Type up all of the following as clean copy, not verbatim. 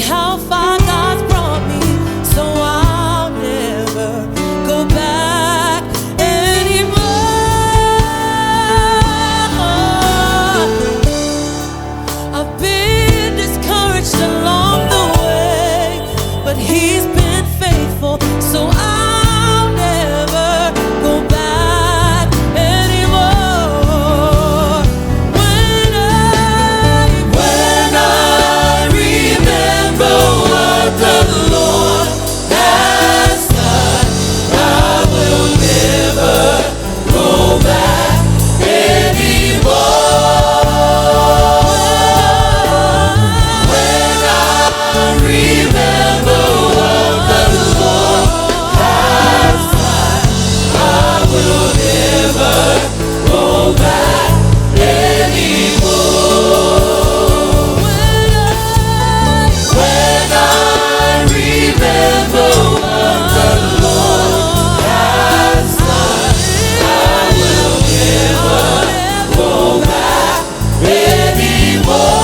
how far God's brought me, so I'll never go back anymore. I've been discouraged along the way, but He's been faithful, so I'll never go back anymore. When I remember what the Lord has done, I will never go back anymore. When I remember what the Lord has done, I will never go back anymore. When I remember what the Lord has done, I will never go back anymore.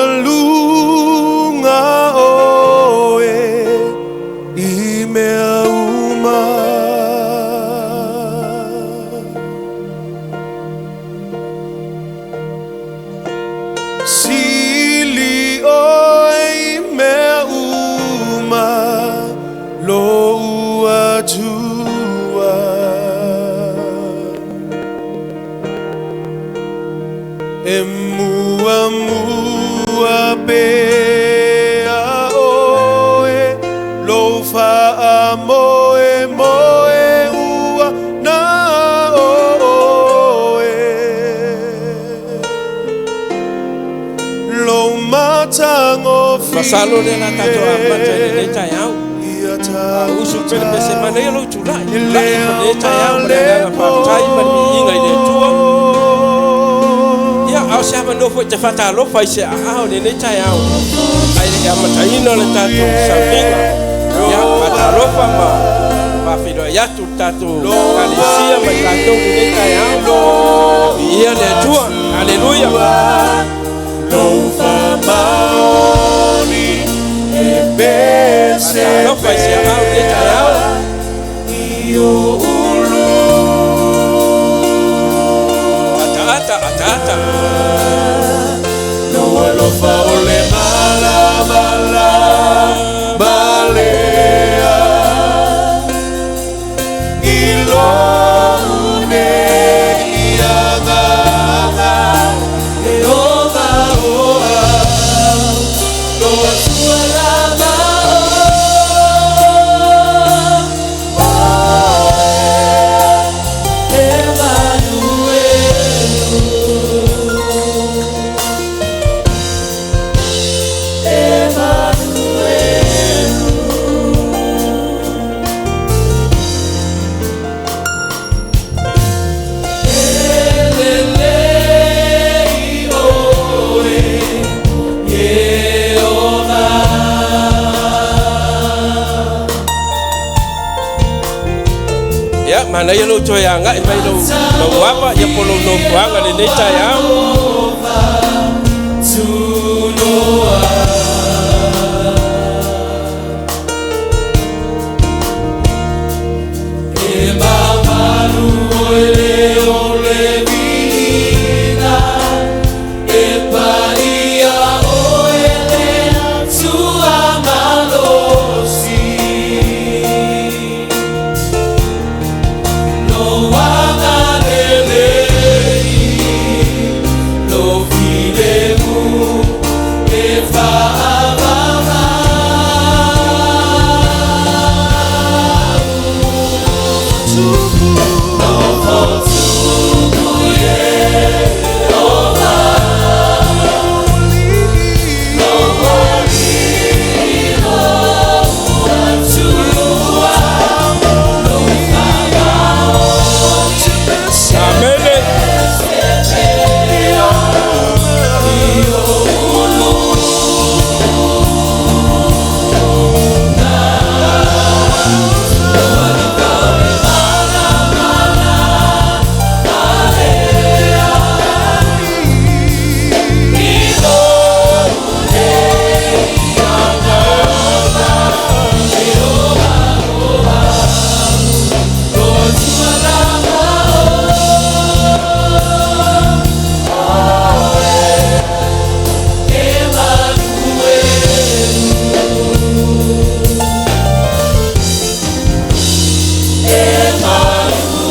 Maualuga oe i mea uma. Sili oe i mea uma lou Atua. E muamua pea oe lou faamoemoe ua na oe. Lou matagofie Masalo le la tatou amata i lenei taeao. Ia Usu pele pese manaia lou tulai. I Tulai le i lenei taeao ma le agaga faafetai ma le viiga i le Atua. Ia, a o se avanoa foi te faatalofa i se aao i lenei taeao. Ai le amataina o le tatou sauniga. Ia, faatalofa ma faafeiloai atu le tatou ekalesia ma i tatou i lenei taeao. Viia le Atua. Aleluia. Lou faamaoni e pese Faatalofa i se aao i lenei taeao. I o ulu. Ataata, ataata. Lou alofa o le malamalama lea i lou nei agaga e ogaoa lou Atua lava oe Emanuelu. Emanuelu. Elelei oe Ieova. Ia, manaia lou toe agai mai lou ava ia po lou nofoaga lenei taeao. Tunoa. E mamalu oe le o le viiga, e paia oe le Atua malosi. Lou agalelei, lou filemu e faavavau. Nofo tupu Ieova, lou alii, lou Atua, lou faamaoni Amene. pea i ou ulu. Lou alofa o le malamalama lea i lou nei agaga e ogaoga lou Atua lava oe Emanuelu.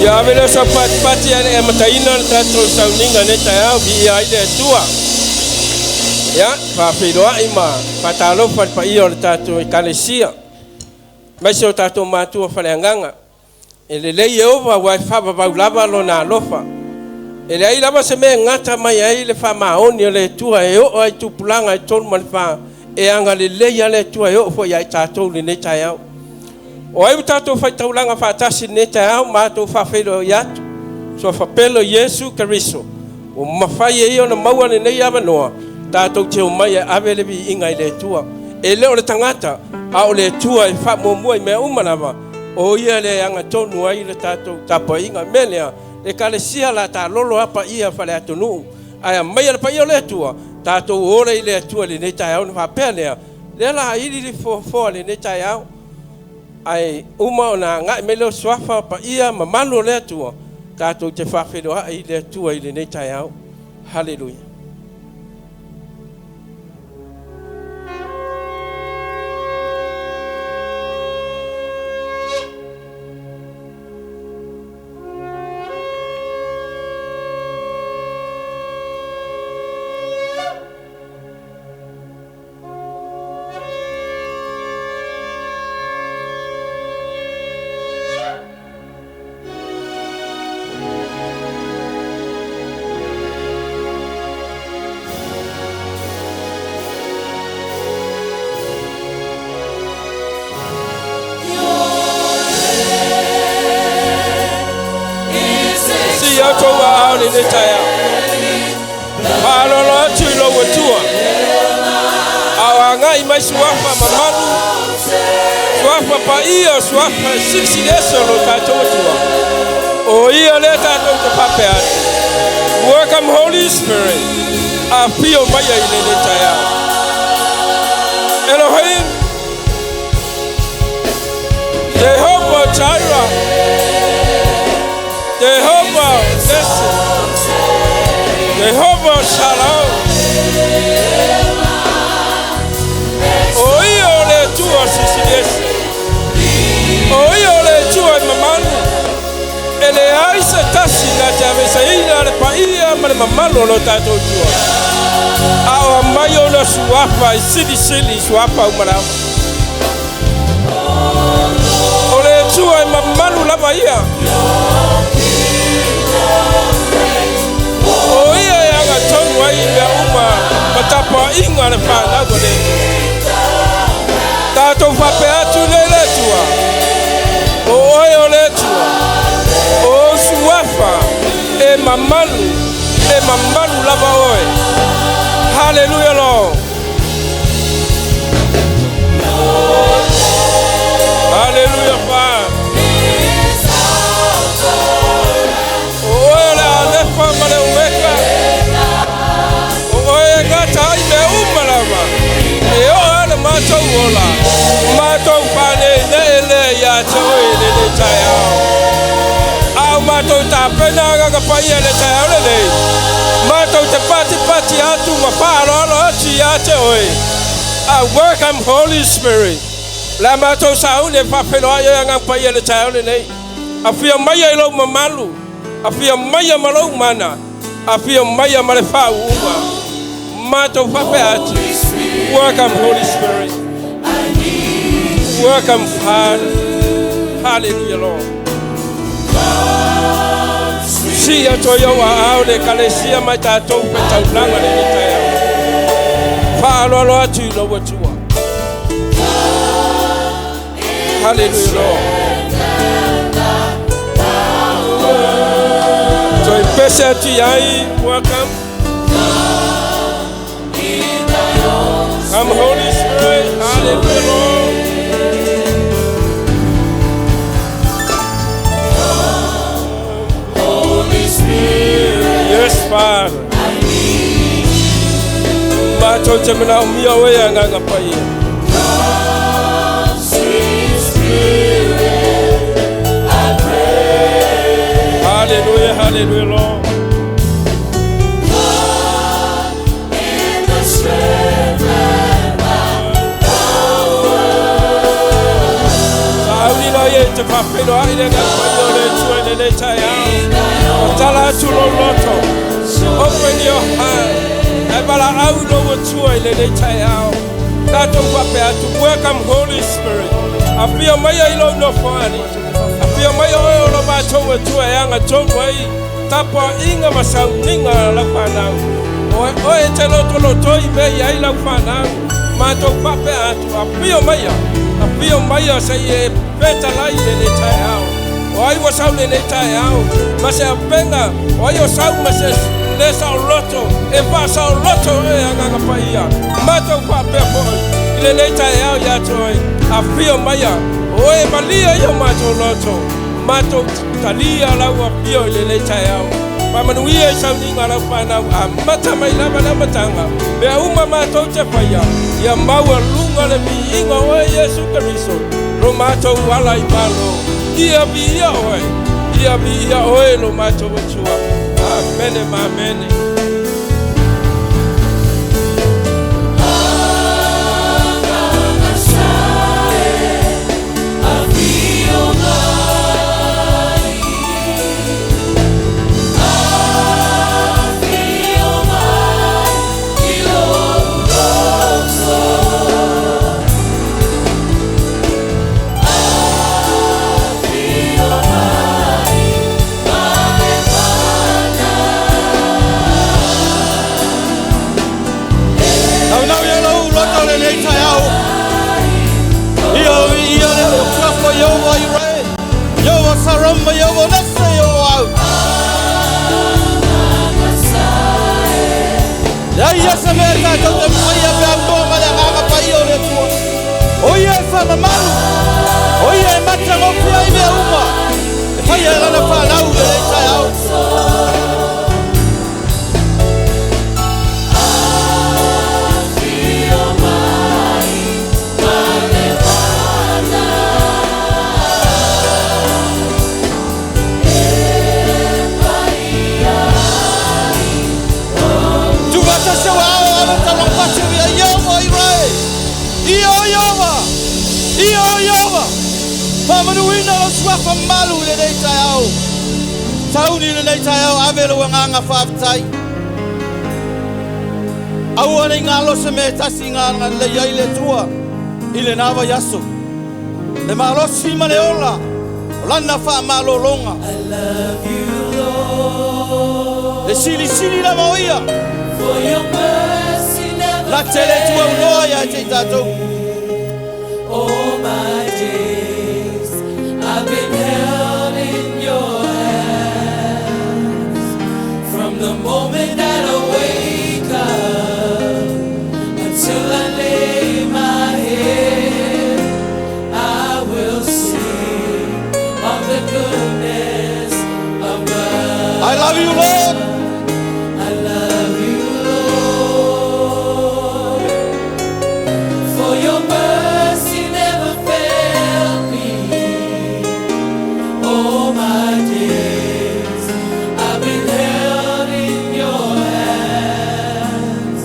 Ia ave lea o sau patipati ai le amataina o le tatou sauniga lenei taeao viia ai le Atua. Ia, faafeiloai ma faatalofa i le paia o le tatou ekalesia. Aemaise o tatou matua faaleagaga. E lelei Ieova aua e faavavau lava lona alofa. E leai lava se mea e gata mai ai le faamaoni o le Atua e oo ai i tupulaga e 3 ma le 4 e agalelei lava le Atua e oo foi ia i tatou lenei taeao. O ai ua tatou faitaulaga faatasi lenei taeao matou faafeiloai atu. Suafa pele o Iesu Keriso. Ua mafai e ia ona maua lenei avanoa tatou te omai e ave le viiga i le Atua. E le o le tagata, a o le Atua e faamuamua i mea uma lava. O ia le agatonu ai le tatou tapuaiga. Mea lea, le ekalesia la talolo apa ia fale atunuu. Ae aumaia le paia o le Atua, tatou ola i le Atua i lenei taeao ona faapea lea, lea o le a ili le foafoa i lenei taeao. Ae uma ona agai mai lea o suafa paia mamalu o le Atua, tatou te faafeiloai i le Atua i lenei taeao. Haleluia. Si outou aao i lenei taeao. Faaaloalo atu i lou Atua. A o agai mai suafa mamalu, suafa paia, suafa silisili ese o lo tatou Atua. O ia lea tatou te faapea atu. Welcome Holy Spirit. Afio mai i lenei taeao. Elohim, Jehovah Jireh, Jehovah Nissi, Jehovah Shalom. O ia o le Atua silisili ese. O ia o le Atua e mamalu. E leai se tasi na te aveseina le paia ma le mamalu o lo tatou Atua. A o aumai ona suafa e silisili suafa uma lava. O le Atua e mamalu lava ia. O ia e agatonu ai mea uma ma tapuaiga a le fanau a le Atua. Tatou faapea atu lea i le Atua. O oe o le Atua. O ou suafa e mamalu, e mamalu lava oe. Hallelujah, Lord. Hallelujah, Father. O oe le Alefa ma le Omeka. O oe e gata ai mea uma lava. E oo lava le matou ola. Matou faaneenee lea ia te oe i lenei taeao. A o matou tapena agaga paia i le taeao lenei. Matou te patipati atu ma faaaloalo atu ia te oe. A welcome Holy Spirit. Le matou sauni e faafeiloai oe agaga paia i le taeao lenei. Afio maia i lou mamalu. Afio maia ma lou mana. Afio maia ma le faauuga. Matou faapea atu. Welcome Holy Spirit. Welcome Father. Hallelujah Lord. Si atu ai au aao le ekalesia ma tatou fetaulaga lenei taeao. Faaaloalo atu i lou Atua. Hallelujah Lord. Toe pese atu i ai, welcome. Come Holy Spirit, hallelujah Lord. Holy Spirit, Yes, Father. Matou te manaomia oe agaga paia. Sweet Spirit, I pray. Hallelujah, hallelujah, Lord. In the strength and Sauni la ia i te faafeiloai le agaga paia o le Atua i lenei taeao. O tala atu lou loto. Open your heart. E valaau i lou Atua i lenei taeao. Tatou faapea atu, welcome Holy Spirit. Afio mai i lou nofoani. Afio mai oe o lo matou Atua e agatonu ai. Tapuaiga ma sauniga a lau fanau. Oe oe te lotolotoi mea i ai lau fanau. Matou faapea atu, afio maia. Afio maia se i e fetalai lenei taeao. O ai ua sau lenei taeao. Ma se avega, o ai o sau ma se le saoloto, e faasaoloto e agaga paia. Matou faapea foi i lenei taeao ia te oe. Afio maia, o oe malia ia o matou loto. Matou talia lau afio i lenei taeao. Faamanuia i sauniga a lau fanau amata mai lava le amataga mea uma matou te faia ia maualuga le viiga o oe Iesu Keriso lo matou ala i malo ia viia oe ia viia oe lo matou Atua. Amene ma amene. Nau ia lau loto lenei taeao. Ia ia le suafa Ieova Irae. Ieova Sarama Ieova Nese Ieova au. Leai ia se mea tatou te mafaia pe a moa ma le agaga paia o le Atua. O ia e faamamalu. O ia e matagofie ai mea uma. E faia e lana fanau lenei taeao. Tuvatasi o ao ave taulagafati o ia Ieova Irae. Ia o Ieova. Ia o Ieova. Faamanuina lau suafa malu i lenei taeao. Tauni i lenei taeao ave lou agaga faafetai. Aua nei galo se mea e tasi na agalelei ai le Atua i lena vaiaso. Le malosi ma le ola o lana faamalologa. I love you, Lord, Le silisili lava o ia. for your mercy never La te le Atua unoa ia te i tatou. All my days I've been held in your hands. From the moment that I wake up until I lay my head, I will sing of the goodness of God. I love you, Lord. I love you, Lord, for your mercy never failed me. All my days I've been held in your hands.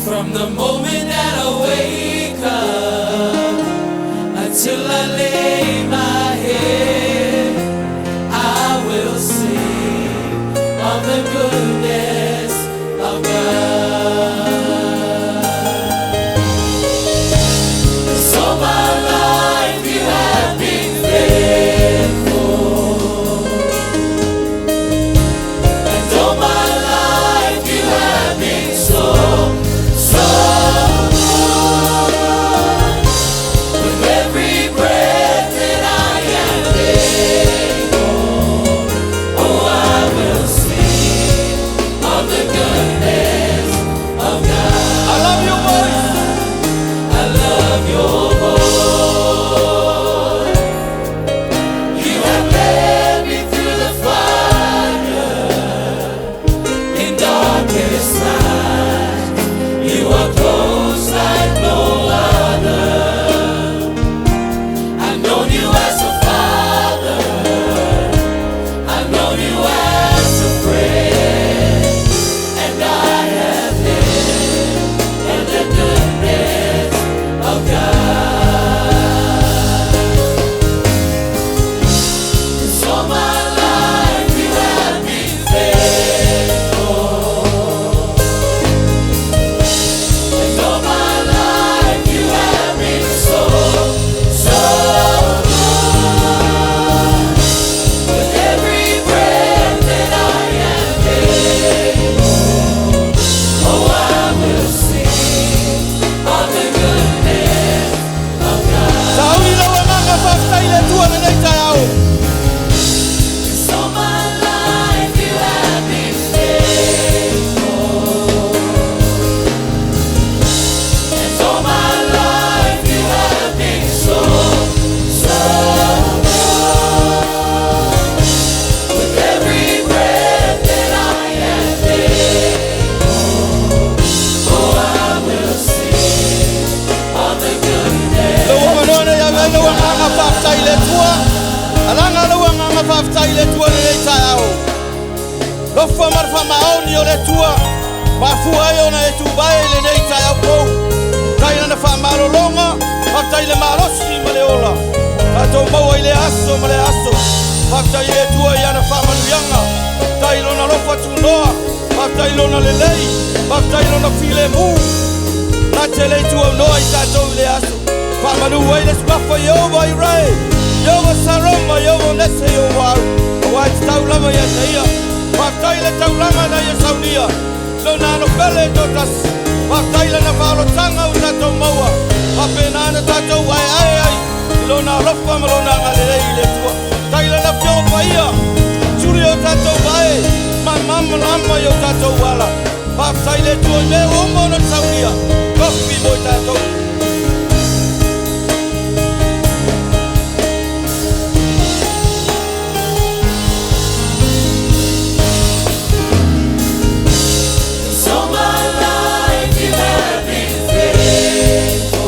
From the moment that I wake up until I lay my head, I will sing of the goodness of God. So my life you have been faithful, and all my life you have been so, so Faafetai le Atua lenei taeao. Lofa ma le faamaoni o le Atua, mafua ai ona e tuvae i lenei taeao pou. Tai lana faamalologa, faafetai le malosi ma le ola. Tatou maua i le aso ma le aso. Faafetai i le Atua i ana faamanuiaga. Tai lona lofa tunoa, faafetai lona lelei, faafetai lona filemu. Na te le itu au noa i tatou i le aso. Faamanu ai le suafa Ieova Irae, Ieova Saroma, Ieova Nese, Ieova Au. Aua e tatau lava ia te ia. Faafetai le taulaga na ia saunia. Lona ano pele e toatasi. Faafetai lana faaolotaga ua tatou maua. Faapena na tatou aeae ai i lona alofa ma lona agalelei i le Atua. Tai lana afioga paia. Tuli o tatou vae. Malamalama i o tatou ala. Faafetai le Atua i mea ua uma ona saunia. Tofi mo i tatou. So my life you have been faithful.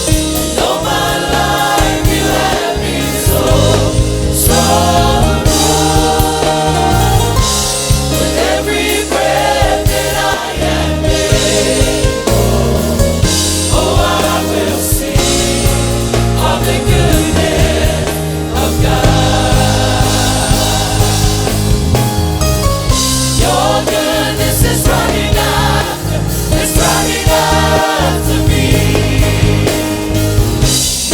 And all my life you have been so, so good. With every breath that I am able, oh, I will sing of the goodness of God. Your goodness is running after, it's running after me.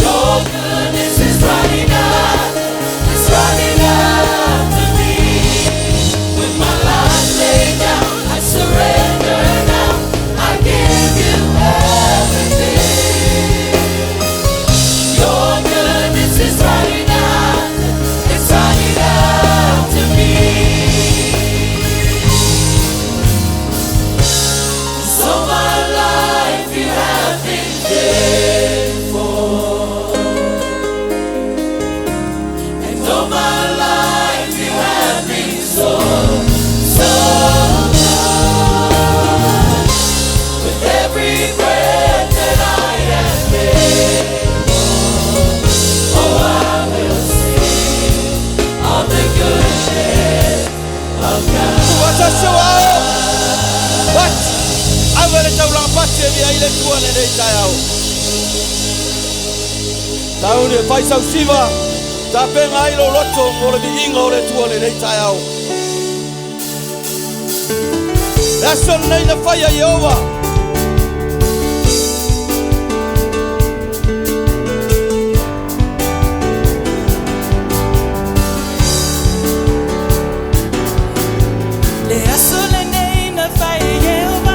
Your goodness is running after, it's running after me. With my life laid down, I surrender now. I give you everything. Your goodness is running after, it's running after me. So my life you have been faithful. And all my life you have been so, so good. With every breath that I am able, oh, I will sing of the goodness of God. Tuatasi o ao. Pati. Ave le taulaga pati e via i le Atua lenei taeao. Tau le fai sausiva. Tapenga ai lo loto mo le viiga o le Atua lenei taeao. Le aso lenei na faia Ieova. Le aso lenei na fai e Ieova,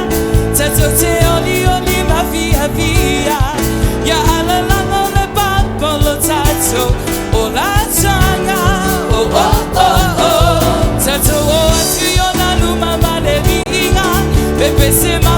tatou te olioli ma fiafia. Ia alalago le papa o lo tatou olataga. Oh, oh, oh, oh. Tatou o atu i ona luma ma le viiga. Pepese ma.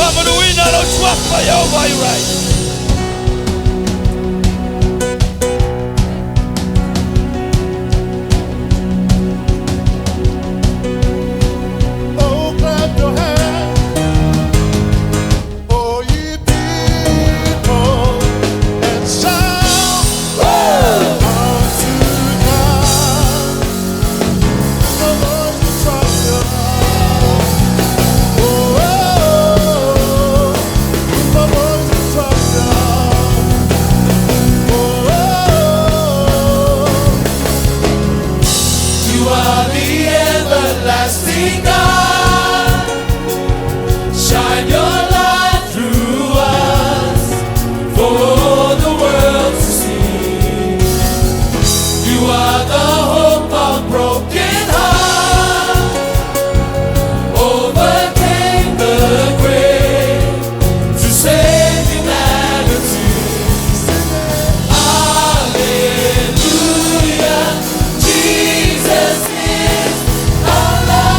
Faamanuina lau suafa Ieova Irai. Oh, clap your hands, all ye people, and shout unto God. The voice of triumph. Oh, oh, the voice of triumph. Oh, oh. You are the everlasting God. Shine your light through us for the world to see. You are the hope of broken hearts. Overcame the grave to save humanity. Hallelujah, Jesus is alive.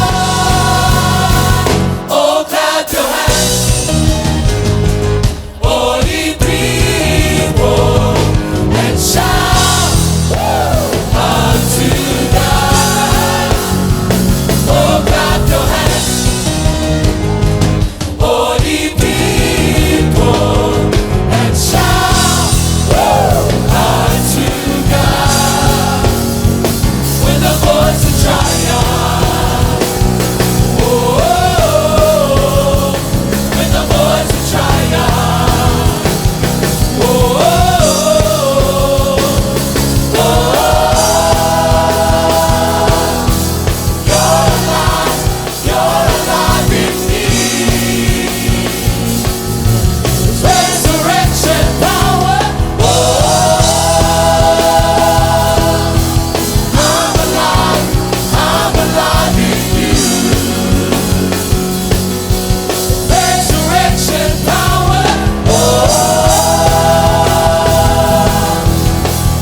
Oh, clap your hands, all ye people, and shout unto God. Oh, clap your hands, all ye people, and shout unto God with a voice of triumph. Oh, oh, oh, with a voice of triumph. Oh, oh, oh, oh. You're alive, you're alive in me. Resurrection power. Oh, I'm alive, I'm alive in you. Resurrection power. Oh,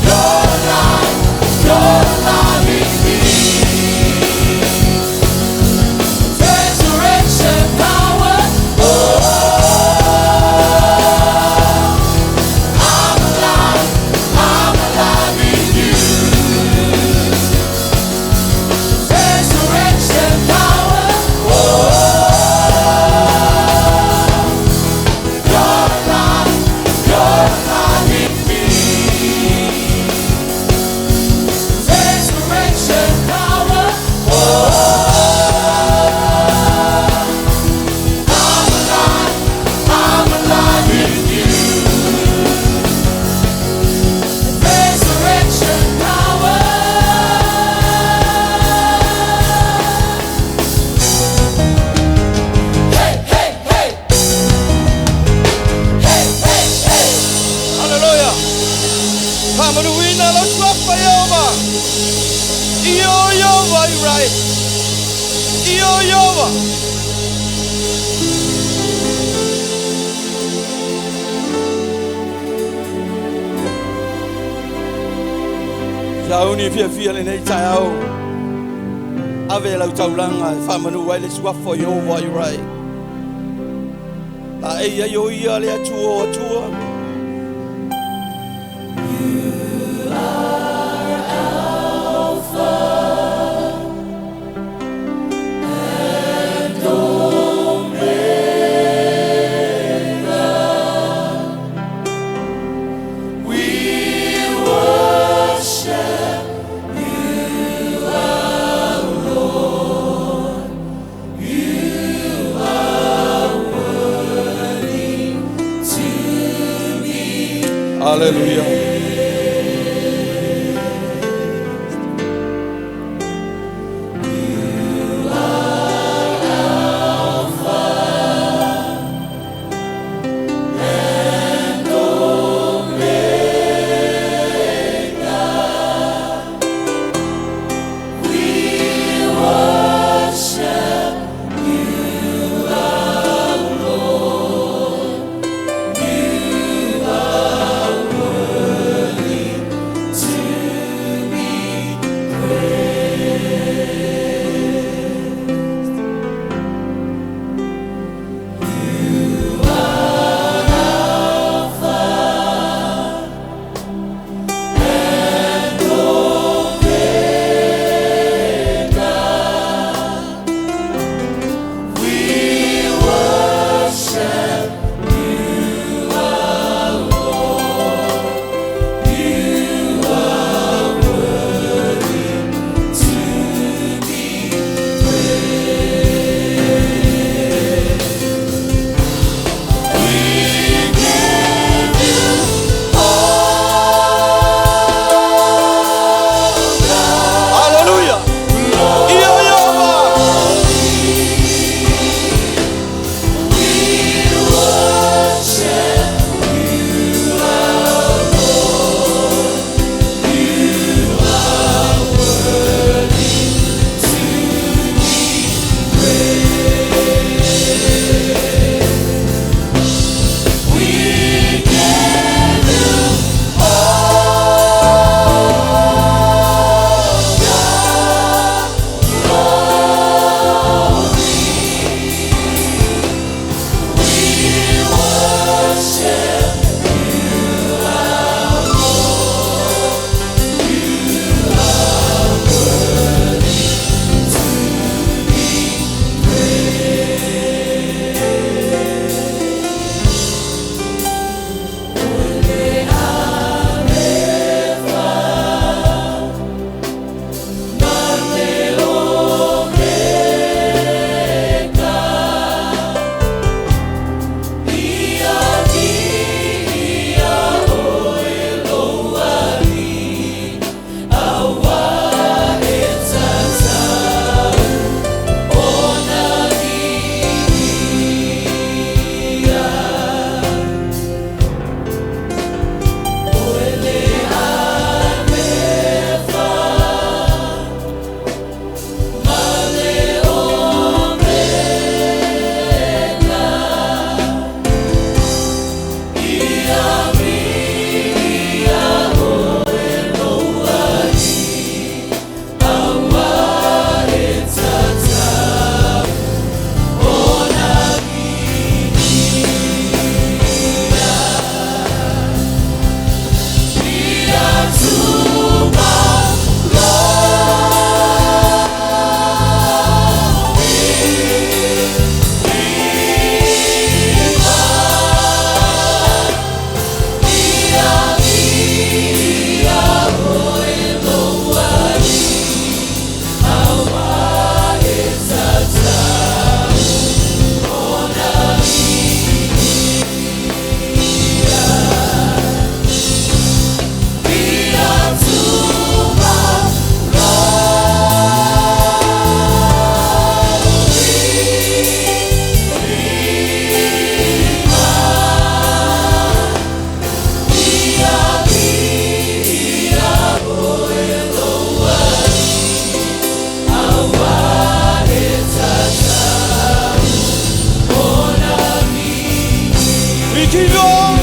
you're alive, you're alive in me. Resurrection power. Oh, I'm alive, I'm alive in you. Resurrection power. Oh, you're alive, you're alive in me. Resurrection power. Oh, I'm alive, I'm alive in you. Resurrection power. Hey, hey, hey. Hey, hey, hey. Haleluia. Faamanuina lau suafa Ieova. Io Ieova Irai. Io Ieova. Sauni fiafia lenei taeao. Ave lau taulaga e faamanu ai le suafa o Ieova Irai. Laei ai o ia le Atua o Atua. Hallelujah. You Give you all.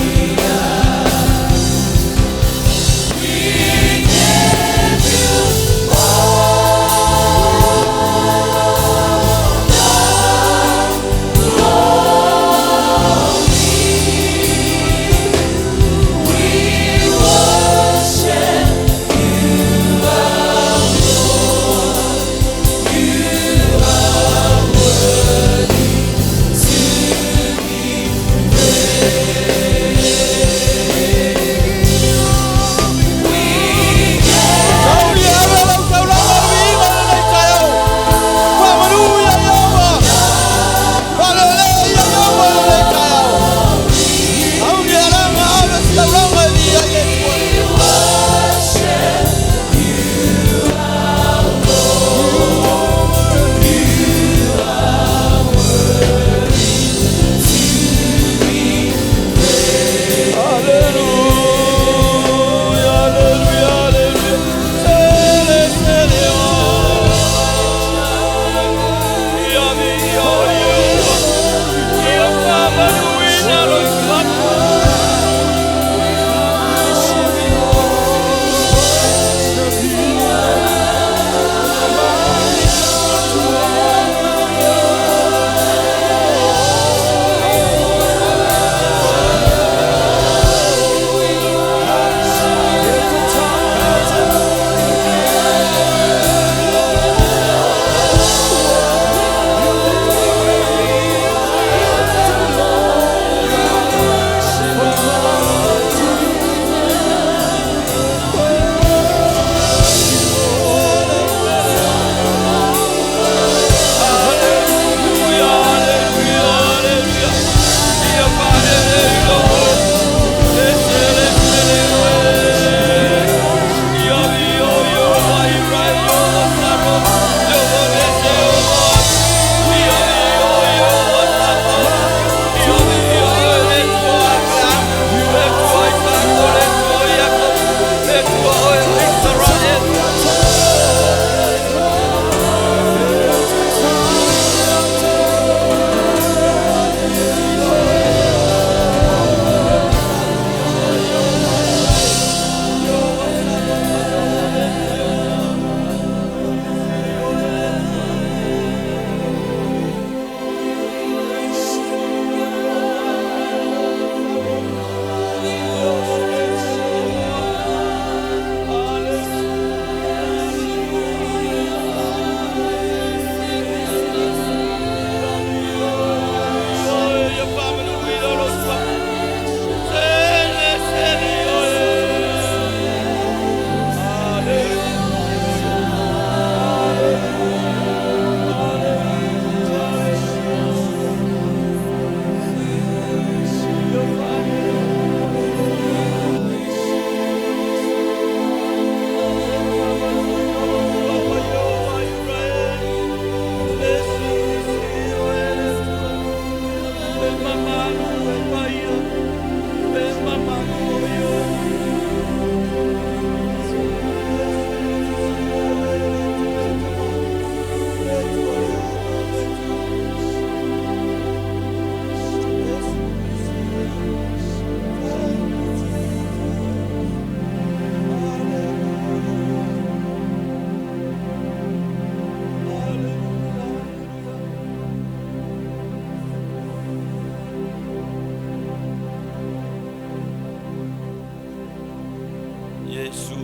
Iesu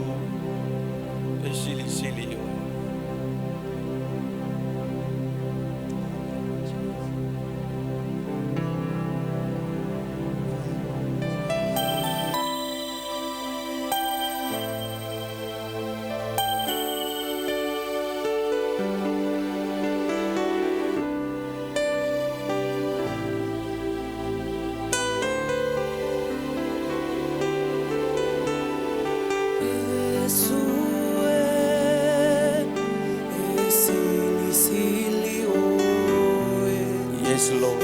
e silisili oe. Yes, Lord.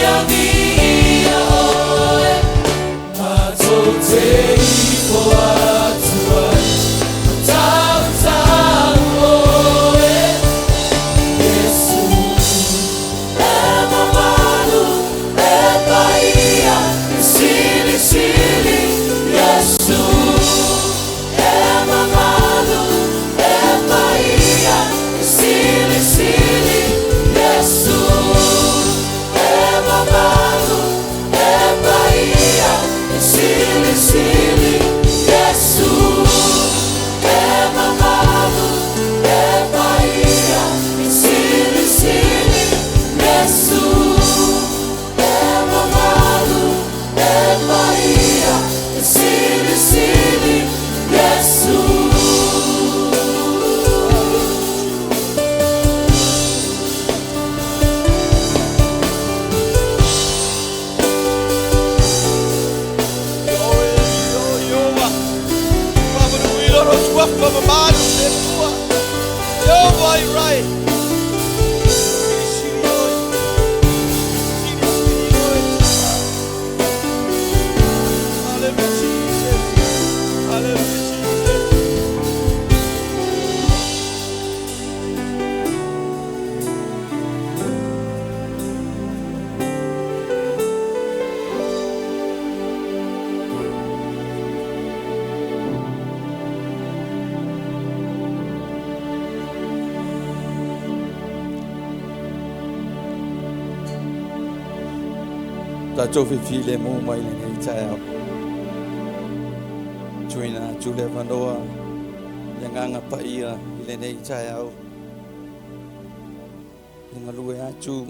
Ia viia oe, matou te ifo atu ai, ma tautau oe, Iesu. E mamalu, e paia, e silisili, Iesu. E mamalu, e paia, e silisili, Iesu. E mamalu, e paia, e silisili, Iesu. E mamalu, e paia, e silisili, Iesu. E mamalu, e paia, e silisili, Iesu. Oe, o Ieova, faamanuina lou suafa mamalu le Atua. Ieova i rai. Silisili oe. Silisili oe. Hallelujah, Jesus. Hallelujah, Jesus. Tatou fefilemu mai lenei taeao. Tuuina atu le avanoa i agaga paia i lenei taeao. E galue atu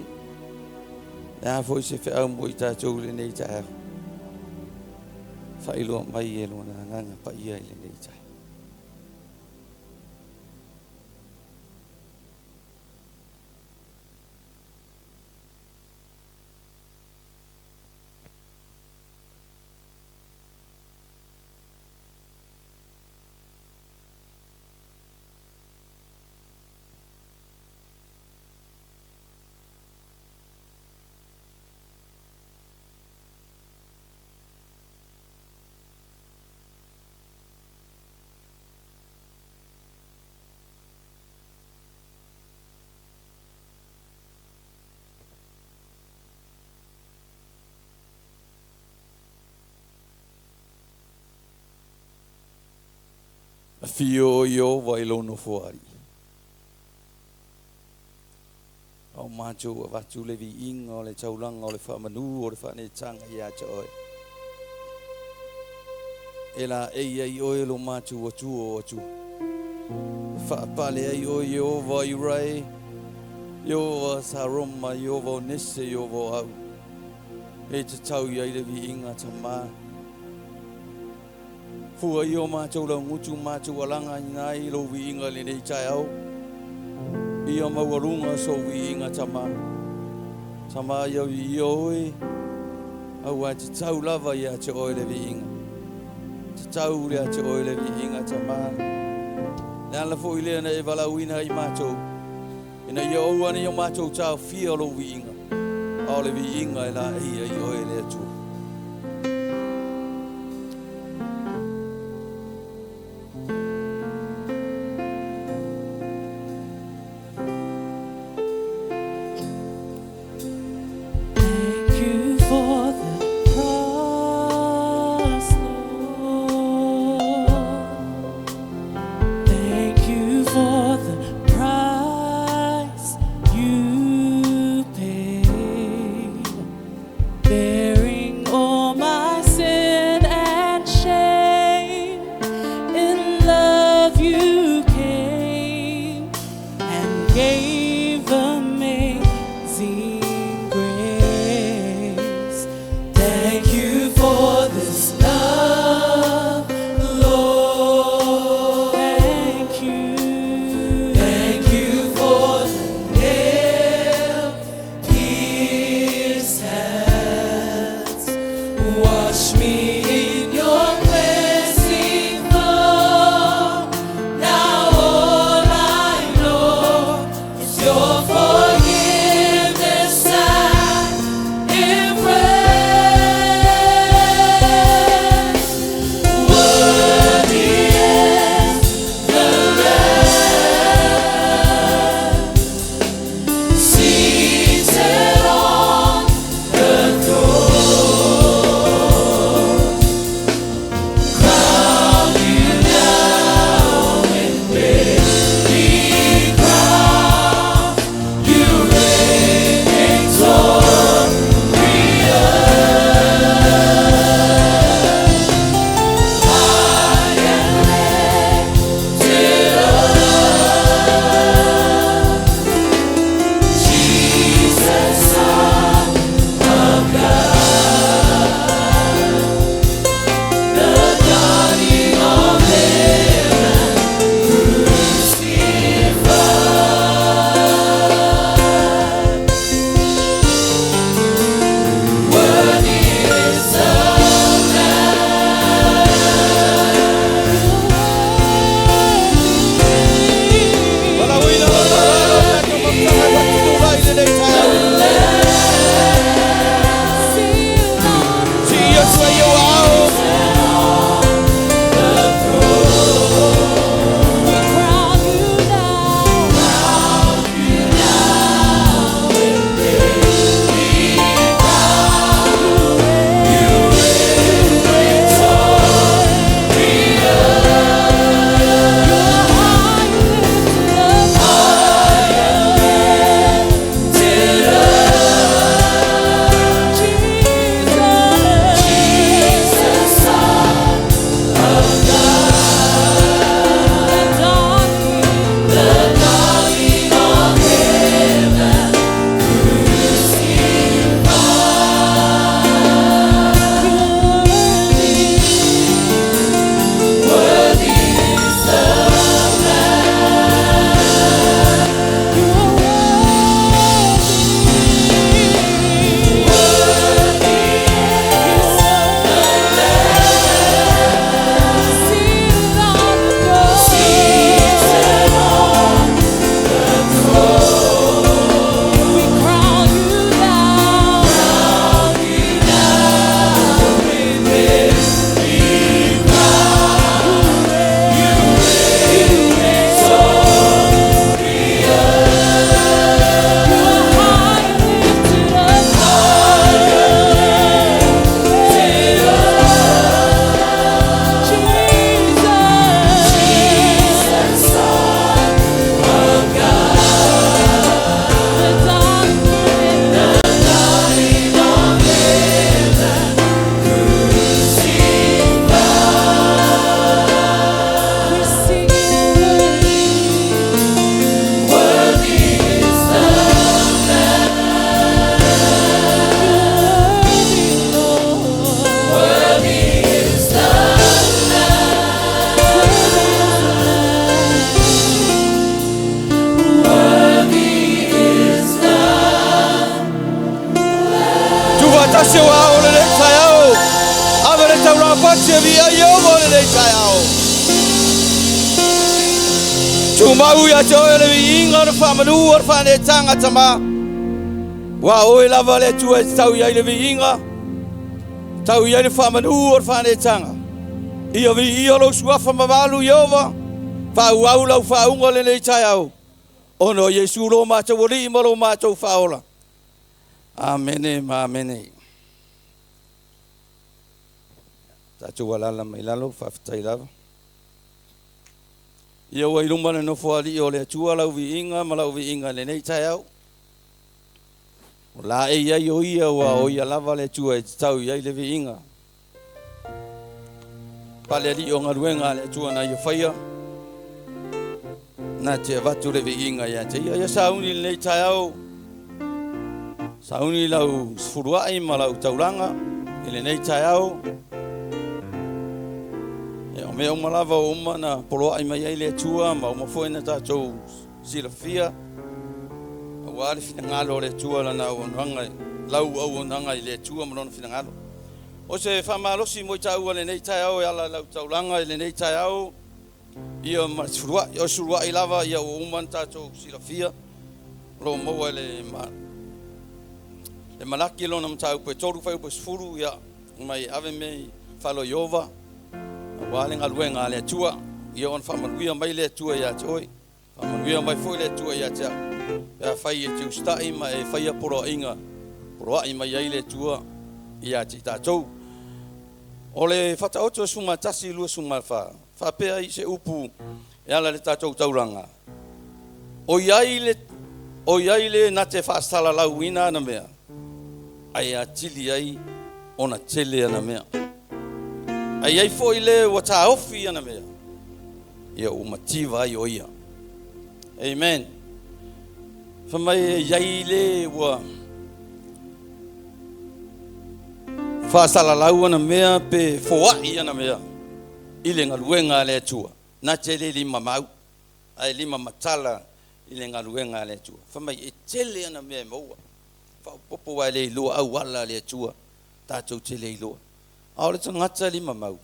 le a foi se feau mo i tatou i lenei taeao. Faailoa mai e lona agaga paia i lenei taeao. Afio o Ieova i lou nofoalii. A o matou avatu le viiga o le taulaga o le faamanu o le faaneetaga ia te oe. E laei ai oe lo matou Atua o Atua. E faapale ai oe Ieova Irae, Ieova Saroma, Ieova o Nese, Ieova o Au. E tatau i ai le viiga Tamā. Fua ia o matou laugutu matou alaga ina ai lou viiga i lenei taeao. Ia maualuga sou viiga Tamā. Tamā ia viia oe, auā tatau lava ia te oe le viiga. Tatau ia te oe le viiga Tamā. Le ala foi lea na e valaauina ai matou. Ina ia aua ne i o matou taofia lou viiga. A o le viiga e laei ai oe le Atua. Thank you for the cross, Lord. Thank you for the price you paid, bearing tasi o ao lenei taeao. Ave le taulaga pati e viia Ieova o lenei taeao. Tumau ia te oe le viiga o le faamanu o le faaneetaga Tama. Ua oe lava le Atua e tatau i ai le viiga, tau i ai le faamanu o le faaneetaga. Ia viia lou suafa mamalu Ieova, faaauau lau faauga lenei taeao, ona o Iesu lo matou Alii ma lo matou Faaola. Amene ma amene. Tatou alaala mai lalo, faafetai lava. Ia ua i luma le nofoalii o le Atua lau viiga ma lau viiga i lenei taeao. O la e i ai o ia ua o ia lava le Atua e tatau i ai le viiga. Pale alii o galuega a le Atua na ia faia, na te avatu le viiga ia te ia. Ia sauni lenei taeao, sauni lau sefuluai ma lau taulaga i lenei taeao. Ia, o mea uma lava ua uma na poloai mai ai le Atua ma uma foi na tatou silafia, aua le finagalo o le Atua lana auaunaga, lau auaunaga i le Atua ma lona finagalo. O se faamalosi mo i taua lenei taeao e ala i lau taulaga i lenei taeao, ia ma sefuluai, o sefuluai lava ia ua uma na tatou silafia, o lo o maua i le Malaki lona mataupu e 3 fuaiupu e 10, ia mai ave mea falo Ieova, aua le galuega a le Atua, ia ona faamanuia mai le Atua ia te oe, faamanuia mai foi le Atua ia te au, pe afai e te usitai ma e faia poloaiga, poloai mai ai le Atua ia te i tatou. O le Faataoto 11, 24, faapea ai se upu e ala i le tatou taulaga, o i ai le na te faasalalauina ana mea, ae atili ai ona tele ana mea. Ae i ai foi le ua taofi ana mea, ia ua mativa ai o ia. Amen. Fa mai e i ai le ua faasalalau ana mea pe foai ana mea i le galuega a le Atua. Na te le lima mau, ae lima matala i le galuega a le Atua. Fa mai e tele ana mea e maua. Faaopoopo ua le iloa auala a le Atua, tatou te le iloa. A o le tagata lima mau,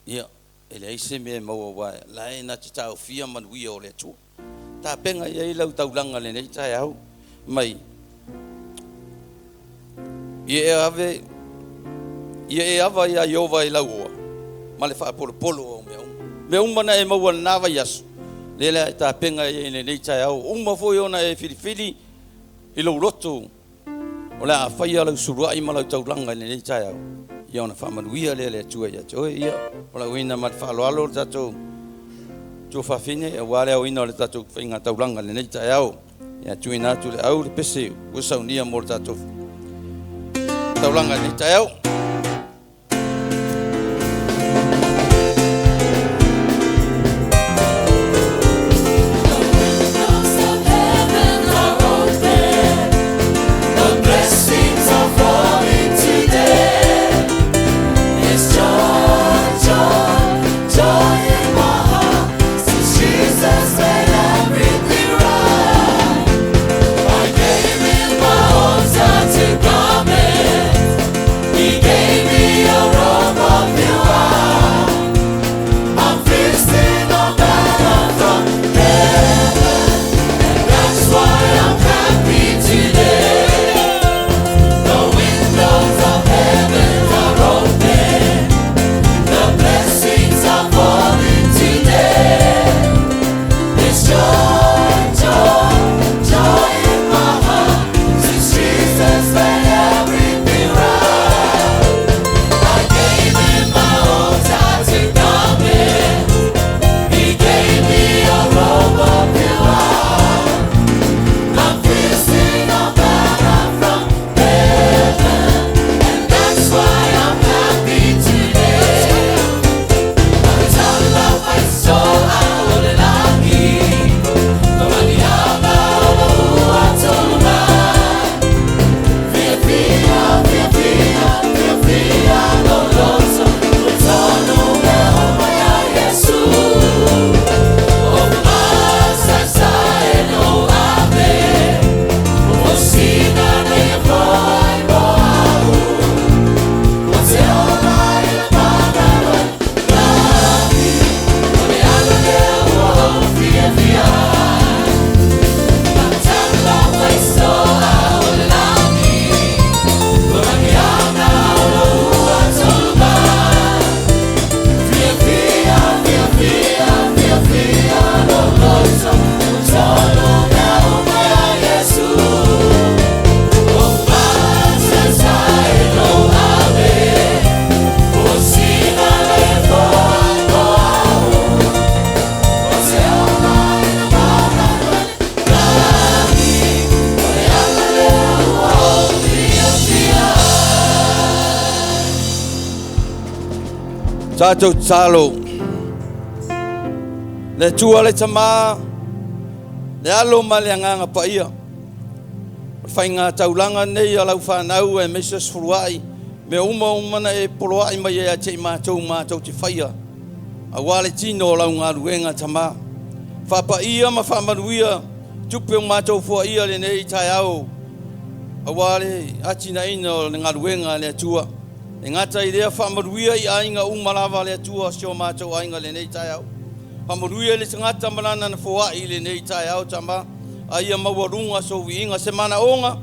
ia, e leai se mea e maua ua la e na te taofia manuia o le Atua. Tapenga i ai lau taulaga lenei taeao mai. Ia e ava ia Ieova i lau oa, ma le faapolopolo o mea uma. Mea uma na e maua lena vaiaso, lea la e tapenga i ai lenei taeao. Uma foi ona e filifili i lou loto, o le a faia lau suluai ma lau taulaga i lenei taeao. Ia ona faamanuia lea le Atua ia te oe. Ia, o lau ina ma le faaaloalo le tatou tuafafine, aua le aoina o le tatou faiga taulaga i lenei taeao. Ia tuuina atu le au le pese ua saunia mo le tatou taulaga i lenei taeao. The windows of heaven are open. The blessings are falling today. It's joy, joy, joy in my heart. Since Jesus made everything right, I gave him my old tattered garment. He gave me a robe of new wine. I'm feasting on manna from heaven, and that's why I'm happy today. Tatou tatalo. Le Atua le Tamā, le Alo ma le Agaga Paia. O le faiga taulaga nei a lau fanau aemaise o sefuluai, mea uma uma na e poloai mai ai ia te i matou matou te faia, aua le tino o lau galuega Tamā. Faapaia ma faamanuia tupe o matou foaia lenei taeao, aua le atinaeina o le galuega a le Atua. E gata i lea faamanuia i aiga uma lava a le Atua si o matou aiga lenei taeao. Faamanuia i le tagata ma lana na foai i lenei taeao Tamā, a ia maualuga sou viiga se manaoga,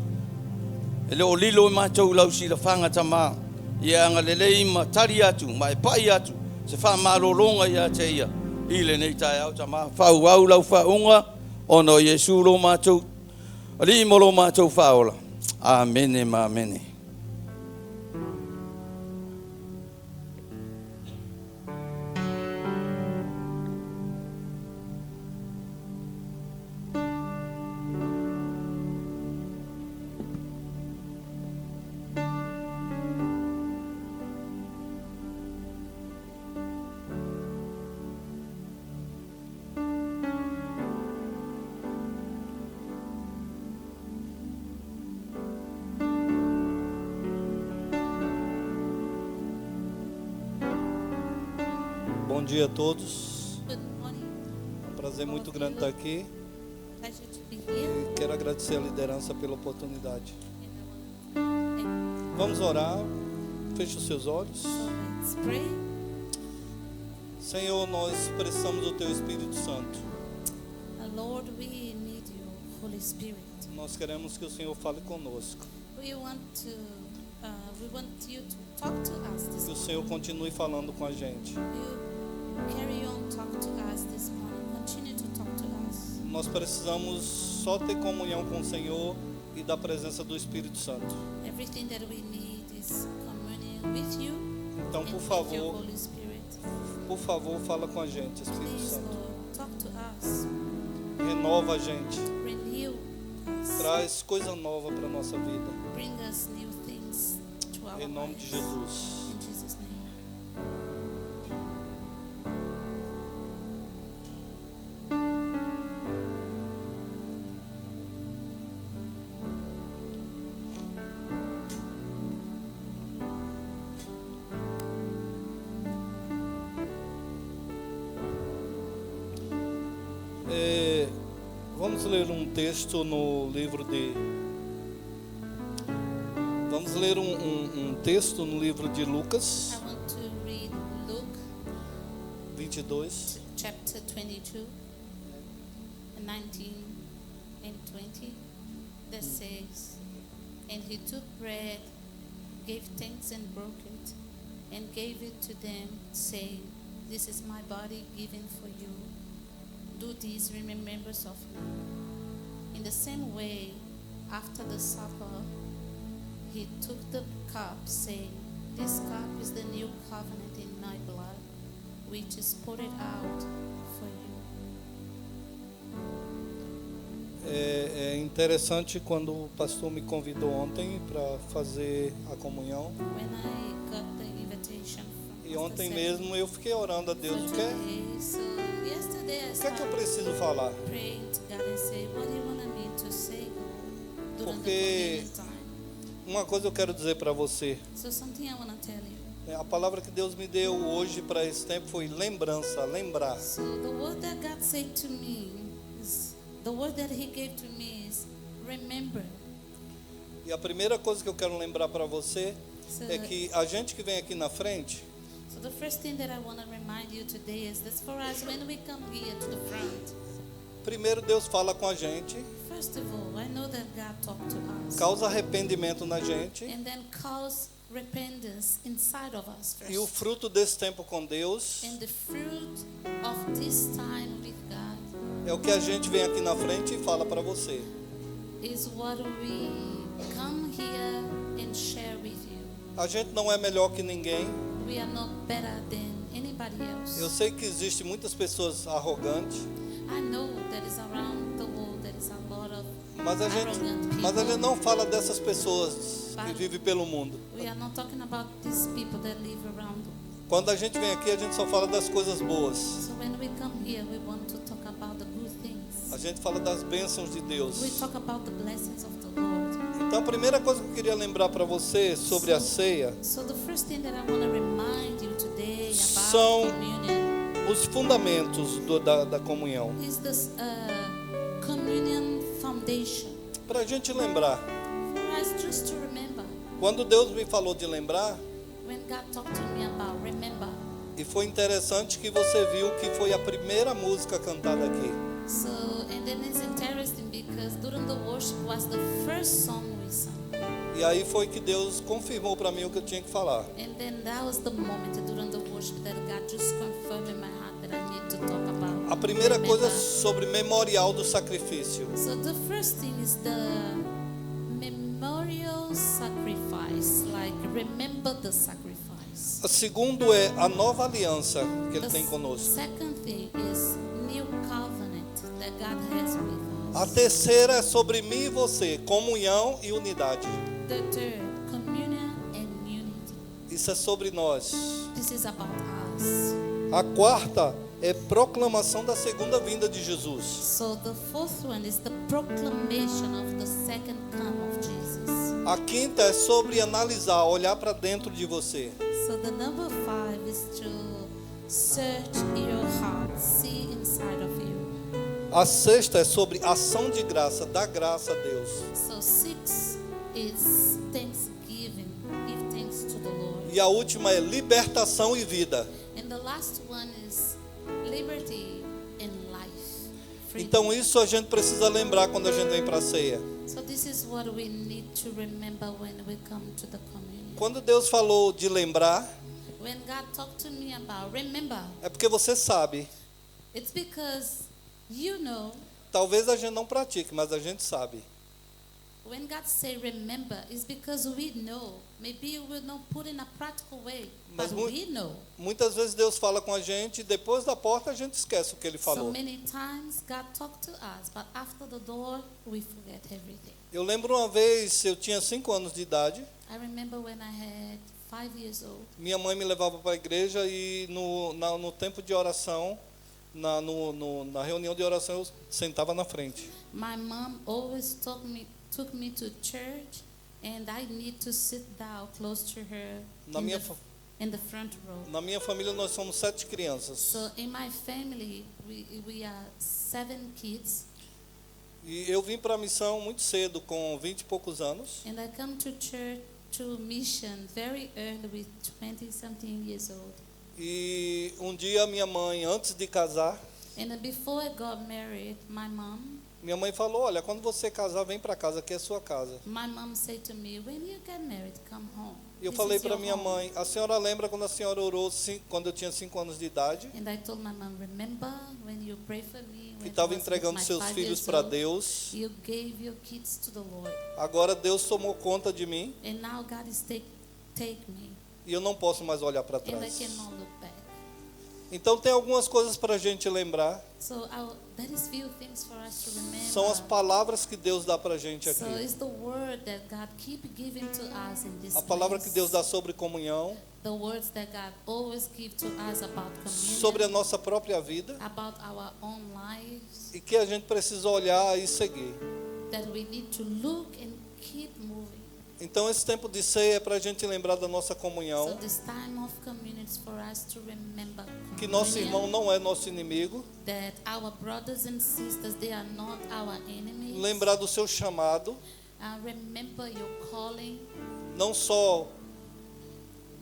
e le o lilo i matou lau silafaga Tamā, ia agalelei ma tali atu ma e pai atu se faamalologa ia te ia i lenei taeao Tamā. Faaauau lau faauga ona o Iesu lo matou Alii ma lo matou faaola. Amene ma amene. Bom dia a todos. Good morning. É um prazer muito grande estar aqui. Pleasure to be here. E quero agradecer a liderança pela oportunidade. And I want to thank Vamos orar. Feche os seus olhos. So let's pray. Senhor, nós precisamos do Teu Espírito Santo. Lord, we need your Holy Spirit. Nós queremos que o Senhor fale conosco. We want you to talk to us this Que o morning. Senhor continue falando com a gente. You carry on talk to us this morning. Continue to talk to us. Nós precisamos só ter comunhão com o Senhor e da presença do Espírito Santo. Everything that we need is communion with you Então, and por with your favor, Holy Spirit. por favor, fala com a gente, Espírito Please, Santo. Lord, talk to us. Renova a gente. Renew us. Traz coisa nova para nossa vida. Bring us new things to our Em nome de lives. Jesus. In Jesus' name. Vamos ler um texto no livro de. Vamos ler um texto no livro de Lucas I want to read Luke 22. chapter 22, 19 and 20, that says, And he took bread, gave thanks and broke it, and gave it to them, saying, This is my body given for you. Do this in remembrance of me. In the same way, after the supper, he took the cup, saying, This cup is the new covenant in my blood, which is poured out for you. É interessante quando o pastor me convidou ontem para fazer a comunhão. When I got the invitation from E Pastor ontem Sérgio mesmo eu fiquei orando a Deus. for O que é, today, so yesterday I o que é que eu started preciso falar? praying to God and say, What do you want me to say, Lord, during Porque the communion time? Uma coisa eu quero dizer para você. So something I want to tell you. Né? A palavra que Deus me deu hoje para esse tempo foi lembrança, lembrar. So the word that God said to me is the word that He gave to me is remember. E a primeira coisa que eu quero lembrar para você So, é que a gente que vem aqui na frente, so the first thing that I want to remind you today is that for us when we come here to the front, primeiro Deus fala com a gente, first of all, I know that God talked to us. causa arrependimento na gente, And then cause repentance inside of us e o first. fruto desse tempo com Deus And the fruit of this time with God é o que a gente vem aqui na frente e fala para você. is what we come here and share with you. A gente não é melhor que ninguém. We are not better than anybody else. Eu sei que existem muitas pessoas arrogantes, I know that is around the world there is a lot of mas a gente, arrogant people. mas a gente não fala dessas pessoas que vivem pelo mundo. We are not talking about these people that live around Quando a gente vem aqui, a gente só fala das coisas boas. So when we come here, we want to talk about the good things. A gente fala das bênçãos de We Deus. talk about the blessings of the Lord. Então, a primeira coisa que eu queria lembrar para você sobre a ceia So the first thing that I want to remind you today about São- communion os fundamentos do- da, da comunhão. is this communion foundation. Para a gente lembrar, For us just to remember, quando Deus me falou de lembrar, when God talked to me about remember. e foi interessante que você viu que foi a primeira música cantada aqui. So and then it's interesting because during the worship was the first song we sang. E aí foi que Deus confirmou para mim o que eu tinha que falar. And then that was the moment during the worship that God just confirmed in my heart that I need to talk about. A primeira coisa é remember. sobre memorial do sacrifício. So the first thing is the memorial sacrifice, like remember the sacrifice. O segundo é a nova aliança que Ele The tem conosco. second thing is new covenant that God has with A us. terceira é sobre mim e você, comunhão e unidade. The third, communion and unity. Isso é sobre nós. This is about us. A quarta é proclamação da segunda vinda de Jesus. So the fourth one is the proclamation of the second come of Jesus. A quinta é sobre analisar, olhar para dentro de você. So the number five is to search your heart, see inside of you. A sexta é sobre ação de graça, dar graça a Deus. So six is thanksgiving. Give thanks to the Lord. E a última é libertação e vida. And the last one is liberty and life. Freedom. Então isso a gente precisa lembrar quando a gente vem para a ceia. So this is what we need to remember when we come to the communion. Quando Deus falou de lembrar, When God talked to me about remember, é porque você sabe. it's because you know Talvez a gente não pratique, mas a gente sabe. when God say remember, it's because we know. Maybe we will not put in a practical way, Mas but mu- we know. Muitas vezes Deus fala com a gente e depois da porta a gente esquece o que ele So falou. many times God talked to us, but after the door we forget everything. Eu lembro uma vez, eu tinha 5 anos de idade, I remember when I had 5 years old. minha mãe me levava para a igreja e no tempo de oração, na, no, no- na reunião de oração, eu sentava na frente. My mom always took me to church, and I need to sit down close to her Na in minha the, fa- in the front row. Na minha família nós somos sete crianças. So in my family, we are seven kids, E eu vim para a missão muito cedo, com 20 e poucos anos. and I come to church to mission very early with 20 something years old. E um dia minha mãe, antes de casar, And then before I got married, my mom, minha mãe falou: "Olha, quando você casar, vem para casa, aqui é sua casa". my mom said to me, when you get married, come home. E eu This falei is para your minha home." mãe: "A senhora lembra quando a senhora orou quando eu tinha 5 anos de idade, And I told my mom, remember when you pray for me, que when I estava was with entregando my seus five filhos years para old, Deus? You gave your kids to the Lord, Agora Deus tomou conta de mim and now God is take me, e eu não posso mais olhar para and I trás". cannot look back. Então tem algumas coisas para a gente lembrar. So there is few things for us to remember. São as palavras que Deus dá para a gente So aqui. it's the word that God keep giving to us in this A palavra que place. Deus dá sobre comunhão, The words that God always give to us about communion, sobre a nossa própria vida about our own lives, e que a gente precisa olhar e seguir. that we need to look and keep moving. Então esse tempo de ceia é para a gente lembrar da nossa So comunhão, this time of communion is for us to remember que nosso communion, irmão não é nosso inimigo, that our brothers and sisters, they are not our enemies. lembrar do seu chamado, Remember your calling, não só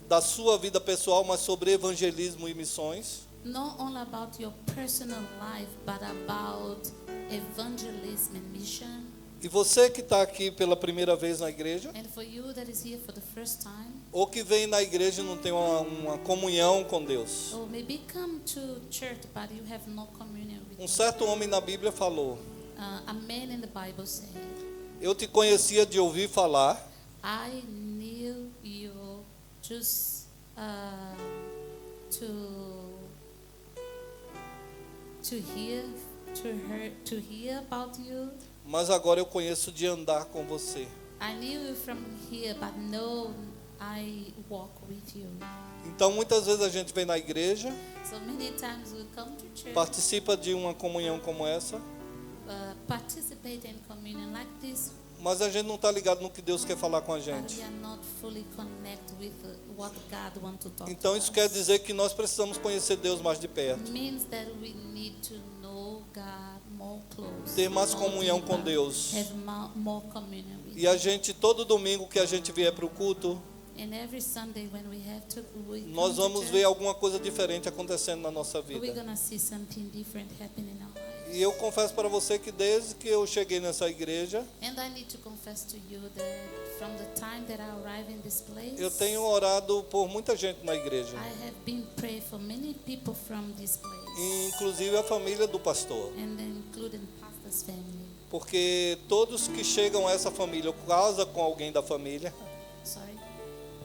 da sua vida pessoal, mas sobre evangelismo e missões. not only about your personal life, but about evangelism and mission. E você que está aqui pela primeira vez na igreja, And for you that is here for the first time, ou que vem na igreja e não tem uma comunhão com Deus. or maybe come to church but you have no communion with Um God. certo homem na Bíblia falou: A man in the Bible said, Eu te conhecia de ouvir falar, I knew you just to hear to her to hear about you. mas agora eu conheço de andar com você. I knew you from here, but no, I walk with you. Então muitas vezes a gente vem na igreja, So many times we come to church, participa de uma comunhão como essa, participate in communion like this, mas a gente não está ligado no que Deus quer falar com a but gente. we are not fully connected with what God wants to talk Então to isso us. quer dizer que nós precisamos conhecer Deus mais de perto, Means that we need to know God more close, ter mais more comunhão com deeper, Deus. have more communion with E a gente todo domingo que a gente vier para o culto, And every Sunday when we have to, we nós come to vamos church, ver alguma coisa diferente acontecendo na nossa we're vida. gonna see something different happen in our lives. E eu confesso para você que desde que eu cheguei nessa igreja, And I need to confess to you that from the time that I arrived in this place, eu tenho orado por muita gente na igreja, I have been praying for many people from this place, inclusive a família do pastor, and including pastor's family. porque todos que chegam a essa família ou casa com alguém da família, Sorry.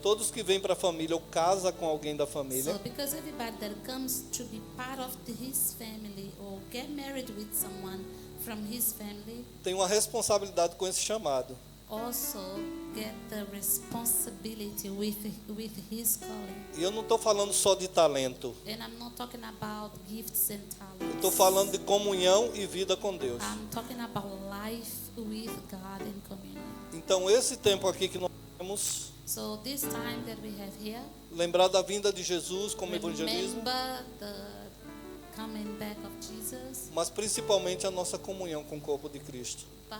todos que vêm para a família ou casa com alguém da So família, because everybody that comes to be part of his family or get married with someone from his family tem uma responsabilidade com esse chamado. also get the responsibility with his calling. E eu não estou falando só de talento, And I'm not talking about gifts and eu talents. estou falando de comunhão e vida com Deus. I'm talking about life with God in communion. Então esse tempo aqui que nós temos, So this time that we have here, lembrar da vinda de Jesus como evangelismo, remember the coming back of Jesus, mas principalmente a nossa comunhão com o corpo de Cristo, but,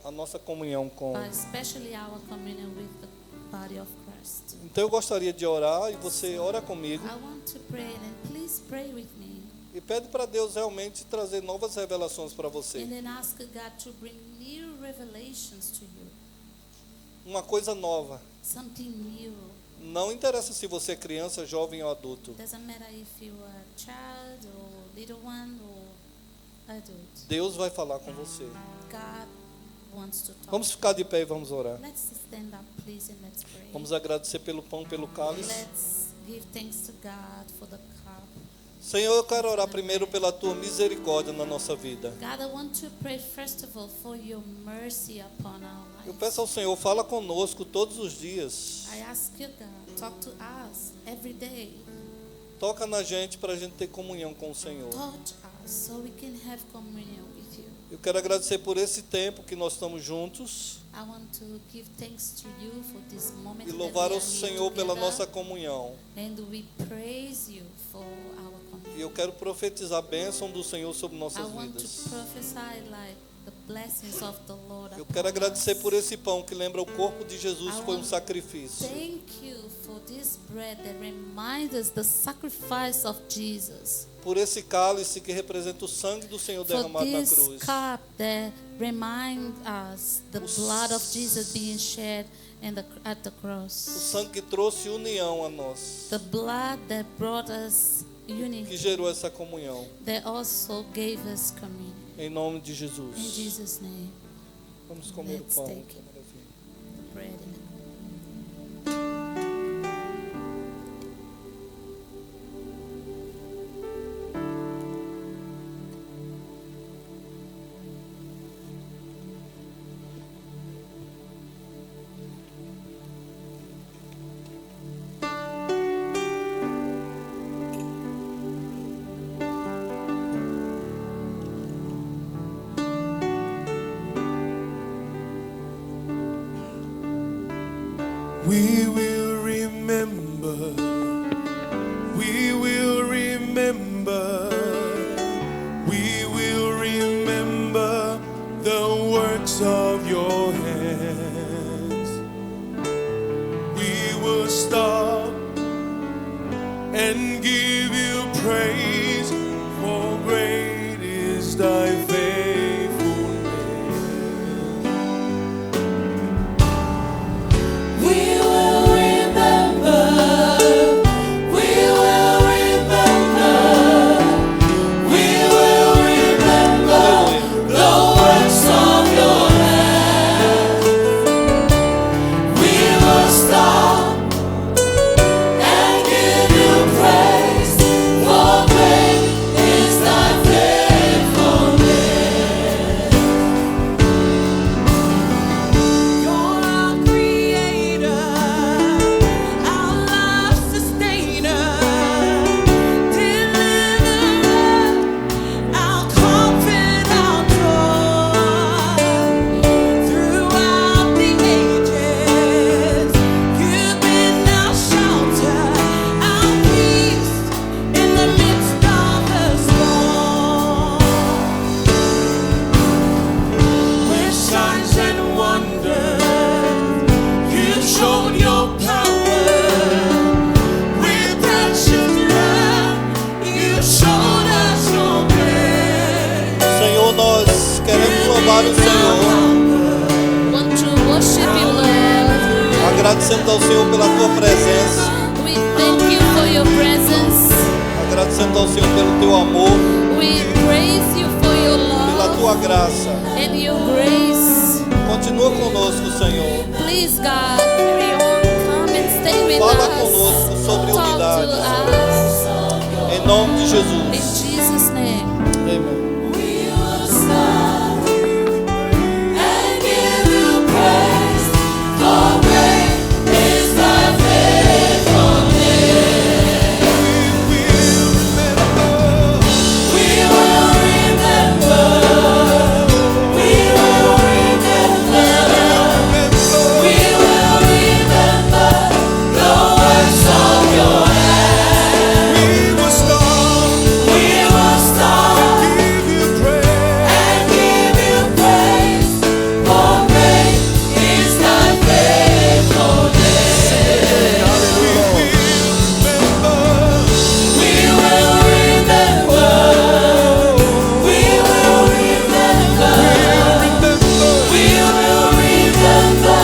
a nossa comunhão com. but especially our communion with the body of Christ. Então eu gostaria de orar e você ora comigo I want to pray, and please pray with me. e pede para Deus realmente trazer novas revelações para And você, then ask God to bring new revelations to you, uma coisa nova. something new. Não interessa se você é criança, jovem ou adulto. Doesn't matter if you are a child or little one or adult. Deus vai falar com você. God wants to talk. Vamos ficar de pé e vamos orar. Let's stand up, please, and let's pray. Vamos agradecer pelo pão, pelo cálice. Let's give thanks to God for the cup. Senhor, eu quero orar primeiro pela tua misericórdia na nossa vida. God, I want to pray first of all for your mercy upon our lives. Eu peço ao Senhor, fala conosco todos os dias. I ask you, God, talk to us every day. Toca na gente para a gente ter comunhão com o Senhor. Touch us so we can have communion with you. Eu quero agradecer por esse tempo que nós estamos juntos I want to give thanks to you for this moment e that louvar we ao are here Senhor pela together. nossa comunhão. And we praise you for our communion. E eu quero profetizar a bênção do Senhor sobre I nossas want to vidas. prophesy like the blessings of the Lord. Eu upon quero agradecer us. por esse pão que lembra o corpo de Jesus I foi um want sacrifício. Thank you for this bread that reminds us the sacrifice of Jesus. Por esse cálice que representa o sangue do Senhor For derramado na this cruz. cup that reminds us the O blood of Jesus being shed at the O cross. sangue que trouxe união a nós, The blood that brought us que unity, gerou essa comunhão. that also gave us communion. Em nome de In Jesus. Jesus' name, Vamos comer o Let's pão. take it. Que maravilha. the bread and the cup. We will remember, we will remember, we will remember the works of your hands. We will stop and give you praise, for great is thy faithfulness. We will remember, we will remember, we will remember the works of your hand. We will stop and give you praise. Agradecemos ao Senhor pela tua presença. We thank you for your presence. Agradecemos ao Senhor pelo teu amor, We praise you for your pela love tua graça. and your grace. Continua conosco, Senhor. Please, God, carry on, come and stay with Fala us. conosco sobre Talk unidade, to us. Em nome de In Jesus. Jesus' name. Amém. We will stop and give you praise, for great is thy faithfulness. We will remember, we will remember, we will remember the works of your hand. We will stop, We will stop. give you praise. And give you praise, for great is thy faithfulness. We will remember, we will remember, we will remember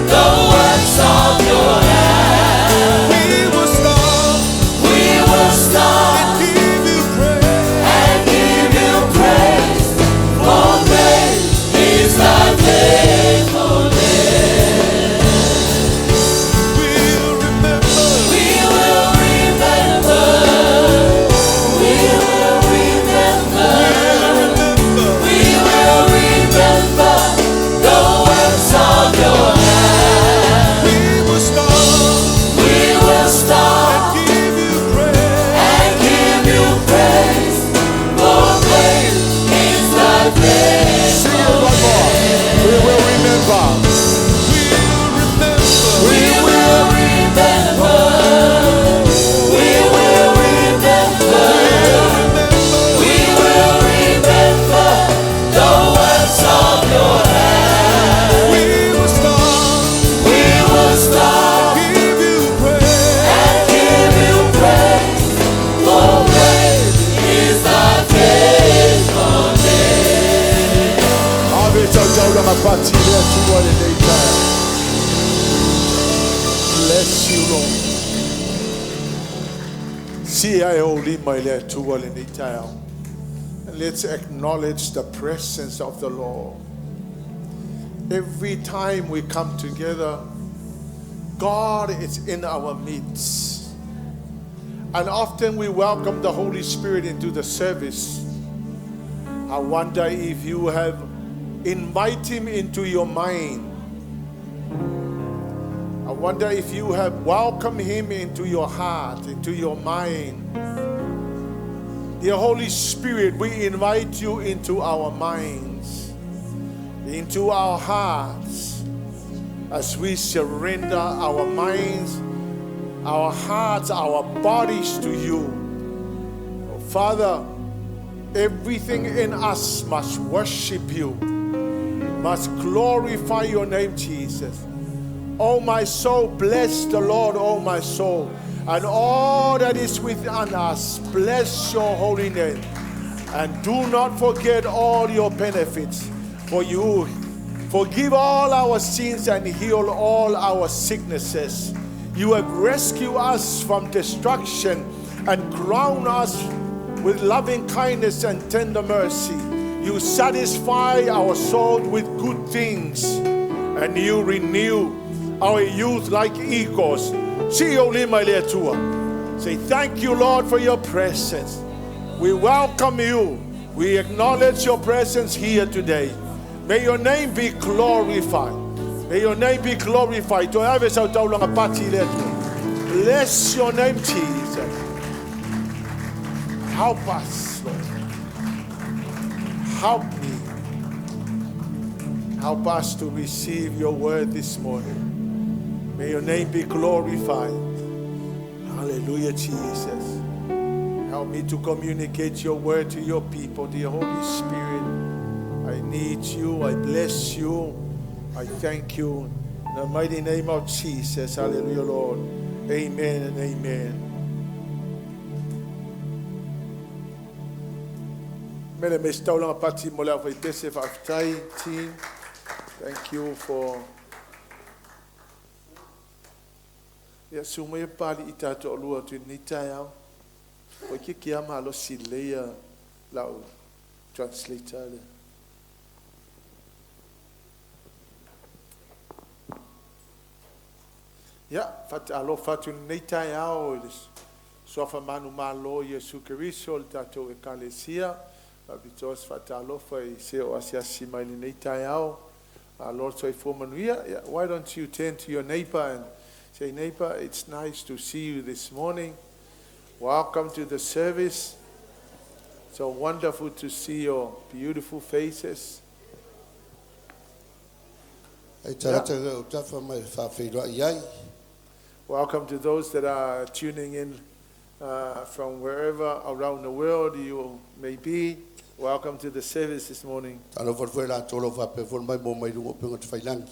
the works of your hand. We will stop, We will stop give you praise. and give you praise, for great is thy faithfulness. We'll remember, We will remember, we will remember, we will remember the works of your hand. we will stop, We will stop give you praise. and give you praise, for great is thy Sing it one more. We will remember. We'll remember, We will remember, we will remember, we will remember the works of your hand. we will stop, We will stop give you praise. and give you praise, for great is thy faithfulness. Ave tautaulaga pati le Atua lenei taeao. Bless you, Lord. Si ae o lima i le Atua lenei taeao. And let's acknowledge the presence of the Lord. Every time we come together, God is in our midst. And often we welcome the Holy Spirit into the service. I wonder if you have invite him into your mind. I wonder if you have welcomed him into your heart, into your mind. Dear Holy Spirit, we invite you into our minds, into our hearts, as we surrender our minds, our hearts, our bodies to you. Oh, Father, everything in us must worship you, must glorify your name, Jesus. Oh, my soul, bless the Lord, oh, my soul, and all that is within us, bless your holy name. And do not forget all your benefits, for you forgive all our sins and heal all our sicknesses. You have rescued us from destruction and crowned us with loving kindness and tender mercy. You satisfy our soul with good things and you renew our youth like eagles. See you, lima i le Atua. Say thank you, Lord, for your presence. We welcome you. We acknowledge your presence here today. May your name be glorified. May your name be glorified. Toe ave sau taulaga pati i le Atua. Bless your name, Jesus. Help us, Lord. Help me. Help us to receive your word this morning. May your name be glorified. Hallelujah, Jesus. Help me to communicate your word to your people, dear Holy Spirit. I need you. I bless you. I thank you. In the mighty name of Jesus. Hallelujah, Lord. Amen and amen. Mele me staulaga pati mo le au faipese faafetai team. Thank you for Ia su mai pali i tātou lua tu ni tai au. O ke kia malo si leia lau translator le. Ia, fat alo fatu nei tai au i le soafa manu malo Iesu Keriso le tātou ekalesia. Faapitoa se faatalofa i se o asiasi mai lenei taeao. Lord soifua manuia. Yeah, why don't you turn to your neighbor and say, neighbor, it's nice to see you this morning. Welcome to the service. So wonderful to see your beautiful faces. Ai tagata o tafa mai whawhiroa i ai. Welcome to those that are tuning in from wherever around the world you may be. Welcome to the service this morning. Talo wharwhai la tolo whape fol mai mo mai rungo penga te whailangi.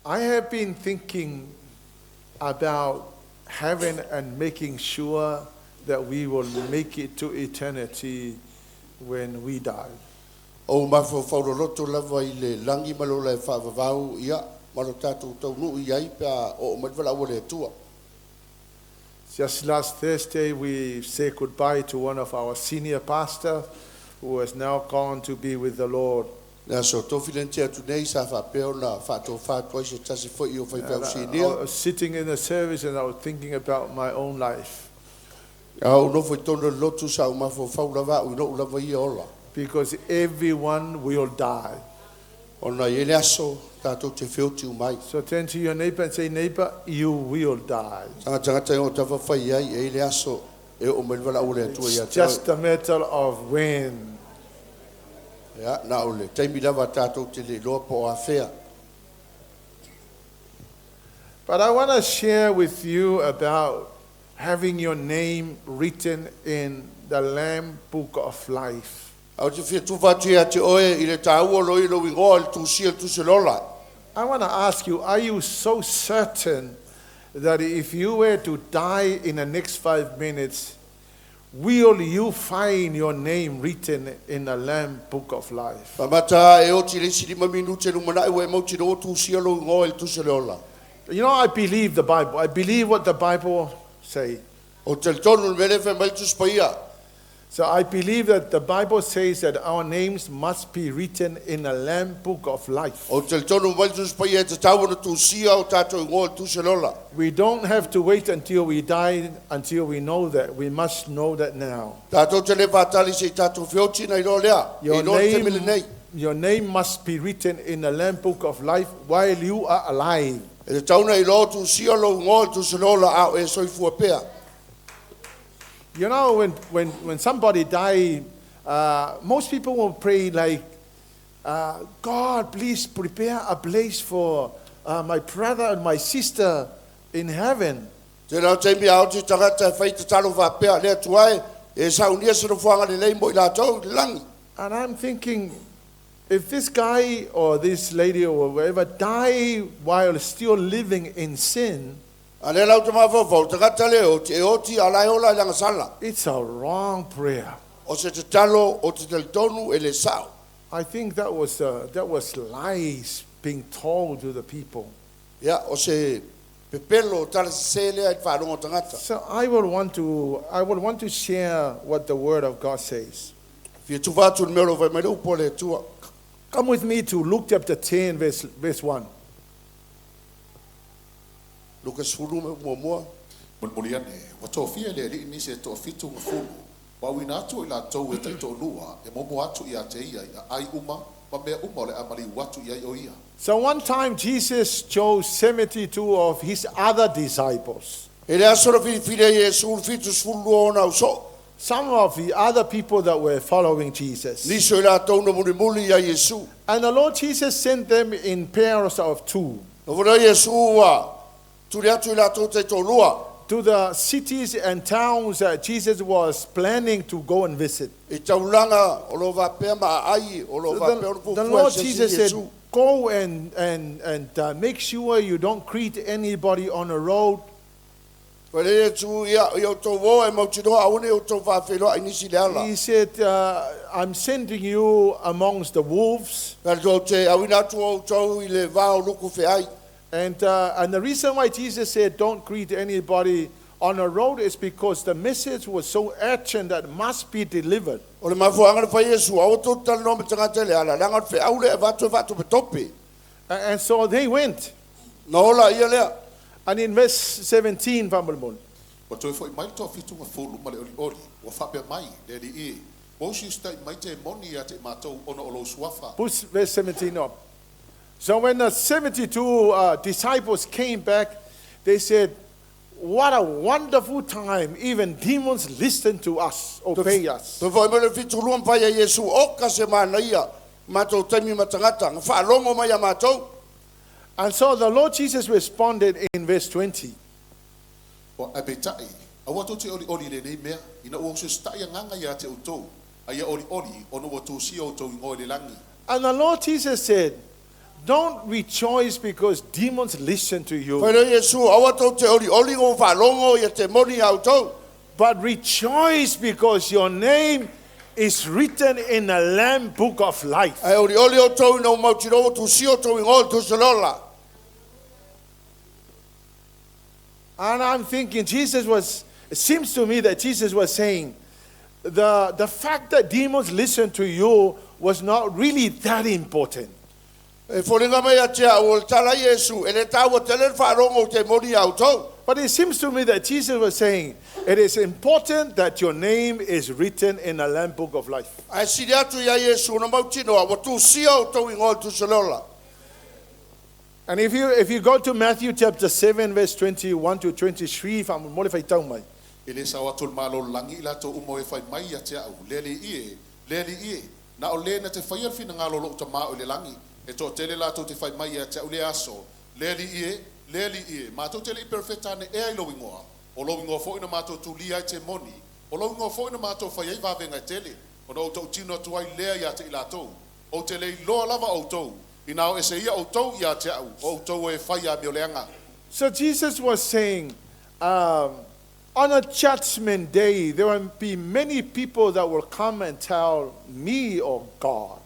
I have been thinking about heaven and making sure that we will make it to eternity when we die. O mawha whauroroto lava i le langi malola e whaavavau ia, malo tātou taunu i ai pea o o mai ua le tua. Just last Thursday, we said goodbye to one of our senior pastors who has now gone to be with the Lord. Le aso tofi le atu nei sa whapeo na whaato whātua i se tasi foi o And I was sitting in the service and I was thinking about my own life. A o nofo i tono lotu sa o mawha whau lava o i lava ia ola. Because everyone will die. Ona i ele aso tātou te whioti umai. So turn to your neighbor and say, neighbor, you will die. Tanga tangata i o tafa whai ai e ele aso e o mai wala ua le atua i It's just a matter of when. Ia, na o le taimi lava tātou te le loa po a whea. But I want to share with you about having your name written in the Lamb Book of Life. Au te whia tufa atu ia te oe i le tāua lo i lo ingoa le tūsia le tūse lola. I want to ask you, are you so certain that if you were to die in the next 5 minutes, will you find your name written in the Lamb Book of Life? Pamata e oti le isi lima minute lumana'i ua e mauti lo tūsia lo ingoa i le tūse lola. You know, I believe the Bible. I believe what the Bible says. O te tonu le mele whai mai tūs paia. So I believe that the Bible says that our names must be written in the Lamb Book of Life. O te tonu mai tūs paia e te tau na tūsia o tātou ingoa i le tūse lola. We don't have to wait until we die, until we know that. We must know that now. Tātou te le whātali se i tātou whioti na i lo lea. Your I lo te mele nei. name, your name must be written in the Lamb Book of Life while you are alive. E te tauna i lo tūsia lo ingoa i le tūse lola au e soifua pea. You know, when somebody dies, most people will pray like, God, please prepare a place for my brother and my sister in heaven. Te rau te mi au te tangata e whai te talo whapea lea tuae, e saunia se rofuanga le lei mo i lātou, le langi. And I'm thinking, if this guy or this lady or whoever die while still living in sin, A le lau te mawhawhau, tangata le o te e oti a lai ola i langa sala. it's a wrong prayer. O se te talo o te talitonu e le sao. I think that was lies being told to the people. Ia, o se pepelo o tala se se lea i te whārongo tangata. So I would want to share what the Word of God says. Whia tuwha atu le mea o whai mai le upo le tua. Come with me to Luke chapter 10, verse 1. Luka sefulu me mua mua. Mulimuli ane, ua tofia le ali'i nisi e toafitu ma fulu, ua auina atu i latou e taitoalua, e momo atu ia te ia i aai uma, ma mea uma o le amaliu atu i ai o ia. So one time Jesus chose 72 of his other disciples. E le aso na whiriwhiri ai e sulu fitu sefulu lua ona uso. Some of the other people that were following Jesus. Niso i latou na mulimuli ia Iesu. And the Lord Jesus sent them in pairs of two. Na vona Iesu ua tuli atu i latou taitoalua. To the cities and towns that Jesus was planning to go and visit. I taulanga o lo vapea ma ai, o lo So vapea o lo the fufua Lord se si Jesus said, Iesu. go and make sure you don't greet anybody on the road. Fa le Iesu ia, ia o tau o e mautinoa, aune o tau whawheloa i nisi le ala. He said, I'm sending you amongst the wolves. Ka tō te awina atu o tau i le vāo luku wheai. And the reason why Jesus said don't greet anybody on the road is because the message was so urgent that must be delivered. O le mafuaga na fai Iesu, aua tou te talanoa ma tagata i le ala, leaga o le feau lea e avatu e faatopetope. And so they went. Na o laia lea. And in verse 17, faamolemole. Ua toe foʻi mai le toafitugafulu ma le olioli, ua faapea mai, Le Alii e, ua usiusitaʻi mai temoni ia te i matou ona o lou suafa. Put verse 17 up. So when the 72 disciples came back, they said, "What a wonderful time. Even demons listen to us, obey us." Toe foʻi mai le 72 ma fai ai Iesu, oka se manaia, matou taimi ma tagata, na faalogo mai iā matou. And so the Lord Jesus responded in verse 20. Ua ae peitai, aua tou te olioli i lenei mea, ina ua usiusitaʻi agaga ia te outou, a ia olioli ona ua tusia outou igoa i le lagi. And the Lord Jesus said, "Don't rejoice because demons listen to you, Fai lea Iesu, aua tou te olioli ua faalogo ia temoni iā outou. But rejoice because your name is written in the Lamb book of life." Ae olioli outou ina ua mautinoa ua tusia outou igoa i le tusi o le ola. And I'm thinking it seems to me that Jesus was saying, the fact that demons listen to you was not really that important. E foliga mai ia te au o le tala a Iesu, e le taua tele le faalogo o temoni iā outou. But it seems to me that Jesus was saying, it is important that your name is written in the Lamb book of life. Ae sili atu iā Iesu ona mautinoa, ua tusia outou igoa i le tusi o le ola. And if you go to Matthew chapter 7, verse 21 to 23, faamolemole faitau mai. E lē sao atu le Malo o le lagi i latou uma e fai mai ia te a'u, Le Alii e, Le Alii e, na o lē na te faia le finagalo o loʻu Tamā o i le lagi. E toatele latou te fai mai ia te a'u i lea aso, Le Alii e, Le Alii e, matou te leʻi perofeta ane ea i lou igoa, o lou igoa foʻi na matou tulia ai temoni, o lou igoa foʻi na matou fai ai vavega e tele? Ona ou tautino atu ai lea ia te i latou, Ou te le iloa lava outou, inā o ese ia outou ia te a'u, o outou e fai amioleaga. So Jesus was saying, on a judgment day, there will be many people that will come and tell me or God.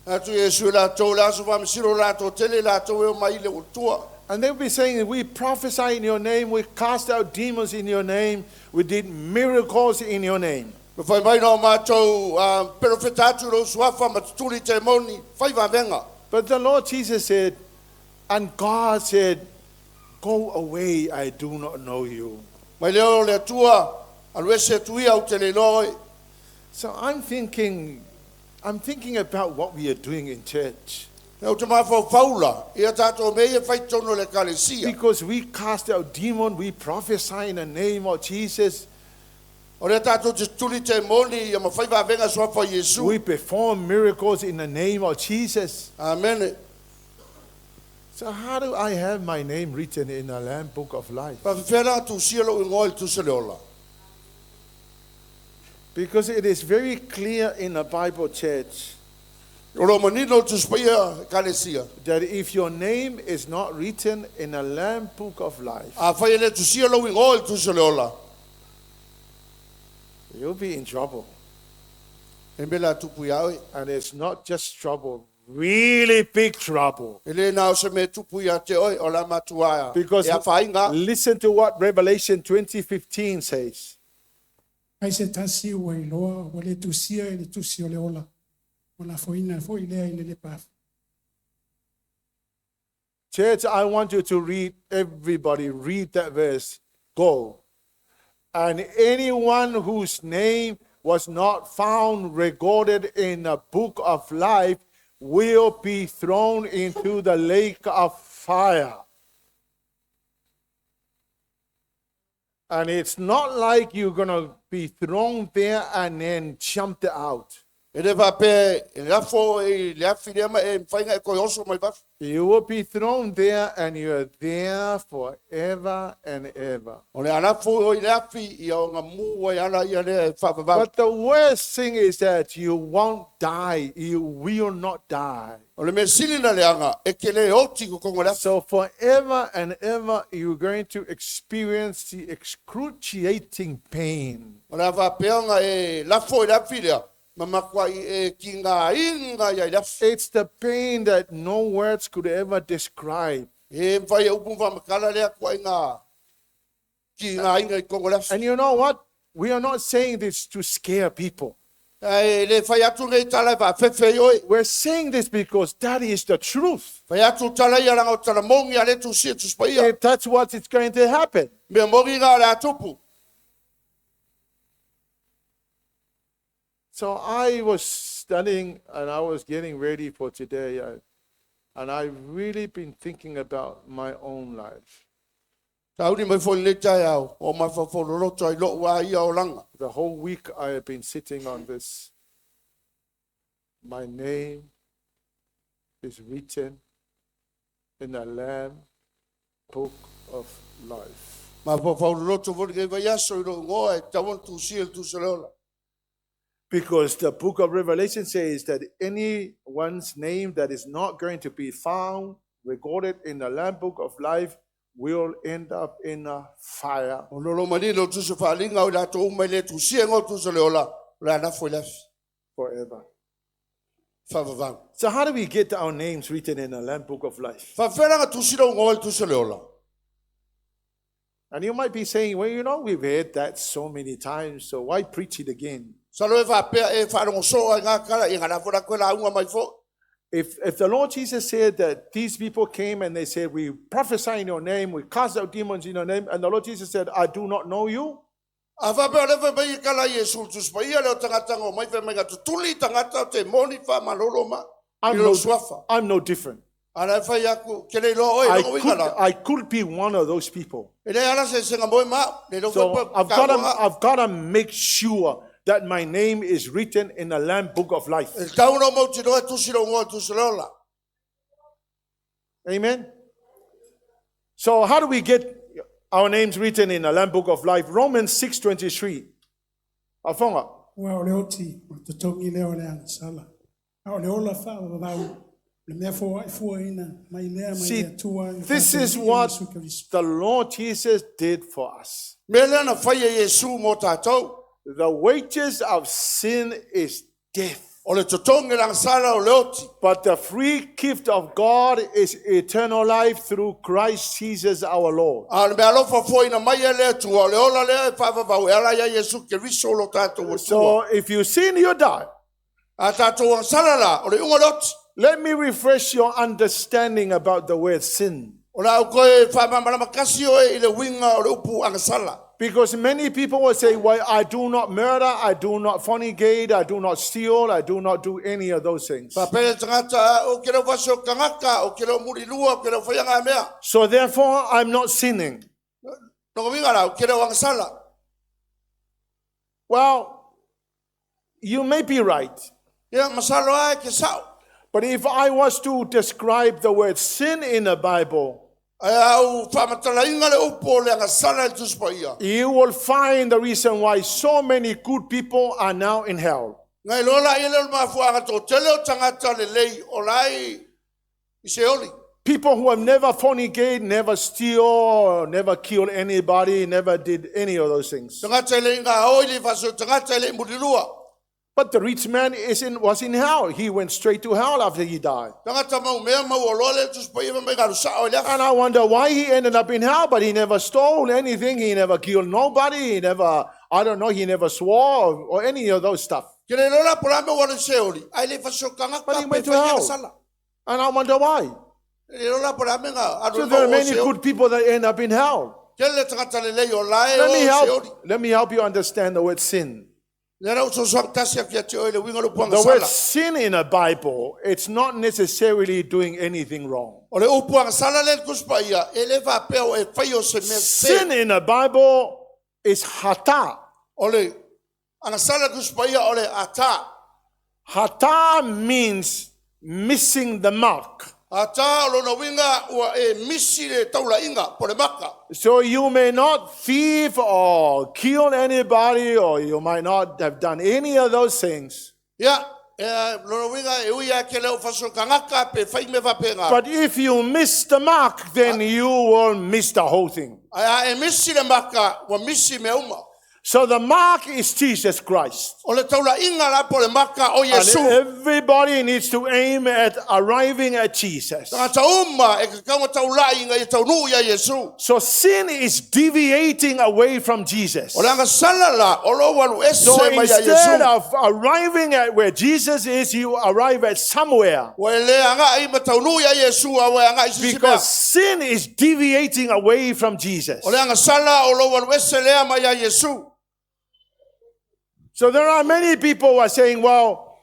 Atu Iesu i latou, le aso faamasino latou tele latou e omai i le Atua. And they'll be saying, "We prophesy in your name, we cast out demons in your name, we did miracles in your name." Ma fai mai na o matou perofeta atu i lou suafa ma tutuli temoni, fai vavega. But the Lord Jesus said, and God said, "Go away, I do not know you." Mai lea o le Atua, alu ese atu ia ou te le iloa oe. So I'm thinking about what we are doing in church. E ou te mafaufau la, ia tatou mea ia e fai i totonu o le ekalesia. Because we cast out demon, we prophesy in the name of Jesus, O lea tatou te tuli temoni ia ma fai vavega suafa o Iesu. We perform miracles in the name of Jesus. Amene. So how do I have my name written in the Lamb Book of Life? Faafefea la tusia lou igoa i le tusi o le ola? Because it is very clear in the Bible, church, O lo manino o le Tusi Paia ekalesia. That if your name is not written in the Lamb Book of Life, Afai e le tusia lou igoa i le tusi o le ola. You'll be in trouble. E mea la tupu ia oe. And it's not just trouble, really big trouble. E le na o se mea tupu ia te oe o la matua Because e afaina. Listen to what Revelation 20:15 says. Ai se tasi ua iloa ua le tusia i le tusi o le ola. O lafoina foʻi lea i le lepa afi. Church, I want you to read, everybody, read that verse. Go. And anyone whose name was not found recorded in the book of life will be thrown into the lake of fire. And it's not like you're going to be thrown there and then jumped out. E le faapea e lafo i le afi lea ma e mafai e toe oso mai fafo. You will be thrown there and you're there forever and ever. O le alafo i le afi ia o ngā mua i ala ia lea e faavavau. But the worst thing is that you won't die. You will not die. O le mea sili na leaga e ke le oti ko kongo le afi. So forever and ever, you're going to experience the excruciating pain. O le a faapea e lafo i le afi lea. Ma makua i e ki ngā inga ia i le afi. It's the pain that no words could ever describe. E mwhai e upu whamakala lea kua inga ki ngā inga i kongo le afi. And you know what? We are not saying this to scare people. E le whai atu nei tala e whaafefe i oi. We're saying this because that is the truth. Whai atu tala ia ranga o tala mongi a le tu si e tuspa ia. If that's what is going to happen. Mea mongi ngā le atupu. So I was studying and I was getting ready for today. And I've really been thinking about my own life. Tauri mai fo le tai au, o mai fo loloto ai lo wa ia o langa. The whole week I have been sitting on this. My name is written in the Lamb Book of Life. Ma fo loloto fo le vai aso i lo ngoa e tawon tu si e tu se leola. Because the book of Revelation says that anyone's name that is not going to be found, recorded in the Lamb Book of Life, will end up in a fire. O lolo mani lo tu se whalinga o la to umai le tu si e ngo tu se leola, o le anafo i le afi. Forever. Whavavau. So how do we get our names written in the Lamb Book of Life? Whawheranga tu si rau ngoa i tu se leola. And you might be saying, well, you know, we've heard that so many times, so why preach it again? Sa lo e whapea e wharongo so ai ngā kara i ngā rafora koe la unga mai fo. If the Lord Jesus said that these people came and they said, we prophesy in your name, we cast out demons in your name, and the Lord Jesus said, I do not know you, A whapea le whai mai i kala i e sul tuspa ia leo tangata ngō mai whai mai ngā tutuli tangata o te moni wha malolo ma. I'm I lo no, suafa. I'm no different. Ara e whai aku, ke lei loa oi, I longo winga could, la. I could be one of those people. E le ala se senga moe ma, le lo So whai I've got to, I've got to make sure that my name is written in the Lamb Book of Life. E tau no mau tino e tusi lo ngoa tusi leola. Amen. So how do we get our names written in the Lamb Book of Life? Romans 6:23. Afonga. Ua o le oti, o le totongi lea o le agasala. A o le ola whaavavau, le mea fua i fua ina, mai lea mai See, le atua, i this is whaatongia i what Yesu Keriso. the Lord Jesus did for us. Me lea na whai e Yesu mō tātou. The wages of sin is death. O le totongi langasala o le oti. But the free gift of God is eternal life through Christ Jesus our Lord. A le mea alofa fua ina mai e le atua, o le ola lea e whaavavau, e ala ia Yesu Keriso lo tātou o tua. So if you sin, you die. A tātou angsala la, o le unga le oti. Let me refresh your understanding about the word sin. O la au koe whaamamalama kasi oe i le winga o le upu angasala. Because many people will say, well, I do not murder, I do not fornicate, I do not steal, I do not do any of those things. Whapere tangata, o ke reo wasi o kangaka, o ke reo murilua, o ke reo whai ngā mea. So therefore, I'm not sinning. Nongo winga la, o ke reo angasala. Well, you may be right. Ia, masalo ae ke sao. But if I was to describe the word sin in the Bible, Ai au whamatala inga le upu o le angasala i tuspa ia. you will find the reason why so many good people are now in hell. Ngai lola i le mafua anga tō tele o tangata le lei o lai i se oli. People who have never fornicated, never steal, never killed anybody, never did any of those things. Tangata i le inga oi le whaso, tangata i le murilua. But the rich man was in hell. He went straight to hell after he died. Tangata mau mea mau o loa le tuspa ia mai ngaru sao i le And I wonder why he ended up in hell, but he never stole anything. He never killed nobody. He never, I don't know, he never swore or any of those stuff. Ke le lola pola me wale se oli. Ai le whaso kangaka But he pe went to whai hell. angasala. And I wonder why. Le lola pola me ngā aru So there are mau o many se oli. good people that end up in hell. Ke le tangata le lei o lai Let o me se oli. help, let me help you understand the word sin. Le rau so soang tasi a kia te oi le winga lo puanga The word sala. sin in the Bible, it's not necessarily doing anything wrong. O le upuanga sala le kuspa ia, e le whapea o e whai o se mea se. Sin in the Bible is hata. O le anga sala kuspa ia o le ata. Hata means missing the mark. Ata o lona winga ua e misi le taula inga, po le maka. So you may not thief or kill anybody, or you might not have done any of those things. Ia, e, lona winga e ui a ke leo whaso kangaka pe whai me whapenga. But if you miss the mark, then you will miss the whole thing. Ai a e misi le maka, ua misi me uma. So the mark is Jesus Christ. O le taulaiga la po o le maka o And Iesu. everybody needs to aim at arriving at Jesus. Tagata uma e tatau ona taulai ina ia taunuu ia Iesu. So sin is deviating away from Jesus. O le agasala la o loo ua aluese So mai ia instead Iesu. of arriving at where Jesus is, you arrive at somewhere. Ua e le aga'i ma taunuu ia Iesu a ua e aga'i i se isi mea. Because sin is deviating away from Jesus. O le agasala o lou aluese lea mai ia Iesu. So there are many people who are saying, well,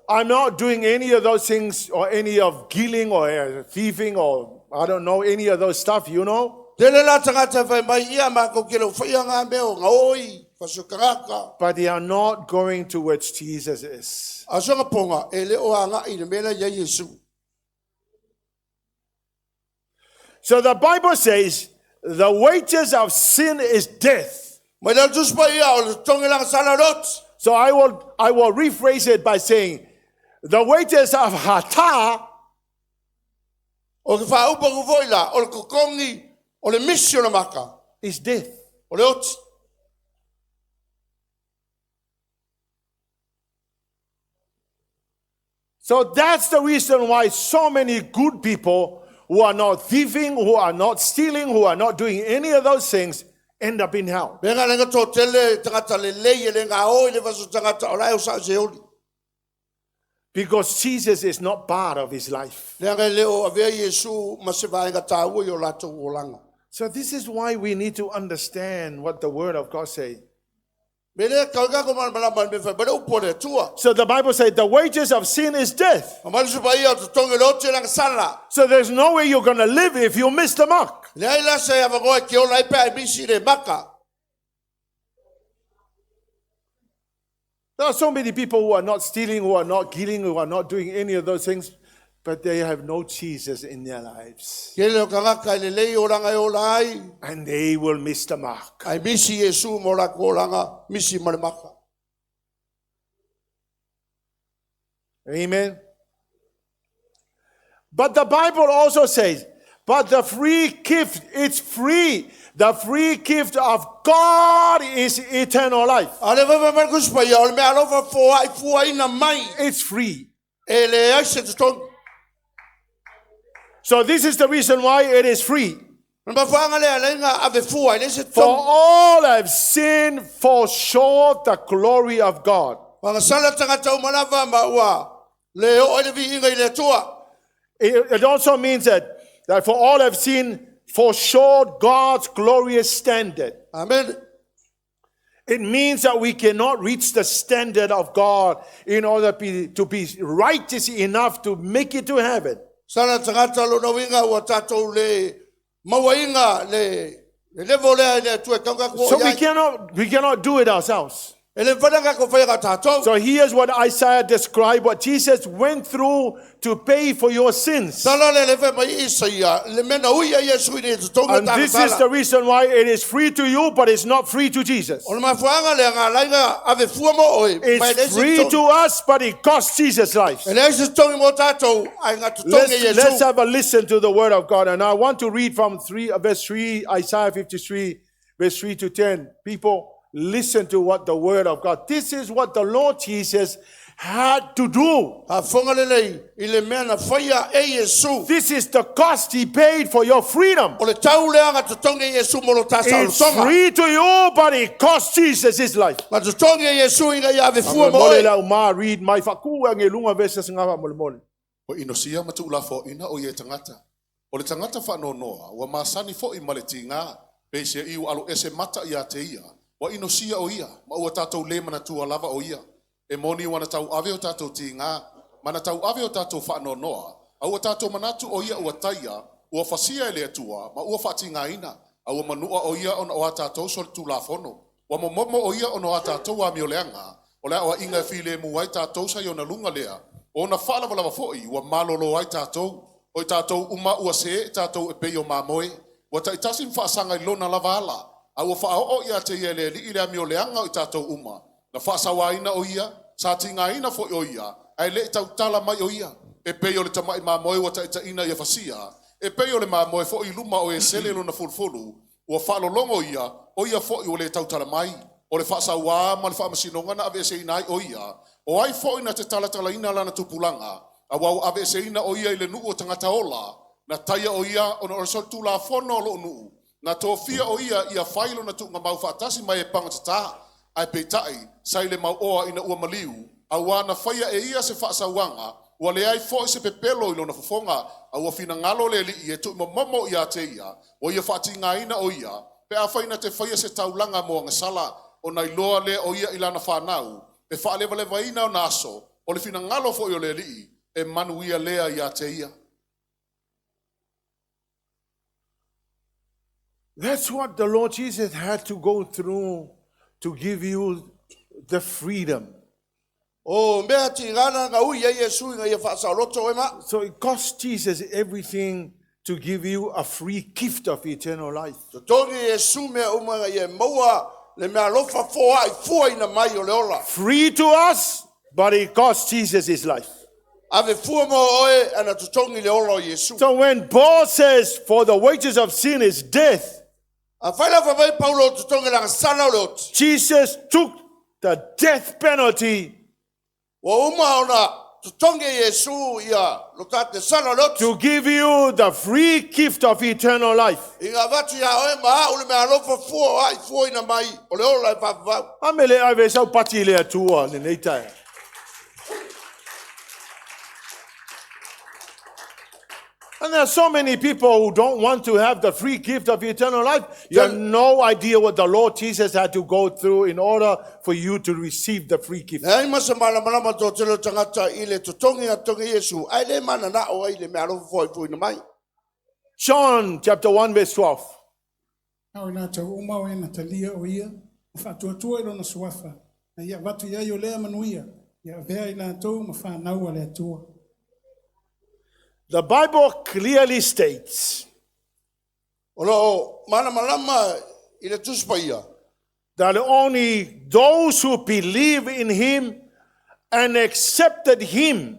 I'm not doing any of those things or any of killing or thieving or I don't know, any of those stuff. Tele la tagata e fai mai ia makou ke le ufaia gā mea o gaoi, fasokagaka. But they are not going to where Jesus is. A soga poga e le o aga'i i le mea la ia Iesu. So the Bible says the wages of sin is death. Mai le Tusi Paia o le totogi o le agasala le oti. So I will rephrase it by saying the wages of hata O ke faaupu atu foi la, o le totogi o le misi o le maka. is death. O le oti. So that's the reason why so many good people who are not thieving, who are not stealing, who are not doing any of those things, end up in hell. Mea ngā lenga tō tele tagata le lei e le ngā oi le vaso tagata o lae o sa se oli. Because Jesus is not part of his life. Leaga e le o avea Iesu ma se vaega tāua i o latou olaga. So this is why we need to understand what the word of God says. Me le kau kako malamalama le me whai, le upo le Atua. So the Bible says the wages of sin is death. Ma mai le Tusi Paia o totogi o le oti e le agasala. So there's no way you're going to live if you miss the mark. Le ai la se avanoa e ke ola ai pe a e misi le maka. There are so many people who are not stealing, who are not killing, who are not doing any of those things, but they have no Jesus in their lives. Ke le o kangaka e le lei olaga e ola ai. And they will miss the mark. Ai misi Iesu mo la ko olaga, misi ma le maka. Amen. But the Bible also says, but the free gift, it's free. The free gift of God is eternal life. A le fai fai mai le Tusi Paia, o le mea alofa foai fuaina mai. It's free. E le ai se totogi. So this is the reason why it is free. O le mafuaaga lea le aiga ave fua i le se For totogi. all have sinned, fall short the glory of God. Agasala tagata uma lava ma ua le oo ai le viiga i le Atua. It also means that for all have sinned, fall short God's glorious standard. Amen. It means that we cannot reach the standard of God in order to be righteous enough to make it to heaven. Sala tagata lona uiga ua tatou le mauaiga le level lea i le Atua e kauka ko So i ai. we cannot do it ourselves. E le mafai ona tatou faia tatou. So here's what Isaiah described, what Jesus went through to pay for your sins. Sala le le fai mai Isaia, le mea na ui ai Iesu i le totogi o And this is tagatala. the reason why it is free to you, but it's not free to Jesus. O le mafuaaga lea ngā laiga ave fua mo oe, mai le It's se free totogi. to us, but it costs Jesus' life. E leai se totogi mo tatou, ai ngā totogi Let's e Iesu. have a listen to the word of God. And I want to read from 3, verse 3, Isaiah 53, verse 3 to 10. People, listen to what the word of God. This is what the Lord Jesus had to do. A fonga lelei, i le mea na whaia e Iesu. This is the cost he paid for your freedom. O le tau lea ngā totogi e Iesu mo lo tasa o It's le tonga. free to you, but it cost Jesus his life. Ngā totogi e Iesu i ngā ave fua mo Mole oe. la uma read mai faku ange lunga verses ngā mole mole. O inosia ma tuula fo ina o ie tangata. O le tangata whaanonoa, ua masani fo i male tingā, pe se i u alu ese mata i a te ia, ua inosia o ia, ma ua tātou le mana tua lava o ia. E moni wana tau ave o tātou tingā, mana tau ave o tātou whaanonoa, a ua tātou manatu o ia ua taia, ua fasia e le atua, ma ua whaatingaina, a ua manua o ia ona o a tātou so le tulafono. Ua momomo o ia ona o a tātou a mioleanga, o lea oa inga e file mu ai tātou sa i ona lunga lea, o ona whaalavalava foi, ua malolo ai tātou, o i tātou uma ua se e tātou e pei o mamoe, ua taitasi mwhaasanga i lona lava ala, a ua whaao ia te ia le li i le amio leanga o i tātou uma, na whaasawaina o ia, sa tingaina foi o ia, ai le i tautala mai o ia, e pei o le tamai mamoe ua taitaina ia fasia, e pei o le mamoe foi i luma o e sele lona fulufulu, Ua faalologo ia, o ia foʻi ua lē tautala mai. O le faasauā ma le faamasinoga na aveeseina ai o ia, o ai foʻi na te talatalaina lana tupulaga, auā ua aveeseina o ia i le nuu o tagata ola, na taia o ia ona o le solitulafono o lou nuu, na tofia o ia ia fai lona tuugamau faatasi ma e pagatatā, ae peitai, sa i le mauoa ina ua maliu, auā na faia e ia se faasauaga, ua leai foʻi se pepelo i lona fofoga, a ua finagalo le Alii e tuumomomo ia te ia, ua ia faatigāina o ia, pe afai na te faia se taulaga mo agasala, ona iloa lea o ia i lana fanau, e faalevalevaina ona aso, o le finagalo foʻi o le Alii, e manuia lea ia te ia. That's what the Lord Jesus had to go through to give you the freedom. O mea tigana na ui ai Iesu ina ia faasaoloto oe ma. So it cost Jesus everything to give you a free gift of eternal life. Totogi Iesu mea uma ina ia maua le mea alofa foai fuaina mai o le ola. Free to us, but it cost Jesus his life. Ave fua mo oe ana totogi le ola o Iesu. So when Paul says, For the wages of sin is death, Afai la fai mai Paulo o totogi le agasala o le oti. Jesus took the death penalty Ua uma ona totogi e Iesu ia lo tate sala o le oti. to give you the free gift of eternal life. Ina avatu ia oe ma au le mea alofa fua o ai fuaina mai o le ola e faavavau. Ame le ave sau pati le atua le nei tae. And there are so many people who don't want to have the free gift of eternal life. You have no idea what the Lord Jesus had to go through in order for you to receive the free gift. Leai ma se malamalama toatele o tagata i le totogi a totogi Iesu, ae le mananao ai le mea alofa fua i fuaina mai. John chapter 1 verse 12. A o i latou uma o e na talia o ia, ma faatuatua i lona suafa, na ia avatu i ai o lea manuia, ia avea i latou ma fanau a le Atua. The Bible clearly states O loo malamalama i le Tusi Paia. that only those who believe in him and accepted him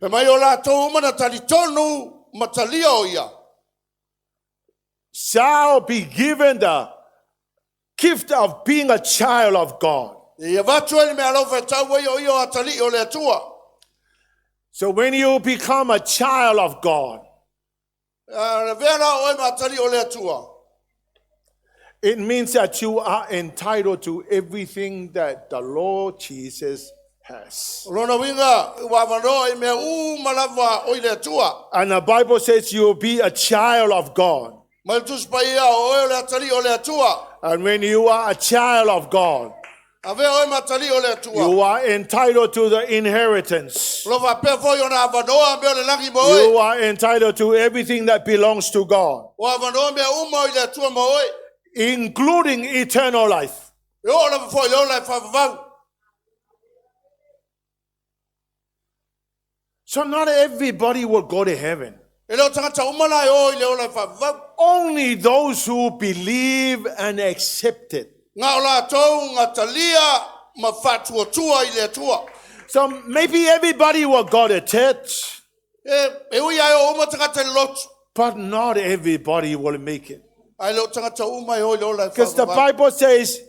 Fai mai o latou uma na talitonu ma talia o ia. shall be given the gift of being a child of God. Ia avatu ai le mea alofa e tau ai o ia o atalii o le Atua. So when you become a child of God, A avea la oe ma atalii o le Atua. it means that you are entitled to everything that the Lord Jesus has. O lona uiga, ua avanoa i mea uma lava o i le Atua. And the Bible says you will be a child of God. Ma le Tusi Paia o oe o le atalii o le Atua. And when you are a child of God, Avea oe ma atalii o le Atua. you are entitled to the inheritance. O lo faapea foi ona avanoa mea o le lagi mo oe. You are entitled to everything that belongs to God, O avanoa mea uma o i le Atua mo oe. including eternal life. E oo lava foi le ola e faavavau. So not everybody will go to heaven. E le o tagata uma la e o i le ola e faavavau. Only those who believe and accept it. Ngā o latou ngā talia ma faatuatua i le Atua. So maybe everybody will go to church, E, e ui ai o uma tagata i le lotu. but not everybody will make it. Ae le o tagata uma e o i le ola e Because the faavavau. Bible says,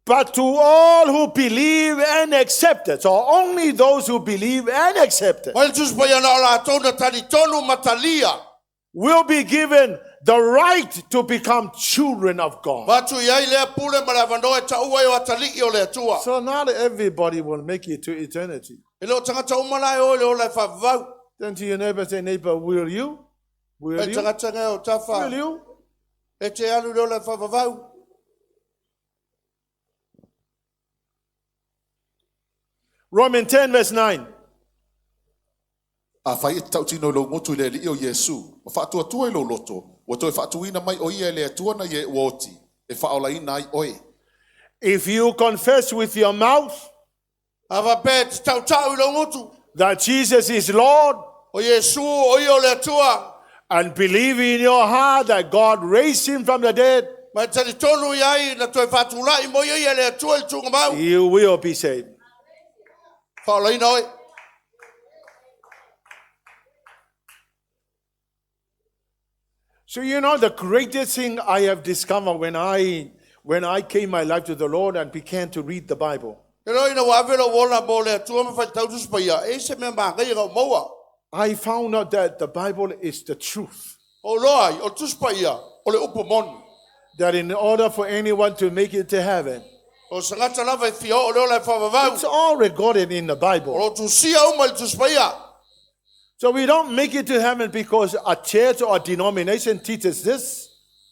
but to all who believe and accept it. So only those who believe and accept it Mai le Tusi Paia na o latou na talitonu ma talia. will be given the right to become children of God. Vatu i ai lea pule ma le avanoa e taua ai o atalii o le Atua. So not everybody will make it to eternity. E le o tagata uma la e o i le ola e faavavau. Then to your neighbor say, neighbor, will you? Will E you? tagata ngai o tafa. Will you? E te alu le ola e faavavau. Romans 10 verse 9. Afai e te tautino i lou gutu i le Alii o Iesu, ma faatuatua i lou loto, ua toe faatuina mai o ia e le Atua na ia e ua oti, e faaolaina ai oe. If you confess with your mouth A faapea e te tautau i lou gutu. that Jesus is Lord O Iesu o ia o le Atua. and believe in your heart that God raised him from the dead, Ma e talitonu i ai na toe faatulai mo ia ia le Atua i le tuugamau. you will be saved. Faaolaina oe. So you know the greatest thing I have discovered when I gave my life to the Lord and began to read the Bible. Te roi na wave lo wola mo le atua ma whai tau tusi paia, e se mea maangai ngau maua. I found out that the Bible is the truth. O loa ai, o tusi paia, o le upu moni. That in order for anyone to make it to heaven, O sangata lava e fia o le ola e whavavau. it's all recorded in the Bible. O lo tusia uma i le tusi paia. So we don't make it to heaven because a church or a denomination teaches this.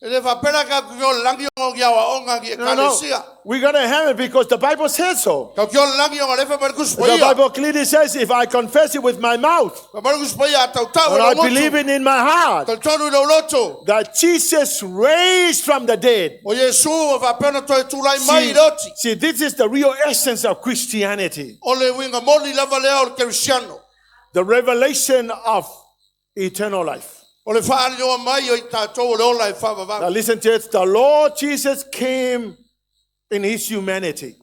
E le whapera ka ki o langi o ngi awa onga ki e No. kalesia. We got to heaven because the Bible says so. Ka ki o langi o ngalefa ma le kusi The paia. Bible clearly says, if I confess it with my mouth Ka ma le kusi paia a tautau and e I lo believe motu. it in my heart Talitonu i lo loto. that Jesus raised from the dead. O Yesu o whapena toi tūlai mai i See, le oti. see, this is the real essence of Christianity. O le winga moni lava lea o le kerisiano. The revelation of eternal life. O le whaalioa mai o i tātou o le ola e whavavau. Now listen to it. The Lord Jesus came in his humanity.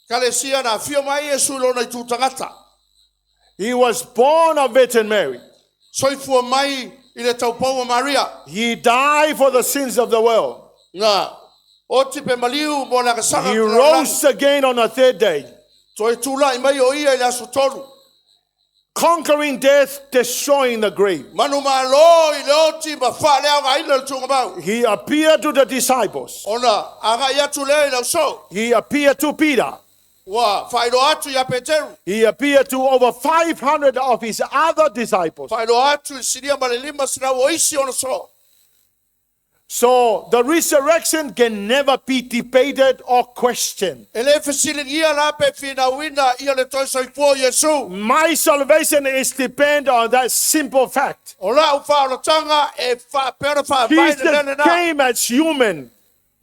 Kalesia nā whio mai Yesu i lona i tūtangata. He was born of Virgin Mary. Soifua mai i le taupau o Maria. He died for the sins of the world. Ngā, o tipe maliu mo le akasana He o te lalagi. rose again on the third day, Toi tūlai mai o ia i le aso tolu. conquering death, destroying the grave. Manu malo i le oti ma whaalea ngā ila le tūnga mau. He appeared to the disciples. Ona, anga i atu lea i lau so. He appeared to Peter. Ua, whairo atu i a Peteru. He appeared to over 500 of his other disciples. Whairo atu i siria ma le lima sina o isi ona so. So the resurrection can never be debated or questioned. E le whasilingia la pe whina ia le toi soifua o Yesu. My salvation is depend on that simple fact. O la u whaolatanga e whaapera whaavai le Jesus lele na. came as human.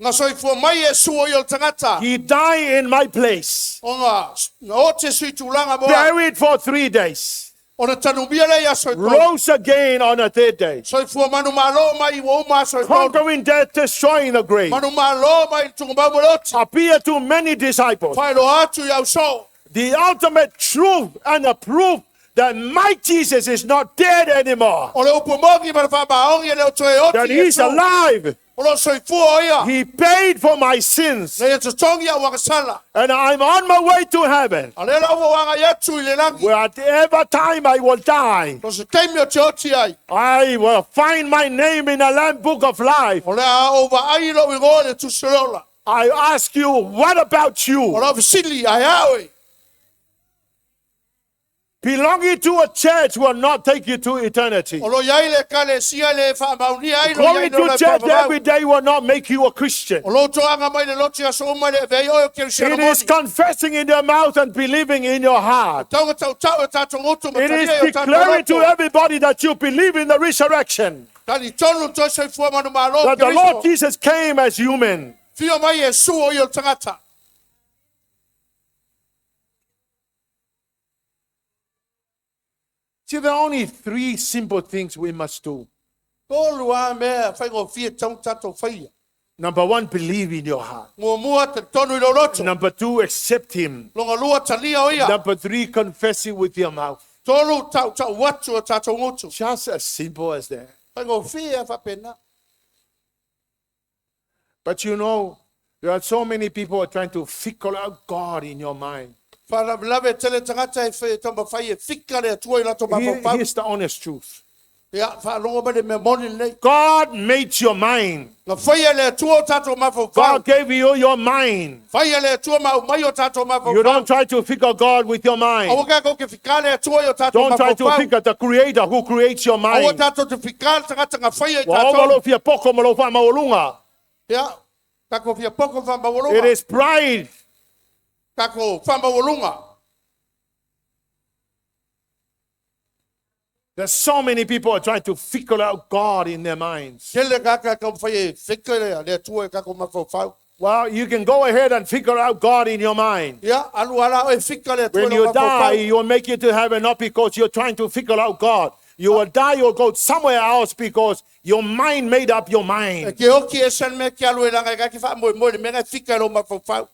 Ngā soifua mai Yesu o i o le tangata. He died in my place, O ngā, ngā o te sui tūlanga moa. buried for 3 days, O le tanumia le ia soifua. rose again on the third day, Soifua manu malo mai i wa uma soifua. conquering death, destroying the grave. Manu malo mai i tunga mau mo le oti. Appeared to many disciples. Whairo atu i au so. The ultimate truth and the proof that my Jesus is not dead anymore, O le upu mongi ma le whaamaongi e le o toe oti that he's Yesu. alive. O lo soifua o ia. He paid for my sins, Na ia totongi au wakasala. and I'm on my way to heaven. A le lau wanga i atu i le langi. Whatever time I will die, No se keimi o te oti ai. I will find my name in the Lamb Book of Life. O le a o wa ai lo ingo le tuselola. I ask you, what about O you? la fisili ai awe. Belonging to a church will not take you to eternity. O lo iai le kale sia le whaamaunia ai lo iai Going le to ola e church whaamau. every day will not make you a Christian. O lo toanga mai le loti aso uma le vei oe o kerusiano It is moni. confessing in your mouth and believing in your heart. Taunga tau tau e tātou ngutu ma It is talia i o tātou declaring to loto. everybody that you believe in the resurrection, Tani tonu toi soifua manu malo that the Lord Keriso. Jesus came as human. Whio mai e su o i o le tangata. See, there are only three simple things we must do. Tolu a mea whaingo whia taung tātou whaia. Number one, believe in your heart. Mua mua te tonu i lo loto. Number two, accept Him. Longa lua talia o ia. Number three, confess it with your mouth. Tolu tau tau watu o tātou ngutu. Just as simple as that. Whaingo whia whapena. But you know, there are so many people who are trying to figure out God in your mind. Wharawelawe tele tangata e whai tamba whai e whika le atua i lato mawhawhau. Here's the honest truth. Ia, whaalongo mai le mea moni nei. God made your mind. Nga whaia le atua o tātou mawhawhau. God gave you your mind. Whaia le atua mau mai o tātou You mawhawhau. don't try to figure God with your mind. Aua kā ke whika le atua i o tātou Don't try to mawhawhau. figure the creator who creates your Aua mind. tātou te whika le tangata nga whaia i Wa oma lo tātou. fia poko ma lo wha maolunga. Ia, kako whia poko It whamawolunga. is pride. Kako whamawolunga. There's so many people are trying to figure out God in their minds. Kele kaka ka whaia e whika le atua i kako mawhawhau. Well, you can go ahead and figure out God in your mind. Ia, alu ala o e whika le atua When i you lo die, mawhawhau. you will make it to heaven not because you're trying to figure out God. You will die, you'll go somewhere else because your mind made up your E mind. ke oki e san me ke alu e langa i kaki wha moe moe le mea ngai whika i lo mawhawhau.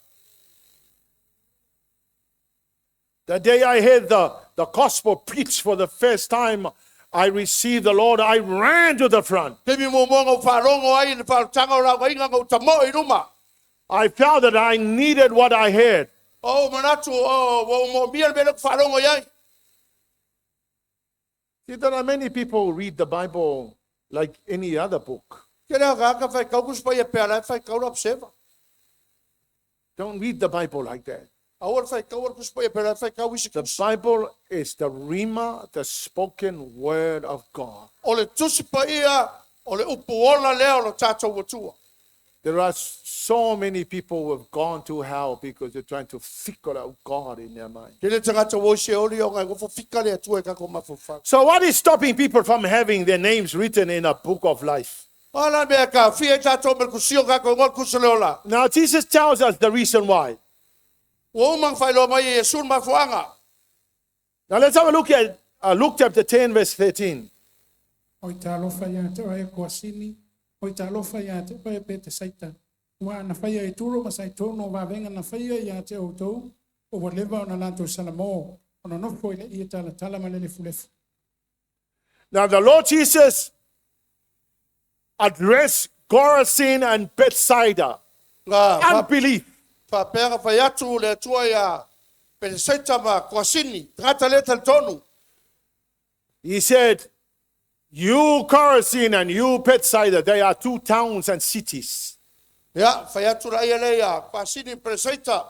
The day I heard the gospel preached for the first time, I received the Lord, I ran to the front. Taimi muamua na ou faalogo ai i le faaolataga o lauaiga na ou tamo'o i luma. I felt that I needed what I heard. O ou manatu o ua ou mo'omia le mea lea ou te faalogo i ai. See, there are many people who read the Bible like any other book. Tele o tagata faitau Tusi Paia pea la e faitau le apaseva. Don't read the Bible like that. Aua le faitaua le Tusi Paia pea la e faitau isi The tusi. Bible is the Rhema, the spoken word of God. O le Tusi Paia o le upu ola lea o lo tatou Atua. There are so many people who have gone to hell because they're trying to figure out God in their mind. Tele tagata ua o i Seoli ona e nofo fika le Atua i tatou mafaufau. So, what is stopping people from having their names written in a book of life? O a la mea e taofia ai tatou ma le tusia o tatou igoa i le tusi o le ola? Now, Jesus tells us the reason why. Ua uma ona faailoa mai e Iesu le mafuaaga. Now, let's have a look at Luke chapter 10, verse 13. O i talofa ia te oe Koasini, o i talofa ia te oe Petesaita. Ua ana faia e Turo ma Saitono o vavenga na faia ia te outou, o ua leva ona latou salamō, ona nofo i le ie talatala ma le lefulefu. Now, the Lord Jesus addressed Chorazin and Bethsaida. Na Unbelief. faapea na fai atu le Atua ia Petesaita ma Koasini, tagata le talitonu. He said, You Chorazin and you Bethsaida, they are two towns and cities. Ia, fai atu la ia le ia Koasini ma Petesaita.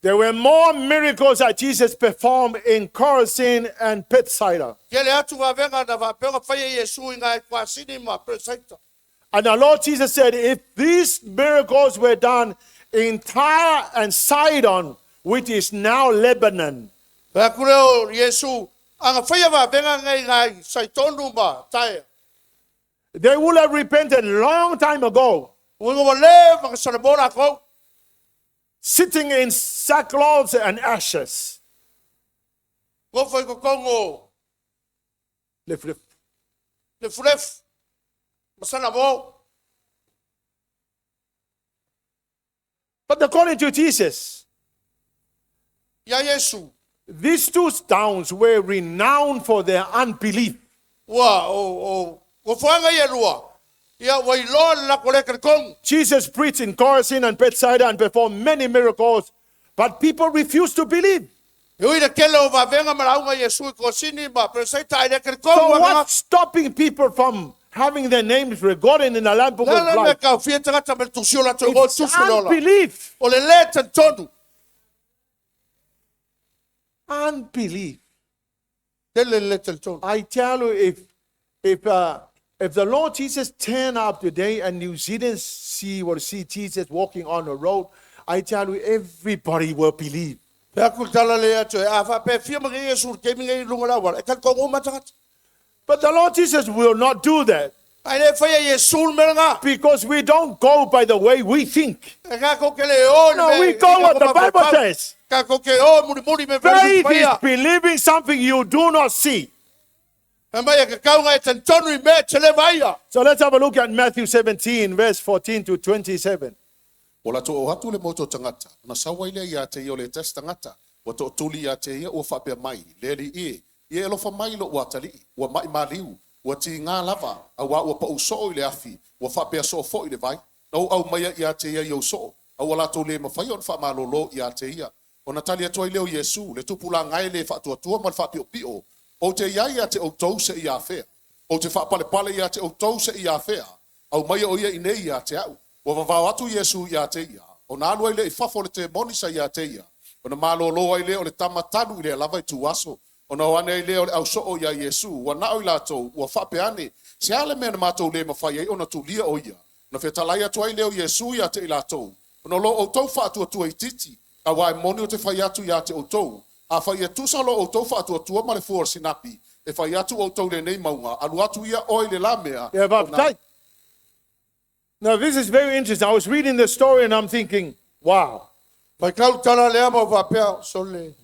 There were more miracles that Jesus performed in Chorazin and Bethsaida. Tele atu vavenga na faapea ona faia Iesu i ngā Koasini ma Petesaita. And the Lord Jesus said, If these miracles were done in Tyre and Sidon, which is now Lebanon, Fai atu lea o Iesu, ana faia vavenga nei i ngā Saitonu ma Taia. they would have repented long time ago, Uiga ua leva na salamō lakou. sitting in sackcloth and ashes. Nofo i totonu o Lef- lef. lefulefu ma salamō. But according to Jesus, Ia Iesu, these two towns were renowned for their unbelief. ua o nofoaga ia e lua, ia ua iloa le lakou le talitonu. Jesus preached in Chorazin and Bethsaida and performed many miracles, but people refused to believe. E ui le tele o vavenga ma lauga Iesu i Koasini ma Peresaita ai le talitonu So a tagata. what's stopping people from having their names recorded in the Lamb Book Le of a le mea Life? taofia tagata ma le tusia o latou igoa i le It's tusi o le ola? unbelief. O le lē talitonu. Unbelief. Tele le lē talitonu. I tell you, if the Lord Jesus turned up today and New Zealand see will see Jesus walking on the road, I tell you, everybody will believe. Pe aku le tala le atu e a faapea fia ma Iesu i le taimi nei i luga o le auala, e talitonu uma tagata. But the Lord Jesus will not do that Ae le faia Iesu le mea lagā. because we don't go by the way we think. E tatou ke le o i le No, mea we i go what the tatou Bible mafaufau. says. Tatou ke o mulimuli me vele Faith is paia. believing something you do not see. E mai e kakau e talitonu i mea e te le vaia. So let's have a look at Matthew 17, verse 14 to 27. Ua latou o atu le motu o tagata, ona sau ai lea ia te ia o le tasi tagata, ua to'atuli ia te ia ua faapea mai, le Alii e, ia e alofa mai lo'u atalii, ua ma'i maliu, ua tigā lava, auā ua pa'u so'o i le afi, ua faapea so'o fo'i le vai. Na ou aumaia ia te ia i ou so'o, a ua latou lē mafai ona faamalōlō ia te ia. Ona tali atu ai lea o Iesu, le tupulaga e lē faatuatua ma le faapi'opi'o, ou te iai ia te outou seʻia afea. Ou te faapalepale ia te outou seʻia afea, aumaia o ia i nei ia te a'u. Ua vavao atu Iesu ia te ia, ona alu ai lea i fafo o le temoni sa ia te ia. Ona malōlō ai lea o le tama talu i lea lava ituaso. Ona o ane ai lea o le auso'o iā Iesu, ua na'o i latou, ua faapea ane, se a le mea na matou lē mafai ai ona tulia o ia. Ona fetalai atu ai lea o Iesu ia te i latou. Ona o lō outou faatuatua itiiti, auā e moni ou te fai atu ia te outou. Afai e tusa lō outou faatuatua ma le fua o le sinapi, e fai atu outou i lenei mauga, alu atu ia oe i le la mea, Yeah, but ona Now, this is very interesting. I was reading the story and I'm thinking, wow. Faitau tala lea ma faapea sole.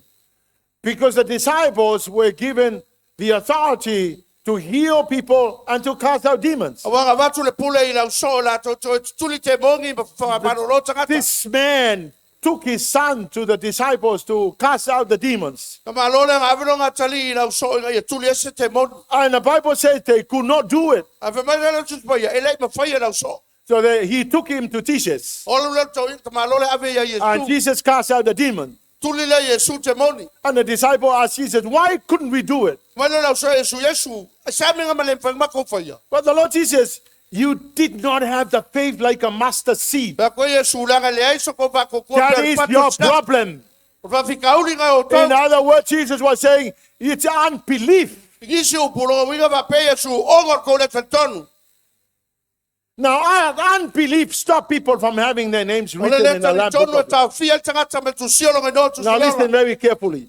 Because the disciples were given the authority to heal people and to cast out demons. Auā na avatu le pule i le ausoo latou toe tutuli temoni ma faamalōlō tagata. This man took his son to the disciples to cast out the demons. Ka malo le nga avelo nga tali i lau so inga ia tuli ese te moni. And the Bible says they could not do it. A fe mai le tusi paia, e lei mawhai e lau so. So he took him to Jesus. O le tau ka malo le ave ia And Yesu. Jesus cast out the demon. Tuli le Yesu te moni. And the disciple asked Jesus, why couldn't we do it? Mai le lau so Yesu, Yesu, a sa menga ma le mwhang mako whaia. But the Lord Jesus, you did not have the faith like a mustard seed. Pea koe Yesu langa le ai so ko wako kua That is your problem. O whawhikauri ngā o In tau. other words, Jesus was saying, it's unbelief. Ngisi o puronga winga wa pe Yesu, ongo ko le tantonu. Now, unbelief stop people from having their names O le written le in the Lamb talitonu Book e of Life. tau fia tangata me tu sio longa no tu Now, listen very carefully.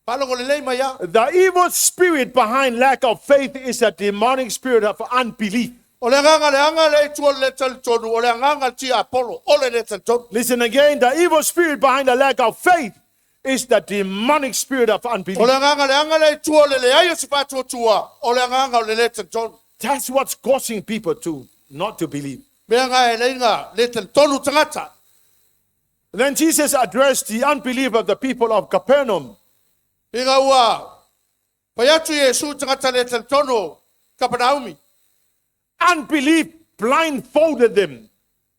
Palongo le lei mai a. The evil spirit behind lack of faith is a demonic spirit of unbelief. O le nganga le anga le tua le talitonu, o le nganga ti Apollo, o le le talitonu. Listen again, the evil spirit behind the lack of faith is the demonic spirit of O unbelief. le nganga le anga le tua le le ai o se whātua tua, o le nganga o le le talitonu. That's what's causing people to not to believe. Mea ngā e leinga le talitonu tangata. Then Jesus addressed the unbelief of the people of Capernaum. Inga ua, pai atu Yesu tangata le talitonu, Kapanaumi. Unbelief blindfolded them.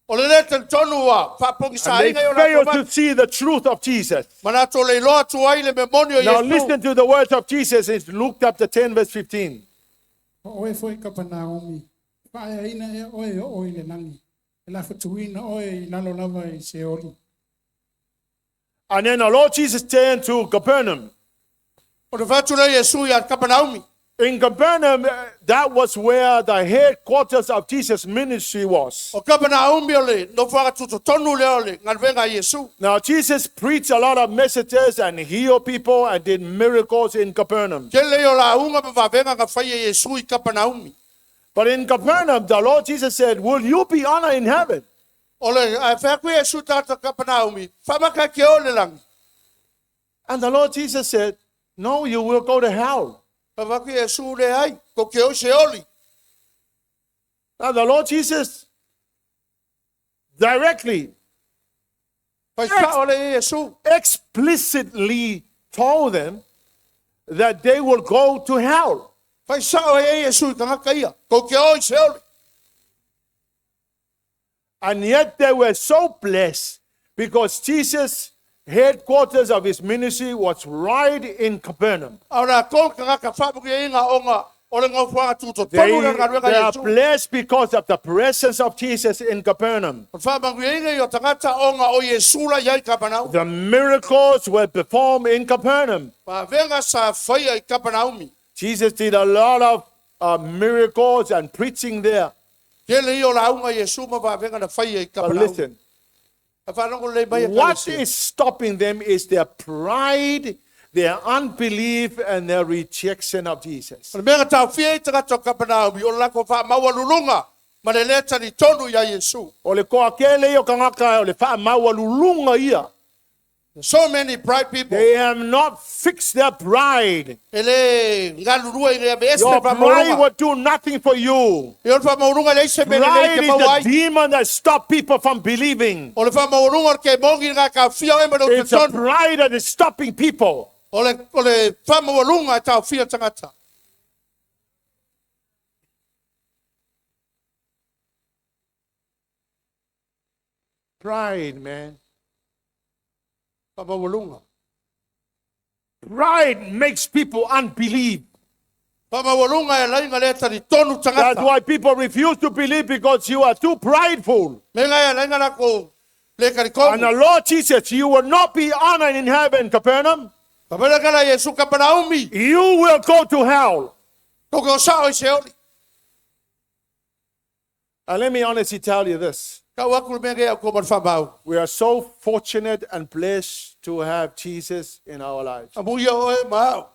O le le talitonu ua, whaapongi sa And they inga i o failed lātou to see the truth of Jesus. Mana tō le loa tu ai le me moni o Now Yesu. listen to the words of Jesus in Luke chapter 10, verse 15. O oe foi ka panaomi. Whaea ina e oe o oe le langi. E la whatuina oe i lalo lava i se oli. And then the Lord Jesus turned to Capernaum. O te whātu le Yesu i a Kapanaumi. In Capernaum, that was where the headquarters of Jesus' ministry was. O Kapanaumi o le, no whakatutu tonu le o le, ngalwenga a Yesu. Now, Jesus preached a lot of messages and healed people and did miracles in Capernaum. Ke le o la unga pa wawenga nga whai e Yesu i Kapanaumi. But in Capernaum, the Lord Jesus said, Will you be honored in heaven? O le, a whaku Yesu tata Kapanaumi, whamaka ke o le langi. And the Lord Jesus said, No, you will go to hell. Whaku Yesu le ai, ko ke o se oli. Now, the Lord Jesus directly, Pai wha o le Yesu. explicitly told them that they will go to hell. Pai sa o e Yesu i tangaka ia, ko ke o i se oli. And yet they were so blessed because Jesus' headquarters of his ministry was right in Capernaum. A ora ko kangaka whapuki e inga o ngā, o le ngā whanga tūto They, tonu le ngalwenga they are Yesu. blessed because of the presence of Jesus in Capernaum. O whamangu e inga i o tangata o ngā o Yesu la iai Kapanaumi. The miracles were performed in Capernaum. Wawenga sa whaia i Kapanaumi. Jesus did a lot of miracles and preaching there. Ke le i o la unga Yesu ma wawenga na whaia i But Kapanaumi. listen, A whanongo le mai e what kalesia. is stopping them is their pride, their unbelief, and their rejection of Jesus. O le mea tau fia i tangata o Kapanaumi, o le lako wha maua lulunga, ma le leta ni tonu ia Yesu. O le koa kele o kangaka o le wha maua lulunga ia. So many bright people. They have not fixed their pride. E le ngalurua i rea me ese Your wha pride maurunga. will do nothing for you. E o le wha maurunga le ise me le Pride ke is mau the ai. demon that stop people from believing. O le wha maurunga o ke mongi ngā ka fia o e mano te It's a tonu. pride that is stopping people. O le, o le wha maurunga e tau fia tangata. Pride, man. Wha maurunga. Pride makes people unbelieve. Wha maurunga e lainga le tari tonu That's tangata. why people refuse to believe because you are too prideful. Me ngai e lainga la ko le kari And the kongu. Lord Jesus, you will not be honored in heaven, Capernaum. Kapela kala Yesu Kapanaumi. You will go to hell. Koke o sao i se oli. And let me honestly tell you this. Kau aku le mea ngea ko mar whamau. We are so fortunate and blessed to have Jesus in our lives. A muia oe maau.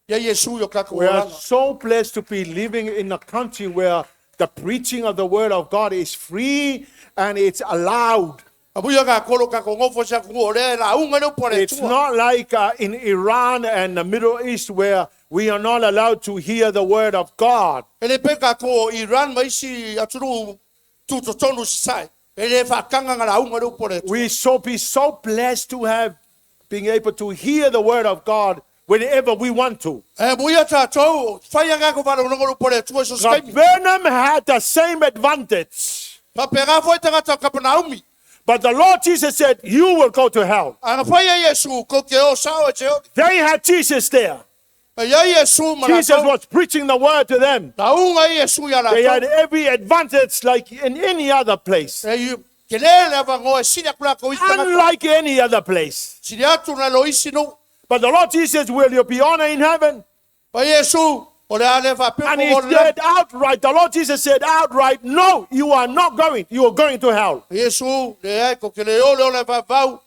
Ia Yesu i o kako We are oranga. so blessed to be living in a country where the preaching of the word of God is free and it's allowed. A muia ngā kolo kako ngofo sa kungu o lea la unga leo pore It's tua. not like in Iran and the Middle East where we are not allowed to hear the word of God. E le peka ko o Iran ma isi aturu tūtotonu sisai. E le whaakanga ngā launga le upo le atua. We so be so blessed to have being able to hear the word of God whenever we want to. E muia tātou, whai anga ko wharongo le upo le atua so skaimi. Capernaum had the same advantage. Pape ngā fwai tangata o Kapernaumi. But the Lord Jesus said, You will go to hell. Anga whai e Yesu, ko ke o sao e te o. They had Jesus there. E ia Yesu ma Jesus rātou. was preaching the word to them. Taunga i Yesu ia They had rātou. every advantage like in any other place. E i, ke le le awa ngoe siri aku lako i tangata. Unlike any other place. Siri atu na lo isi no. But the Lord Jesus, will you be honored in heaven? Pa Yesu, o le ale whapeo And ko he o le. said outright, the Lord Jesus said outright, No, you are not going. You are going to hell. Yesu, le ai ko ke le ole o le vavau,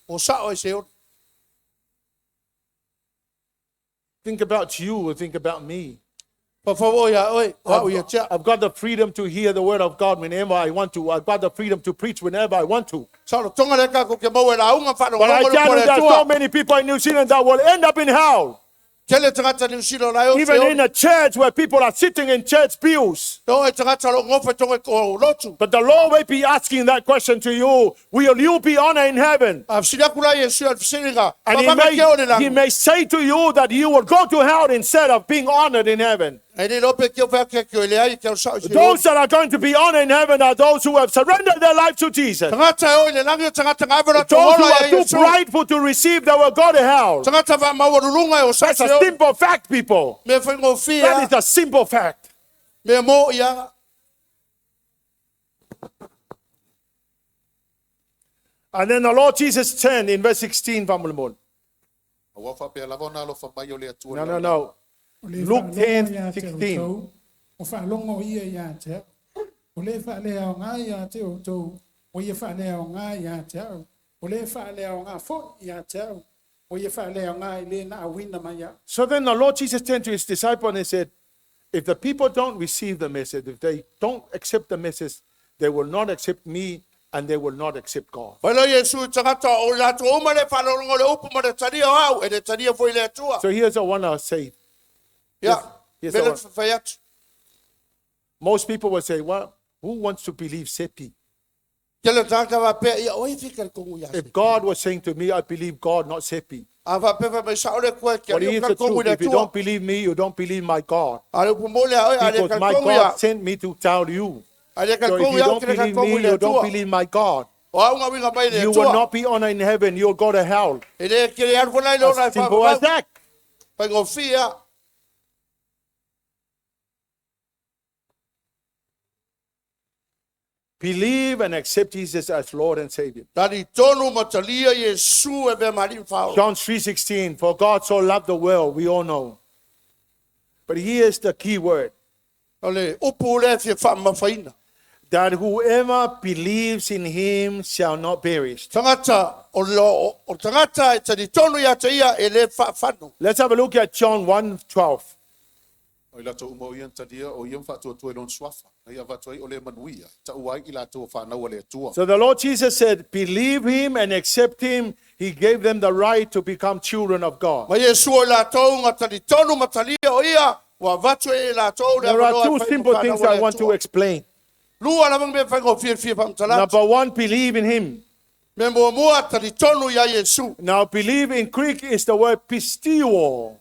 o sao e se ole. Think about you or think about me. Pawhau ia oe, o au ia I've, tia. I've got the freedom to hear the word of God whenever I want to. I've got the freedom to preach whenever I want to. Sao lo tonga le ka ko ke mau e la unga whano But I ngongo le tell pore you, there's so atua. many people in New Zealand that will end up in hell. Tele tangata ni usilo la o te Even in ole. a church where people are sitting in church pews. O e tangata lo ngofa tonga ko lotu. But the Lord will be asking that question to you. Will you be honored in heaven? A whisiri aku la Yesu al whisiringa. And he Pamanga ke ole may, he langu. may say to you that you will go to hell instead of being honored in heaven. E ni lope ki o whea ke ki o le ai ke o sao i se ole. Those that are going to be honored in heaven are those who have surrendered their life to Jesus. Tangata e o i le langi o tangata ngā wera tō Those who ola are ia too Yesu. prideful to receive, they will go to hell. Tangata wha maua rurunga e o sao That's se a ole. simple fact, people. Me whaingo That whia, is a simple fact. me mō ia. And then the Lord Jesus turned in verse 16, Famulmon. Aua whapea lava o nā alofa mai o le atua. No, no, no. O le Luke whaalongo 10, ia te 16. outou, O whaalongo ia ia te au. O le whaalea o ngā ia te outou, o ia whaalea o ngā ia te au. O le whaalea o ngā fo ia te au. O ia whaalea o ngā i le na awina mai au. So then the Lord Jesus turned to his disciple and he said, If the people don't receive the message, if they don't accept the message, they will not accept me and they will not accept God. Whaila Yesu i tangata o rātou uma le whanongo le upu ma le taria o au, e le taria foi le atua. So here's the one I'll say. Ia, Yes, me le yes, whai atu. Most people will say, Well, who wants to believe Sepi? Te le tangata wapea ia, oi whika le kongu ia. If God was saying to me, I believe God, not Sepi. A wapea whai mai sao le kua kia But leo here's ka the kongu truth. le If you atua. don't believe me, you don't believe my God. A le upu mole a oi, a le Because ka my kongu ia. God sent me to tell you. A le ka So if kongu you ia, don't ke le ka believe kongu me, le you don't atua. believe my God. O au ngā winga mai le You will atua. not be honored in heaven. You'll go to hell. E le kere aru whanai le ona As simple as that. Whai ngō whia. Believe and accept Jesus as Lord and Savior. Tari tonu matalia Yesu e ve mari whao. John 3:16 For God so loved the world, we all know. But here's the key word O le upu le fia whaamawhaina. that whoever believes in him shall not perish. Tangata o lo o tangata e tari tonu ia te ia e le whaawhanu. Let's have a look at John 1:12. O i lato uma o ia talia o ia mwhaatua tua i lon swafa. Na ia whatua i o le manuia. Ta uai i lato o whanau le atua. So the Lord Jesus said, "Believe him and accept him." He gave them the right to become children of God. Ma Yesu o latou ngā tari tonu matalia o ia, wa watu e latou le There are awanoa two e whai simple whanau things le I want to Atua. explain. Lua la me whai ngō whia whia whamtalatu. Number 1, believe in him. Me mua mua tari tonu ia Yesu. Now believe in Greek is the word pisteuo.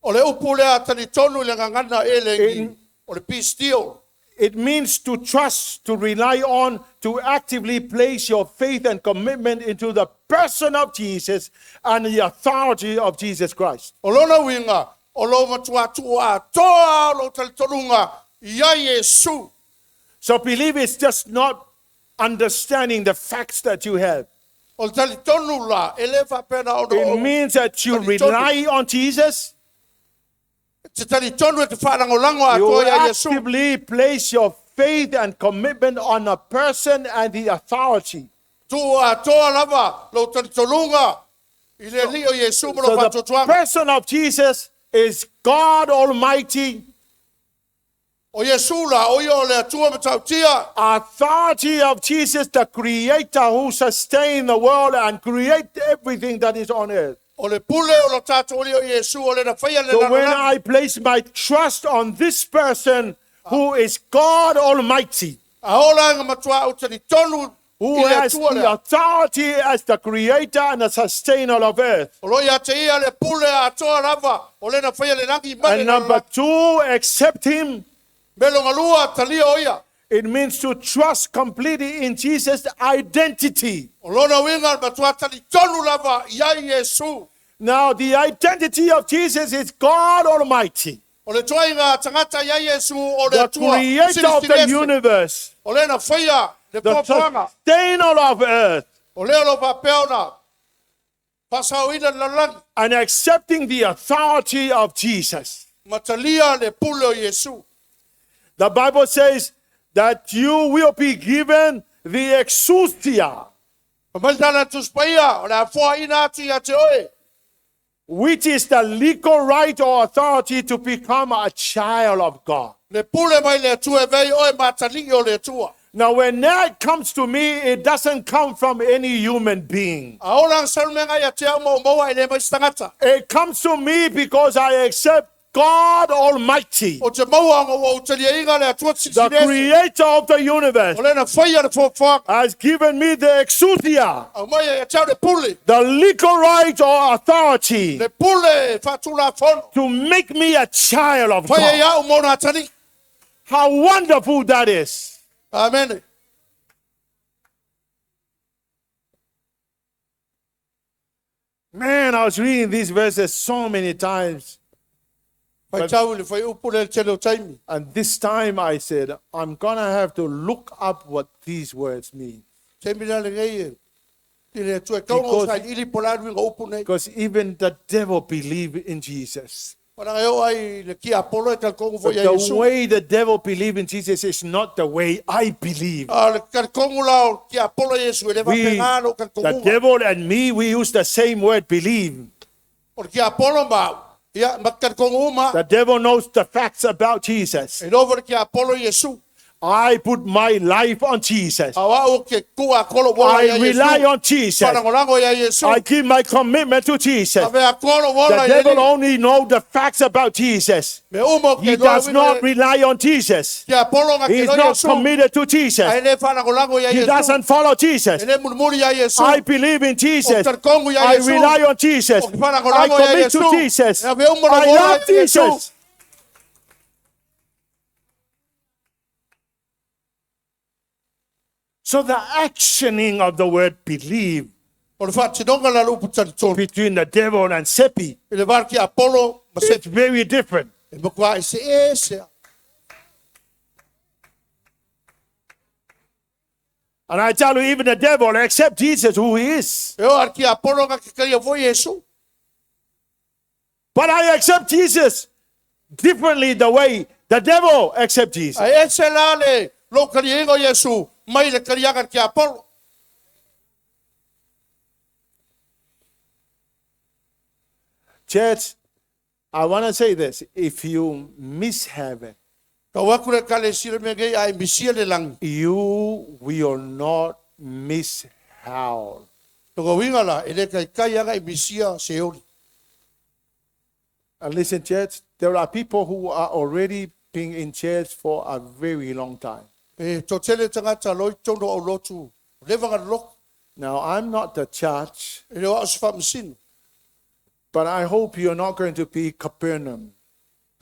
O le upu lea tari tonu le ngangana e le ngi. O le pistio. It means to trust, to rely on, to actively place your faith and commitment into the person of Jesus and the authority of Jesus Christ. O lona winga, o lo matua tua toa o lo tari tonunga ia Yesu. So believe is just not understanding the facts that you have. O le tari tonu la, e le whapena o It no. means that you Tari tonu. rely on Jesus. Te tari tonu e te wharangolango a You toa ia Yesu. actively place your faith and commitment on a person and the authority. Tua toa lava, lo tari tonunga i le li o Yesu mo lo So the whatuatuanga. person of Jesus is God Almighty. O Yesu la, o ia o le atua matautia. Authority of Jesus, the creator who sustained the world and create everything that is on earth. O le pule o lo tātou oli o Yesu o le na whaia le So when lalolagi. I place my trust on this person who is God Almighty, A ola nga matua o talitonu Who i le has Atua the lea. authority as the creator and the sustainer of earth. O lo ia te ia le pule a atoa lava. O lena whaia le rangi male And number two, accept him. Melo ngalua talia o ia. It means to trust completely in Jesus' identity. O lona winga matua talitonu lava ia Yesu. Now, the identity of Jesus is God Almighty, O le toa inga tangata ia Yesu o le the Atua. creator of the universe, O lena whaia le the poapoanga. sustainer of earth, O leo lo papeona. Pasau ina le lalagi. and accepting the authority of Jesus. Matalia le pule o Yesu. The Bible says that you will be given the exousia, Pamaltana tuspaia, o le afoa ina atu ia te oe. which is the legal right or authority to become a child of God. Le pule mai le atua e vei oe mataligi o le atua. Now, when that comes to me, it doesn't come from any human being. A ola ang salumenga ia te au mau maua i le mai stangata. It comes to me because I accept God Almighty, O te maua anga ua utalia inga le atua the sisinesu. creator of the universe, O lena whaia le foafoaga. has given me the exousia, Au mai ia te au le pule. the legal right or authority Le pule whaatula fono. to make me a child of Whaia God. ia au mona atani. How wonderful that is. Amen. Man, I was reading these verses so many times. Whai tau le whai upu le tele o taimi. And this time I said, I'm going to have to look up what these words mean. Taimi la le ngei e. I le atua e kaunga o Because- sai ili polaru inga upu nei. Because even the devil believed in Jesus. Wala ngeo ai le ki Apollo e talkongu fo But ia the Yesu. way the devil believed in Jesus is not the way I believe. A le kalkongu lao ki Apollo Yesu e le We, wapenga lo the kalkongu. devil and me, we use the same word, believe. O le ki Apollo ma. Ia mat kalkongu uma. The devil knows the facts about Jesus. E novo le ki Apollo Yesu. I put my life on Jesus. A wau ke kua kolo wola I ia Yesu. rely on Jesus. Wharangolango ia Yesu. I give my commitment to Jesus. A vea kolo wola The i devil le only knows the facts about Jesus. Me umo ke He loa does winga not le- rely on Jesus. Ki Apollo nga He ke is loa not Yesu. committed to Ai Jesus. le wharangolango ia He Yesu. doesn't follow Jesus. E le mulmuli ia Yesu. I believe in Jesus. O talkongu ia I Yesu. rely on Jesus. O ki I wharangolango ia commit to Yesu. Jesus. E vea umo I wola love ia Yesu. Jesus. So the actioning of the word believe O le whaatinonga la lupu talitonu. between the devil and Seppi I le var ki Apollo ma it's se very different. e makua i se e se. And I tell you, even the devil accept Jesus who he is. E o ar ki Apollo nga ke karia fo Yesu. But I accept Jesus differently the way the devil accept Jesus. Ai e se la le lo karia ingo Yesu mai le kariaga ki Apollo. Church, I want to say this. If you miss heaven, Ka waku le kale sira me ngei ai misia le langi. you will not miss hell. Toko winga la e le kai kai aga i misia se oli. And listen, church, there are people who are already being in church for a very long time. E to tele tangata loi tono au lotu. Leva nga loko. Now, I'm not the church, E le wao se whamasino. but I hope you're not going to be Capernaum.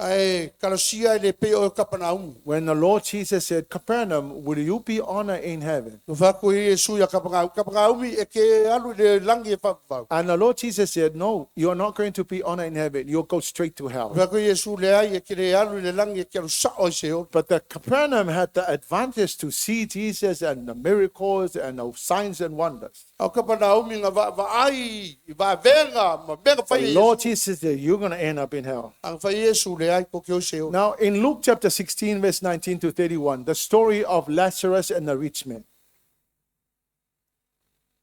Ai kalasia i le pe o kapanaumu. When the Lord Jesus said, Capernaum, will you be honored in heaven? No whaku i Yesu ia kapangau. Kapangaumi e ke alu i le langi e whapawau. And the Lord Jesus said, No, you're not going to be honored in heaven. You'll go straight to hell. Whaku i Yesu le ai e ke le alu i le langi e ke alu sao i se oli. But the Capernaum had the advantage to see Jesus and the miracles and the signs and wonders. Au kapanaumi nga va va ai i va venga ma venga whai The Yesu. Lord Jesus said, You're going to end up in hell. Ang whai Yesu le ai ko ke o se oli. Now, in Luke chapter 16, verse 19 to 31, the story of Lazarus and the rich man.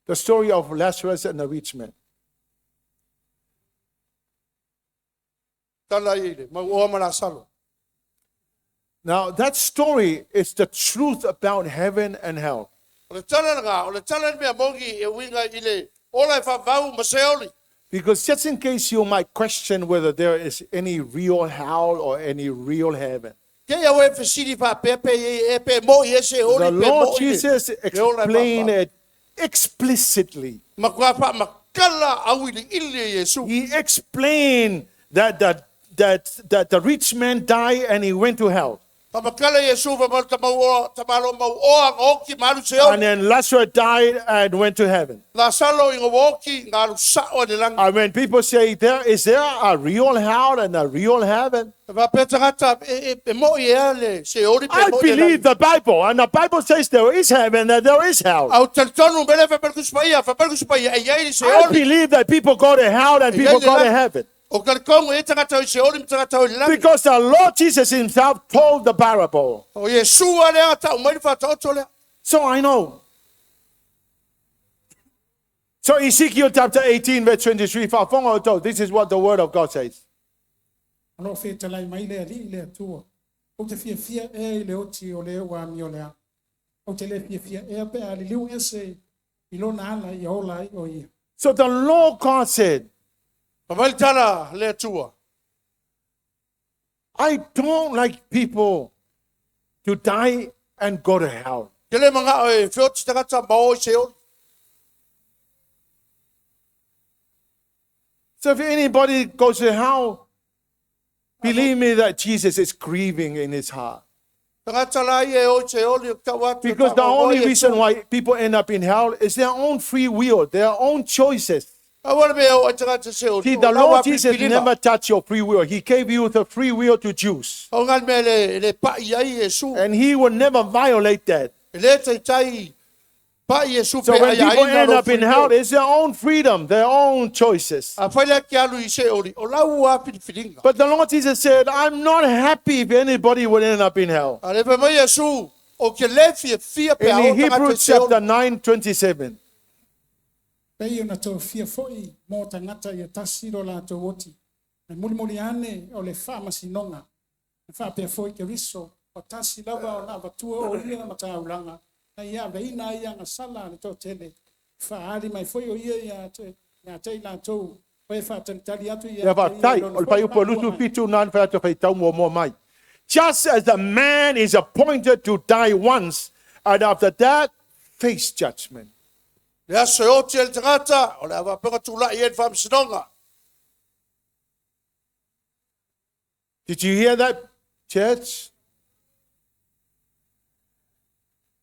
The story of Lazarus and the rich man. Tala i le mau oa ma la salo. Now, that story is the truth about heaven and hell. O le tala nga, o le tala mea mongi e winga i le ola e whawau ma se oli. Because just in case you might question whether there is any real hell or any real heaven, Ke ia oe fesili faapea pe e pe mo'i e Seoli The pe Lord mo'i le- Jesus le ola e explained faapaa. it explicitly. Matua faamakala auiliili e Iesu. He explained that the rich man died and he went to hell. Faamakala Iesu fa tamau oa tamalo mau oa nga oki ma alu And Seoli. then Lazarus died and went to heaven. Lasalo inga woki nga alu sa'o i le lagi. And when people say, there is there a real hell and a real heaven? E faapea tagata e e mo'i ea le Seoli pe I mo'i le believe lagi. the Bible, and the Bible says there is heaven and there is hell. Au talitonu mele faapea le Tusi Paia, faapea le Tusi Paia, e iai le I Seoli. believe that people go to hell and E iai people le go to lagi. heaven. O talitonu e tagata o i Seoli ma tagata o i le lagi. Because the Lord Jesus himself told the parable. O Iesu a lea ta'u mai le faataoto lea. So I know. So Ezekiel chapter 18, verse 23, faafofoga outou, this is what the word of God says. O loo fetalai mai le alii le Atua. Ou te fiafia ea i le oti o le ua amio leaga. Ou te lē fiafia ea pe a liliu ese i lona ala ia ola ai o ia. So the Lord God said, Fa mai le tala le Atua. I don't like people to die and go to hell. Ke le maga'o e feoti tagata ma o i Seoli. So if anybody goes to hell, believe me that Jesus is grieving in his heart. Tagata la ia e o i Seoli o tau atu e Because the faamoemoe only Iesu. reason why people end up in hell is their own free will, their own choices. Aua le mea o ai tagata Seoli. See, O the lau Lord a Jesus pilipiliga. never touched your free will. He gave you the free will to choose. O ngā le mea le, le pa'i ai Iesu. And he will never violate that. E le taitai pa'i Iesu So pe when ai people aina end lo up in free hell, will. it's their own freedom, their own choices. A fai lea ke alu i Seoli, o lau a filifilinga. But the Lord Jesus said, I'm not happy if anybody would end up in hell. A le fai mai Iesu, o ke le fiafia pe In a o tagata i Hebrews Seoli. chapter 9, 27. Pei ona tofia fo'i mo tagata ia tasi lo latou oti. E mulimuli ane o le faamasinoga. E faapea fo'i Keriso, o tasi lava ona avatua o ia mataulaga. Na ia aveina ai agasala a le toatele. Faaali mai foi o ia ia te, ia te i latou. O e faatalitali atu ia Ia te ia faafetai, i lona o le fo'i faiupu e matua lutu mai. fitu nane fai atu faitau muamua mai. Just as a man is appointed to die once, and after that, face judgment. Le aso e oti e le tagata, o le a faapea tula'i ai le faamasinoga. Did you hear that, church?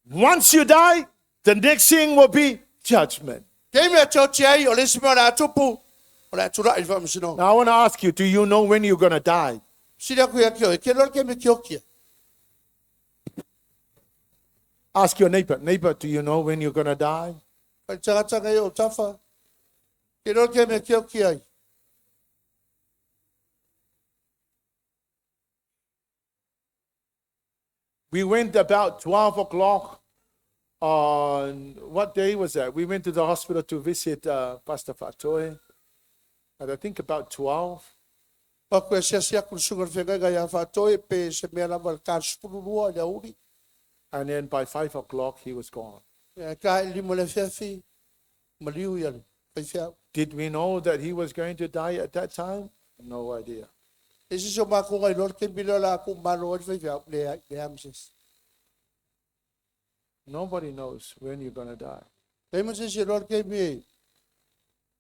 Once you die, the next thing will be judgment. Ke mea te oti ai, o le isi mea o le a tupu, o le a tula'i le faamasinoga. Now I want to ask you, do you know when you're going to die? Sili aku ia ki oe, ke loa le ke me ki okia. Ask your neighbor, neighbor, do you know when you're going to die? Fai tagata ngai o tafa, ke loa le ke me ki okia ai. We went about 12 o'clock on, what day was that? We went to the hospital to visit Pastor Fatoe at I think about 12. Paku e siasi aku le suga le whengainga ia whātoe pe se mea lava le kā sipuru lua i le uri. And then by 5 o'clock, he was gone. Ia ka e lima le fiafi, maliu ia le whaiwhiau. Did we know that he was going to die at that time? No idea. E sisi o mākonga i loa le kembila la aku malo ai le whaiwhiau, le ai, le amses. Nobody knows when you're going to die. Te ima sisi loa le kembi e.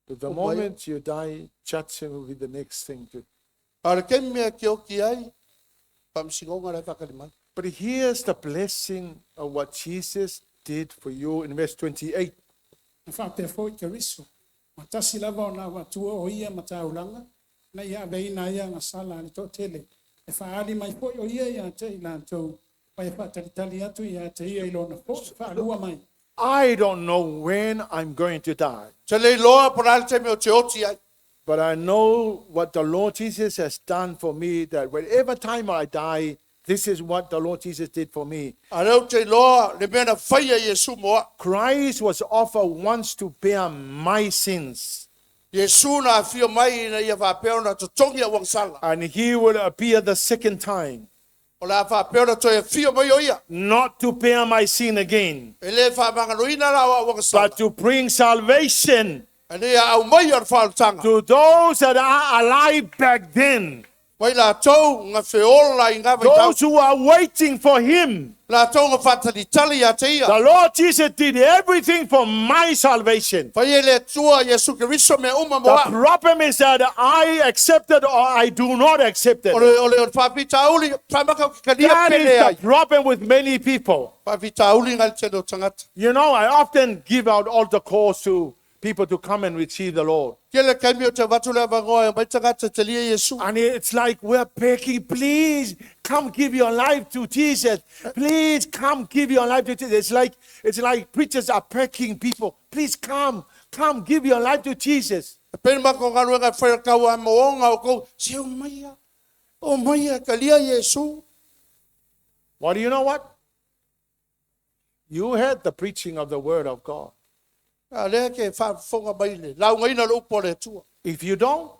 But the Oh, boy. moment you die, judgment will be the next thing to. A le kembi mea ki oki ai, pamsingonga le whakali mai. But here's the blessing of what Jesus did for you in verse 28. Na faapea fo'i Keriso. Ma tasi lava ona avatua o ia mataulaga. Na ia aveina ai agasala a le toatele. E faaali mai fo'i o ia ia te i latou. Ma e faatalitali atu ia te ia i lona fo'i faalua mai. I don't know when I'm going to die, Te lei loa po le te mea o te oti ai. but I know what the Lord Jesus has done for me, that whatever time I die, this is what the Lord Jesus did for me. A leo te loa le mea na whaia Iesu moa. Christ was offered once to bear my sins, Iesu na awhio mai na ia whapeo na totongi a wangsala. and he will appear the second time, O la whapeo na toe awhio mai o ia. not to bear my sin again, E le whamangaloina la o wangsala. but to bring salvation A le au mai o le whaoltanga. to those that are alive back then. Mai latou nga feola i ngā vaitau. Those who are waiting for him. Latou nga whātalitali ia te ia. The Lord Jesus did everything for my salvation. Whai e le Atua Iesu Keriso mea uma mo The au. problem is that I accept it or I do not accept it. O le, o le, o le whāpitauli, whamaka o ke kalia That pele is ai. the problem with many people. Whāpitauli ngai te tele o tangata. You know, I often give out altar calls to people to come and receive the Lord. Kele kaimi o te watu le awangoa e mai tangata te lia Iesu. And it's like we're begging, please come give your life to Jesus. Please come give your life to Jesus. It's like preachers are begging people, please come, come give your life to Jesus. E pēne mako ngaruenga whaia kaua mo onga o kou, se o maia, o maia, ka lia Iesu. Well, you know what? You heard the preaching of the word of God. A lea ke whaafonga mai le, lau ngaina le upo le Atua. If you don't,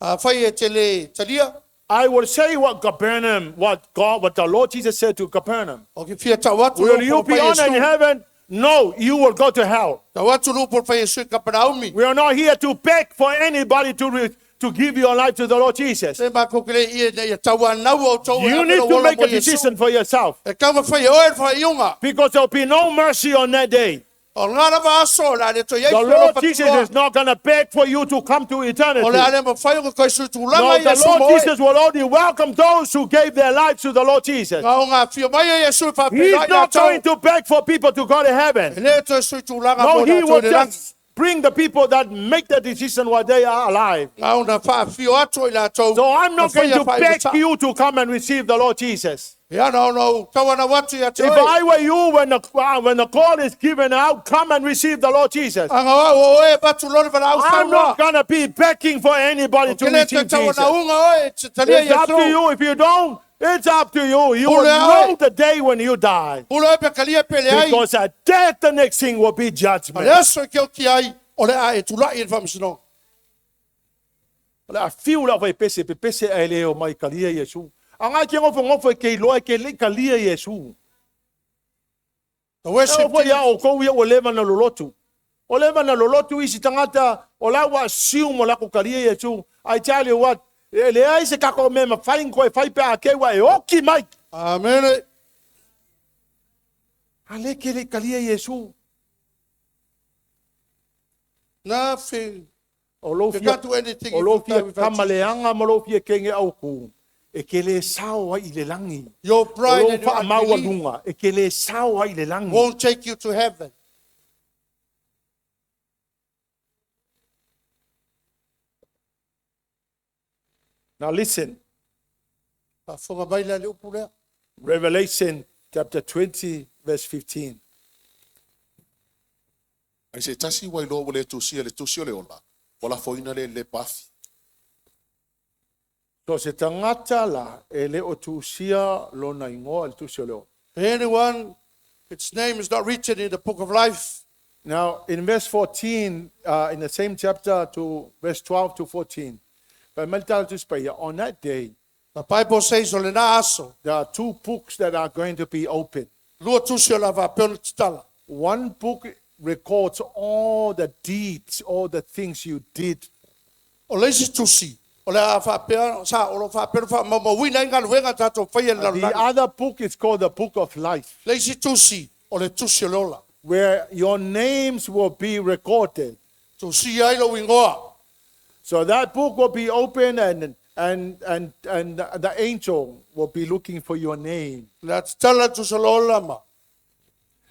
A whai e te le talia, I will say what Capernaum, what God, what the Lord Jesus said to Capernaum. o ki whia tau atu le Will you upo be le honored in Iesu. heaven? No, you will go to hell. Tau atu le upo le Iesu i Kapanaumi. We are not here to beg for anybody to give your life to the Lord Jesus. Te mako ke le ia nei tau anau o tau e You apelo need to ola make mo a Iesu. decision for yourself E kaunga whai e oe le whai iunga. because there will be no mercy on that day. O ngā rawa aso, la le toi ei The whiro Lord paturoa. Jesus is not going to beg for you to come to O eternity. le ale ma whai o koe su tūlanga No, i the Iesu mo Lord oe. Jesus will only welcome those who gave their lives to the Lord Jesus. Ngā o ngā whio mai e Iesu i whapena He's i not a tau. going to beg for people to go to heaven. E le toi su tūlanga No, mo he nā will toi le rangi. just bring the people that make the decision while they are alive. Ngā o nā whaawhio atu i lātou. So I'm not Na going whaia to whai beg wata. you to come and receive the Lord Jesus. Ia na ona u kawana watu ia te If oe. I were you, when the call is given out, come and receive the Lord Jesus. Anga o o oe batu lore wala au I'm whaua. not going to be begging for anybody to Ke le te receive tau Jesus. na unga oe, te talia It's up to Iesu. you. If you don't, it's up to you. You will Pule ae. know the day when you die. Pule oe pe kalia pele ai. Because at death, the next thing will be judgment. A le aso ke o ki ai, o le a e tulai i le whamasinoga. O le a fiu la fai pese, pe pese a ele o mai kalia Iesu. A ngai ke ngofo ngofo e ke iloa e ke le kalia Iesu. The worship E o ia o kou ia o leva na lolotu. O leva na lolotu isi tangata o la wa siu mo la ko kalia Iesu. I tell you what, e le ai se kako me ma whai koe whai pe a ke wa e oki mai. Amen. A le ke le kalia Iesu. Nothing. O lo You fia, can't do anything o if lo you fia die without Jesus. kamaleanga ma lo fia kenge au ku. E ke le sao ai i le langi. Your O pride lo and your wha maua unbelief lunga. E ke le sao ai le langi. won't take you to heaven. Now listen, Whaafonga mai la le upu lea. Revelation chapter 20, verse 15. Ai se tasi wai loa ua le tusia le tusi o le ola, ua lafoina le le pafi. So se tangata la e le o tusia lona ingoa le tusi o leo. Anyone, its name is not written in the book of life. Now, in verse 14, in the same chapter to verse 12 to 14, but Meltal to Spain, on that day, The Bible says o le nā aso, there are two books that are going to be opened. lua tusi o la whapeo titala. One book records all the deeds, all the things you did. O le isi tusi, o le a whapea, sa, o lo whapea wha maumauina i ngā luenga tātou whaia le The lalulagi. other book is called the book of life, Le isi tusi, o le tusi o le ola. where your names will be recorded. Tusi ai lo ingoa. So that book will be open and the angel will be looking for your name. Le a titala tusi o le ola ma.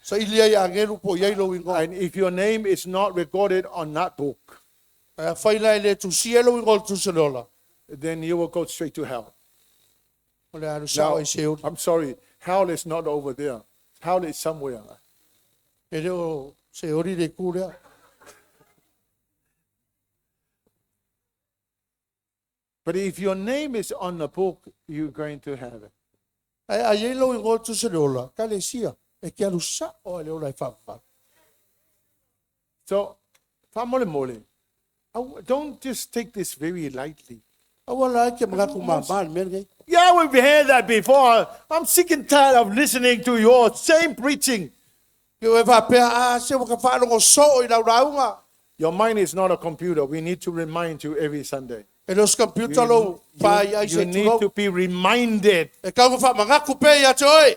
Sa ili ai angelu po iai lo ingoa. And if your name is not recorded on that book, A whaila e le tusi e lo ingoa le tusi o le ola. then you will go straight to hell. O le alu sa Now, o i se uri. I'm sorry, hell is not over there. Hell is somewhere. E le o se uri le kūrea. But if your name is on the book, you're going to heaven. Ai ai e lo ingoa le tusi o le ola. Ka le sia. E ke alu sa o le ola e whawhawha. So, famole mole, don't just take this very lightly. Awa la e ke mga kumama le mea nei. Yeah, we've heard that before. I'm sick and tired of listening to your same preaching. Ke oe whapea, a se waka whaalongo so i lau raunga. Your mind is not a computer. We need to remind you every Sunday. E le o se computer lou pa i ai You se need tulou. to be reminded. E kau ka whamangaku pe ia te oe.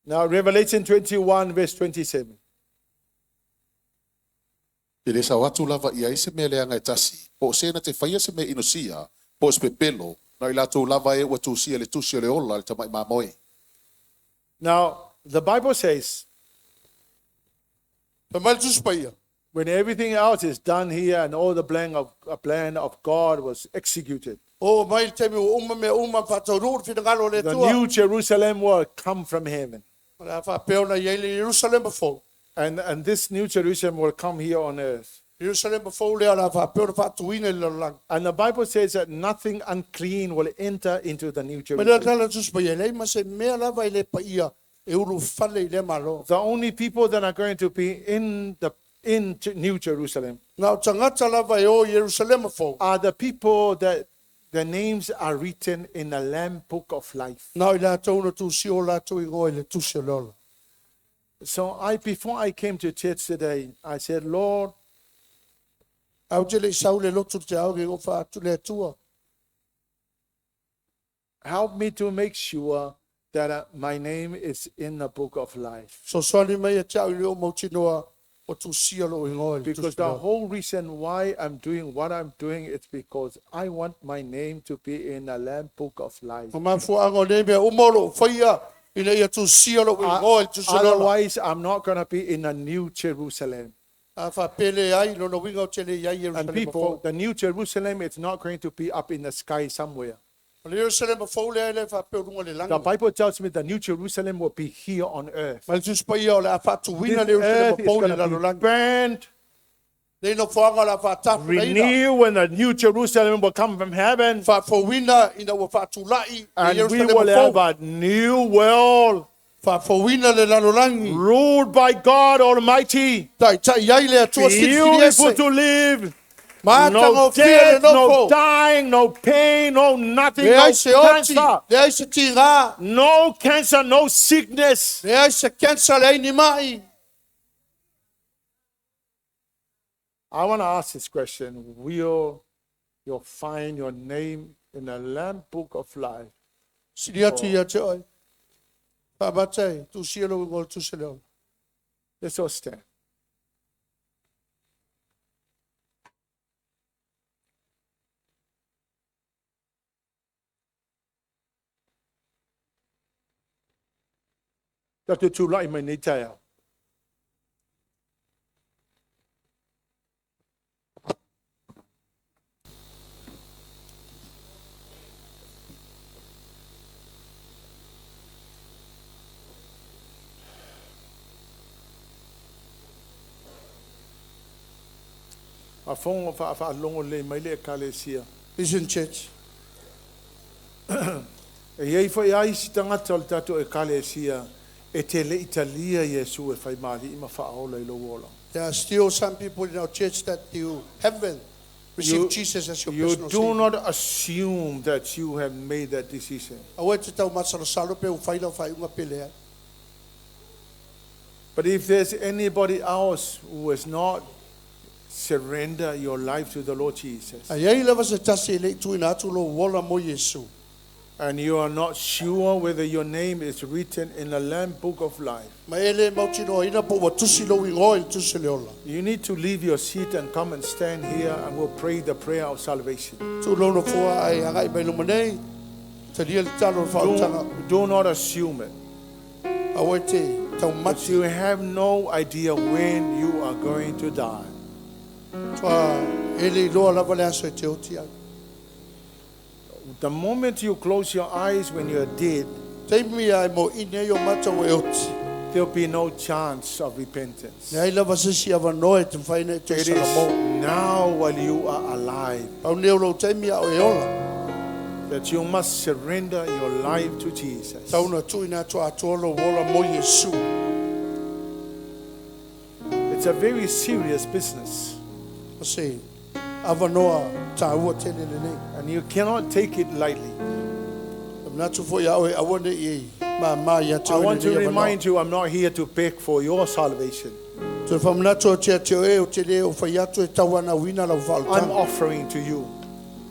Now, Revelation 21, verse 27. E le sao atu lava ia i se mea leaga e tasi, po o se na te whaia se mea inosia, po o se pepelo, na i lātou lava e ua tūsia le tusi o le ola le tamai mamoe. Now, the Bible says, when everything else is done here and all the plan of God was executed, O mai le taimi o uma mea uma whātauru le whinangalo le the Atua. new Jerusalem will come from heaven. O le a whāpeo na iei le Jerusalem fou. And this new Jerusalem will come here on earth. Jerusalem fou lea o le a whāpeo na whaatuina i le lalolagi. And the Bible says that nothing unclean will enter into the new Ma lea Jerusalem. tala tusi pa ia lei ma se mea lava i le pa ia e ulu fale i le malo. The only people that are going to be in the in New Jerusalem Nā o tangata lava e o Jerusalem fou. are the people that their names are written in the Lamb Book of Life. Nā o i lātou na tūsi o lātou i ngō i le tusi o le ola. So I before I came to church today, I said, Lord, Au te le i sau le lotu te au ke o whaatu le Atua. help me to make sure that my name is in the book of life. So swani mai e te au i le o mautinoa o tūsia lo i ngō i le Because tusi o le the ola. whole reason why I'm doing what I'm doing is because I want my name to be in the Lamb Book of Life. O mafuanga o nei mea uma o lou whaia ina ia tūsia lo i ngō i le tusi o le ola. Otherwise, I'm not going to be in the New Jerusalem. A whapele ai lona winga o te le iai And Jerusalem people, fou. the New Jerusalem is not going to be up in the sky somewhere. O le Jerusalem fou lea le whapeo runga le The langi. Bible tells me the New Jerusalem will be here on earth. Ma le tusi pa ia o le a whaatuina This le Jerusalem earth is fou le going to be lalolagi. burned, Nei no fuanga o le a whaatafulaina. renew when the New Jerusalem will come from heaven. Whaafouina ina ua whaatulai le And we Jerusalem will have fou. a new world Whaafouina le lalolagi. ruled by God Almighty. Tai tai ai le Atua Beautiful silisili ese. to live. Mātanga No o fia le death, no nofo. dying, no pain, no nothing, Le no ai se oti, cancer. le ai se tigā, No cancer, no sickness. le ai se cancer, le ai ni mai. I want to ask this question. Will you find your name in the Lamb Book of Life? Sili atu ia te oi. Whaamatai, tūsia lo ingoa le tusi le ola. Let's all stand. Dr. Tulai mai nei taeao. A fongo wha wha longo le mai le ekalesia. Listen, church. E iei fai ai si tangata o le tātou ekalesia e te le Italia Iesu e whai maali i ma whaola i lo ola. There are still some people in our church that you haven't received Jesus as your You personal do savior. not assume that you have made that decision. Aua e te tau masalosalo pe u whaila o whaiunga pele ai. But if there's anybody else who has not surrendered your life to the Lord Jesus, A iei lava se tasi e le i tuina atu lo ola mo Iesu. and you are not sure whether your name is written in the Lamb Book of Life, Ma e le mautinoa ina po ua tusi lo ingoa i le tusi le ola. you need to leave your seat and come and stand here and we'll pray the prayer of salvation. Tu lono fua ai angai mai luma nei, te ria le talo o le whautanga. Do not assume it. Aua e te tau But mati. you have no idea when you are going to die. Tua e le iloa lava le aso e te oti ai. The moment you close your eyes when you're dead, Teimi ai mo ine o mata o e oti. there'll be no chance of repentance. Ne ai lava se si awa noe te whaina e te It is salamo. now while you are alive Pau neo lo teimi a o e ola. that you must surrender your life to Jesus. Tauna tuina atu atoa lo ola mo Iesu. It's a very serious business, O se awa noa tāua tele le nei. and you cannot take it lightly. Natu fo ia oe awane i ma ma ia te I oe want to le nei awa noa. remind you, I'm not here to beg for your salvation. Toe whamanatu o te ate o e o te le o whai atu e tau ana uina lau I'm whaolotanga. offering to you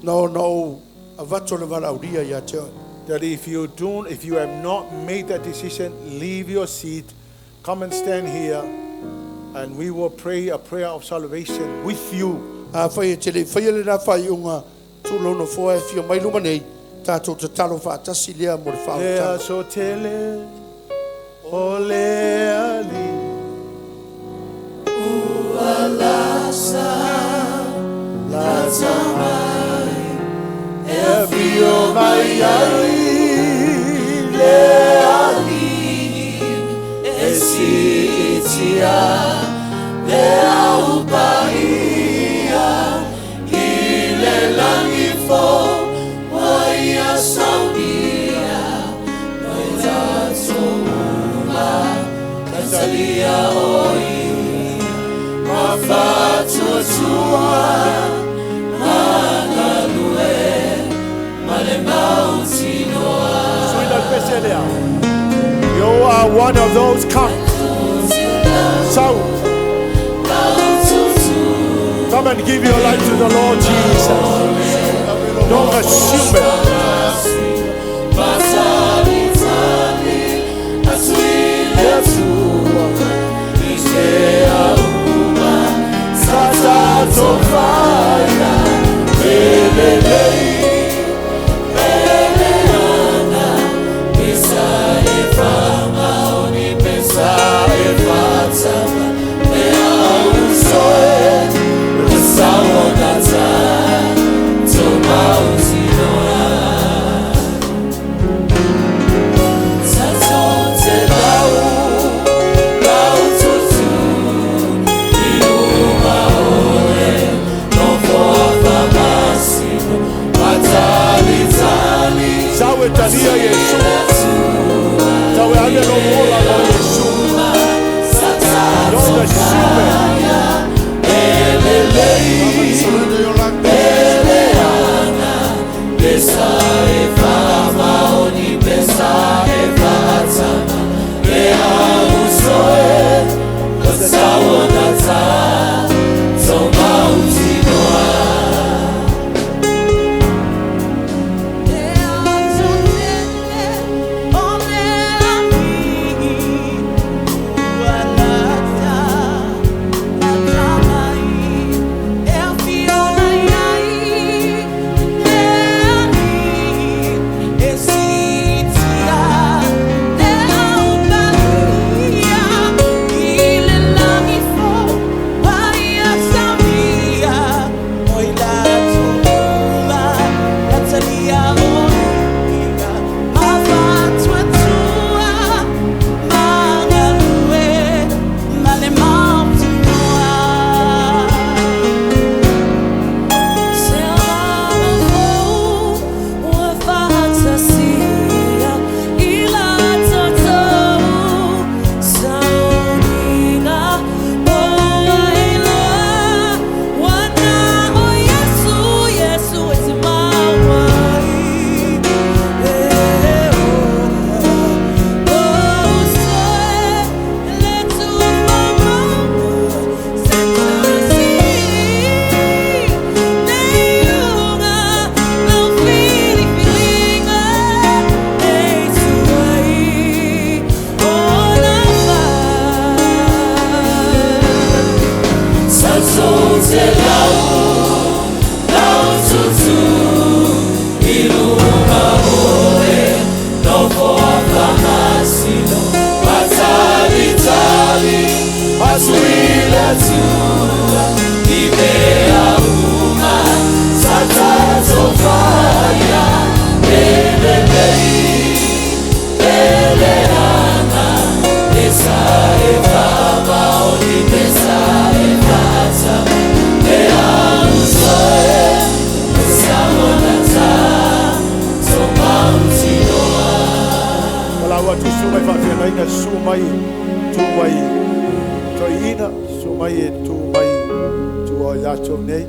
No no o avato le valauria ia te oe. that if you don't, if you have not made that decision, leave your seat, come and stand here, and we will pray a prayer of salvation with you. A whai e te le whai le rā whai unga tūlono foa e whio mai luma nei, tātou te talo whaatasi lea mo le Lea whaolotanga. so tele o le ali. Lata mai e fio mai ai le ali e sitia le au paia i le langi fo wa ia saunia noi tatou uma talia oi mafatuatua magalue male mautinoa. You are one of those come. So come and give your life to the Lord Jesus. Don't assume it. Sawe talia Yesu. Sawe ave lo mola lo Yesu. Don't assume it. Wala tu sumai whaafia sumai tu mai toina sumai e tu mai tu o iatou nei.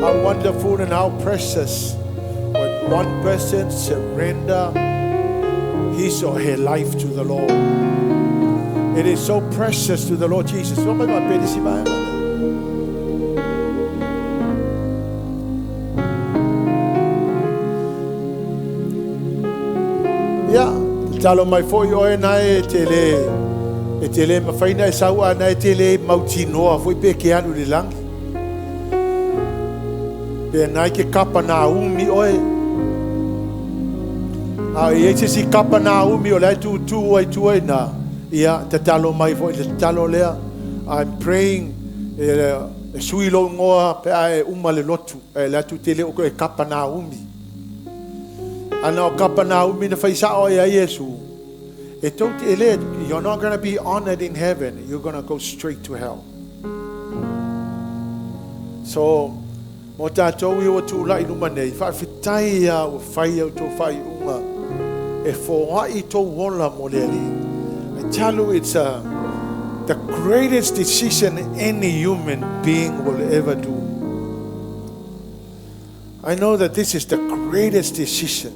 How wonderful and how precious when one person surrender his or her life to the Lord. It is so precious to the Lord Jesus. So mai ma pedi si mai. Ia, talo mai foi oe nae e te le e te le mafaina e sau a nae te le mautinoa foi pe ke alu le langi. Pe nai ke kapa nā umi oe. A i e se si kapa nā umi o lai tu tu ai tu ai nā. Ia, te talo mai foi te talo lea. I'm praying e sui lo ngoa pe a e uma le lotu. E le atu te le o e kapa nā umi. Ana o kapa nā umi na whaisa o ia Yesu. E tau te ele, you're not going to be honored in heaven. You're going to go straight to hell. So, mo tātou i o tū lai luma nei, whaawhitai ia o whai au tō whai unga, e whāi tō wola mo le ali. I tell you, it's the greatest decision any human being will ever do. I know that this is the greatest decision.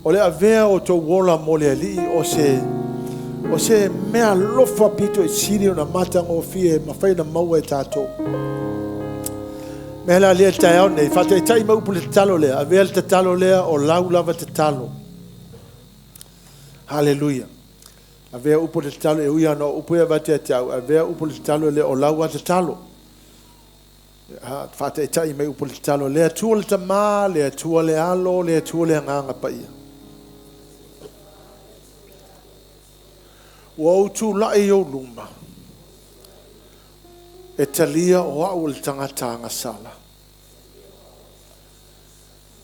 O le avea o tō wola mo le ali o se mea lofa pito e siri o na mata ngō e mawhai na maua e tātou. Mea la lea tai au nei, whātai tai maupu le talo lea, avea le talo lea o lau lava te talo. Hallelujah. Avea upu le talo e ui ana upu e vate te au, avea upu le talo lea o lau a te talo. Whātai tai mai upu le talo lea, tua le tamā, lea tua le alo, lea tua le anganga paia. Ua au tū lai o luma. E talia o au le tangata sala.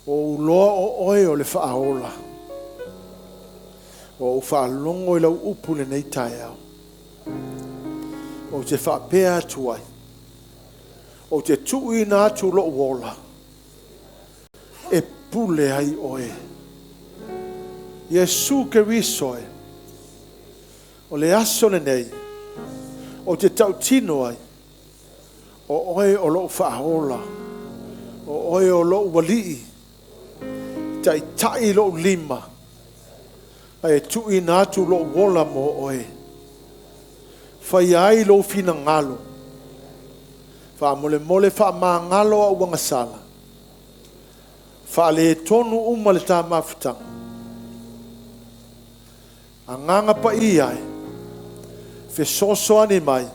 O uloa o oe o le whaaola. O whaalongo i lau upu le nei tai au. O te whaapea atu ai. O te tuuina atu lo uola. E pule ai oe. Yesu Keriso e. O le aso le nei. O te tautino ai. O oe o lou whaaola. O oe o lou walii. Tai tai lou lima. Ai tuuina atu lou wola mo oe. Whai ai lou whina ngalo. Wha mole mole wha maa ngalo a uanga sala. Wha le tonu uma le tā mafutanga. A nganga pa i ai. Fe soso ane mai.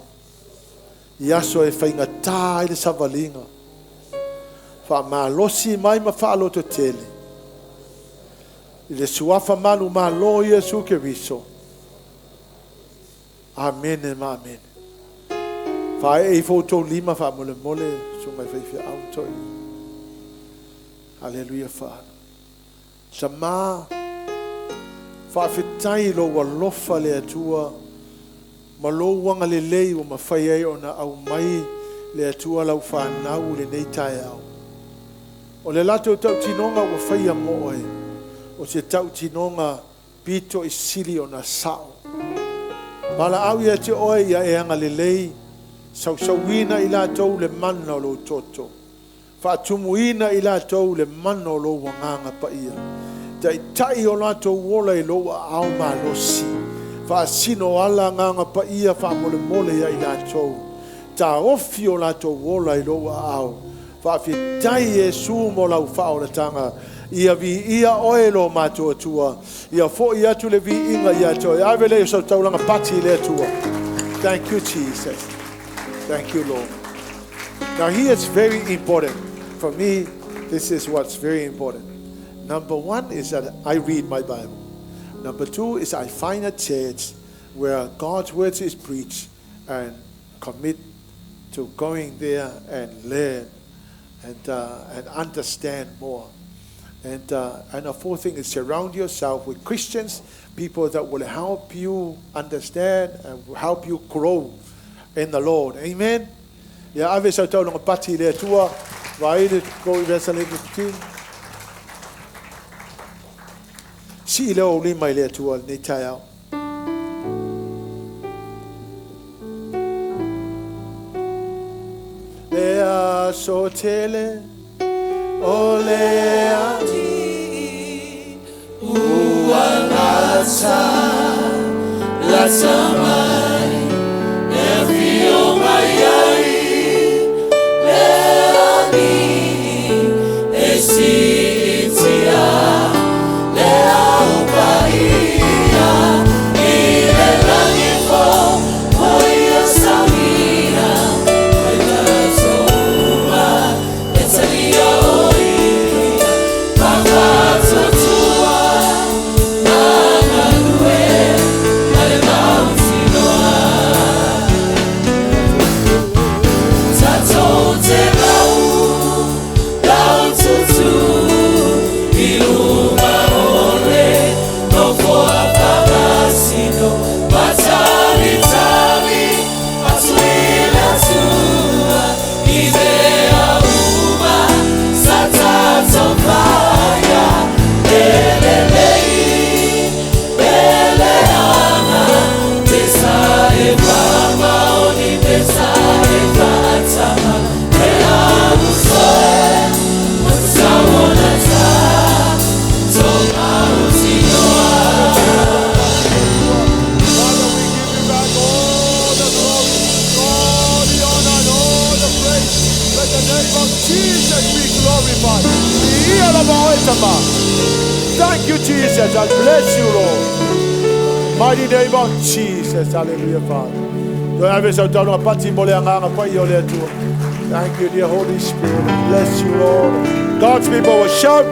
I aso e whainga tā i le savalinga. Wha malosi mai ma whaaloto tele. I le suafa malu malo Yesu Keriso. Amen ma amen. Wha e i tō lima wha mole mole sungai whai au toi. Hallelujah wha. Sama wha whitai lo walofa le atua. Ma lo wanga le lei o mawhai ai o na au mai le atua lau whanau le nei tai au. O le lato tau tinonga o whaia mo oe. O te tau tinonga pito i sili o na sao. Mala au ia te oe ia e anga le lei. Sausauina i latou le mana o lo toto. Whaatumuina i latou le mana o lo wanganga paia. Tai tai o latou wola i lo au malosi. Whaasino ala nganga paia whaamole mole ia i latou. Ta ofi o latou wola i lo au. Whaawhitai e sumo lau whaolatanga. Ia vi ia oe lo mātua tua. Ia fo i atu le vi inga ia toi. Ave le sau taulanga pati le atua. Thank you, Jesus. Thank you, Lord. Now, here it's very important. For me, this is what's very important. Number one is that I read my Bible. Number two is I find a church where God's word is preached and commit to going there and learn and understand more. And the fourth thing is surround yourself with Christians, people that will help you understand and will help you grow in the Lord. Amen. Ya ave sa tau longa pati le atua. Vai le go i vesa le kutin. Si le o lima i le atua nei tai au. Le aso tele o le ati ualata Lata mai e afio mai ai le alii e siitia le au paia i le lagi fou o ia saunia ai tatou uma e talia o ia fafaatuatua ma galue ma le mautinoa. Tatou te lau, lau tutu i luma o le nofoa faamasino ma talitali atu i le Atua i mea uma sa tatou faia e lelei pe leaga pe sa e faamaoni pe sa e faatama e auso e ua tatau ona tatou mautinoa. Father, we give you back all the glory, all the honor, and all the praise. Let the name of Jesus be glorified. Thank you, Jesus. I bless you, Lord. Mighty name of Jesus. Hallelujah, Father. Thank you, dear Holy Spirit. Bless you, Lord. God's people will shout.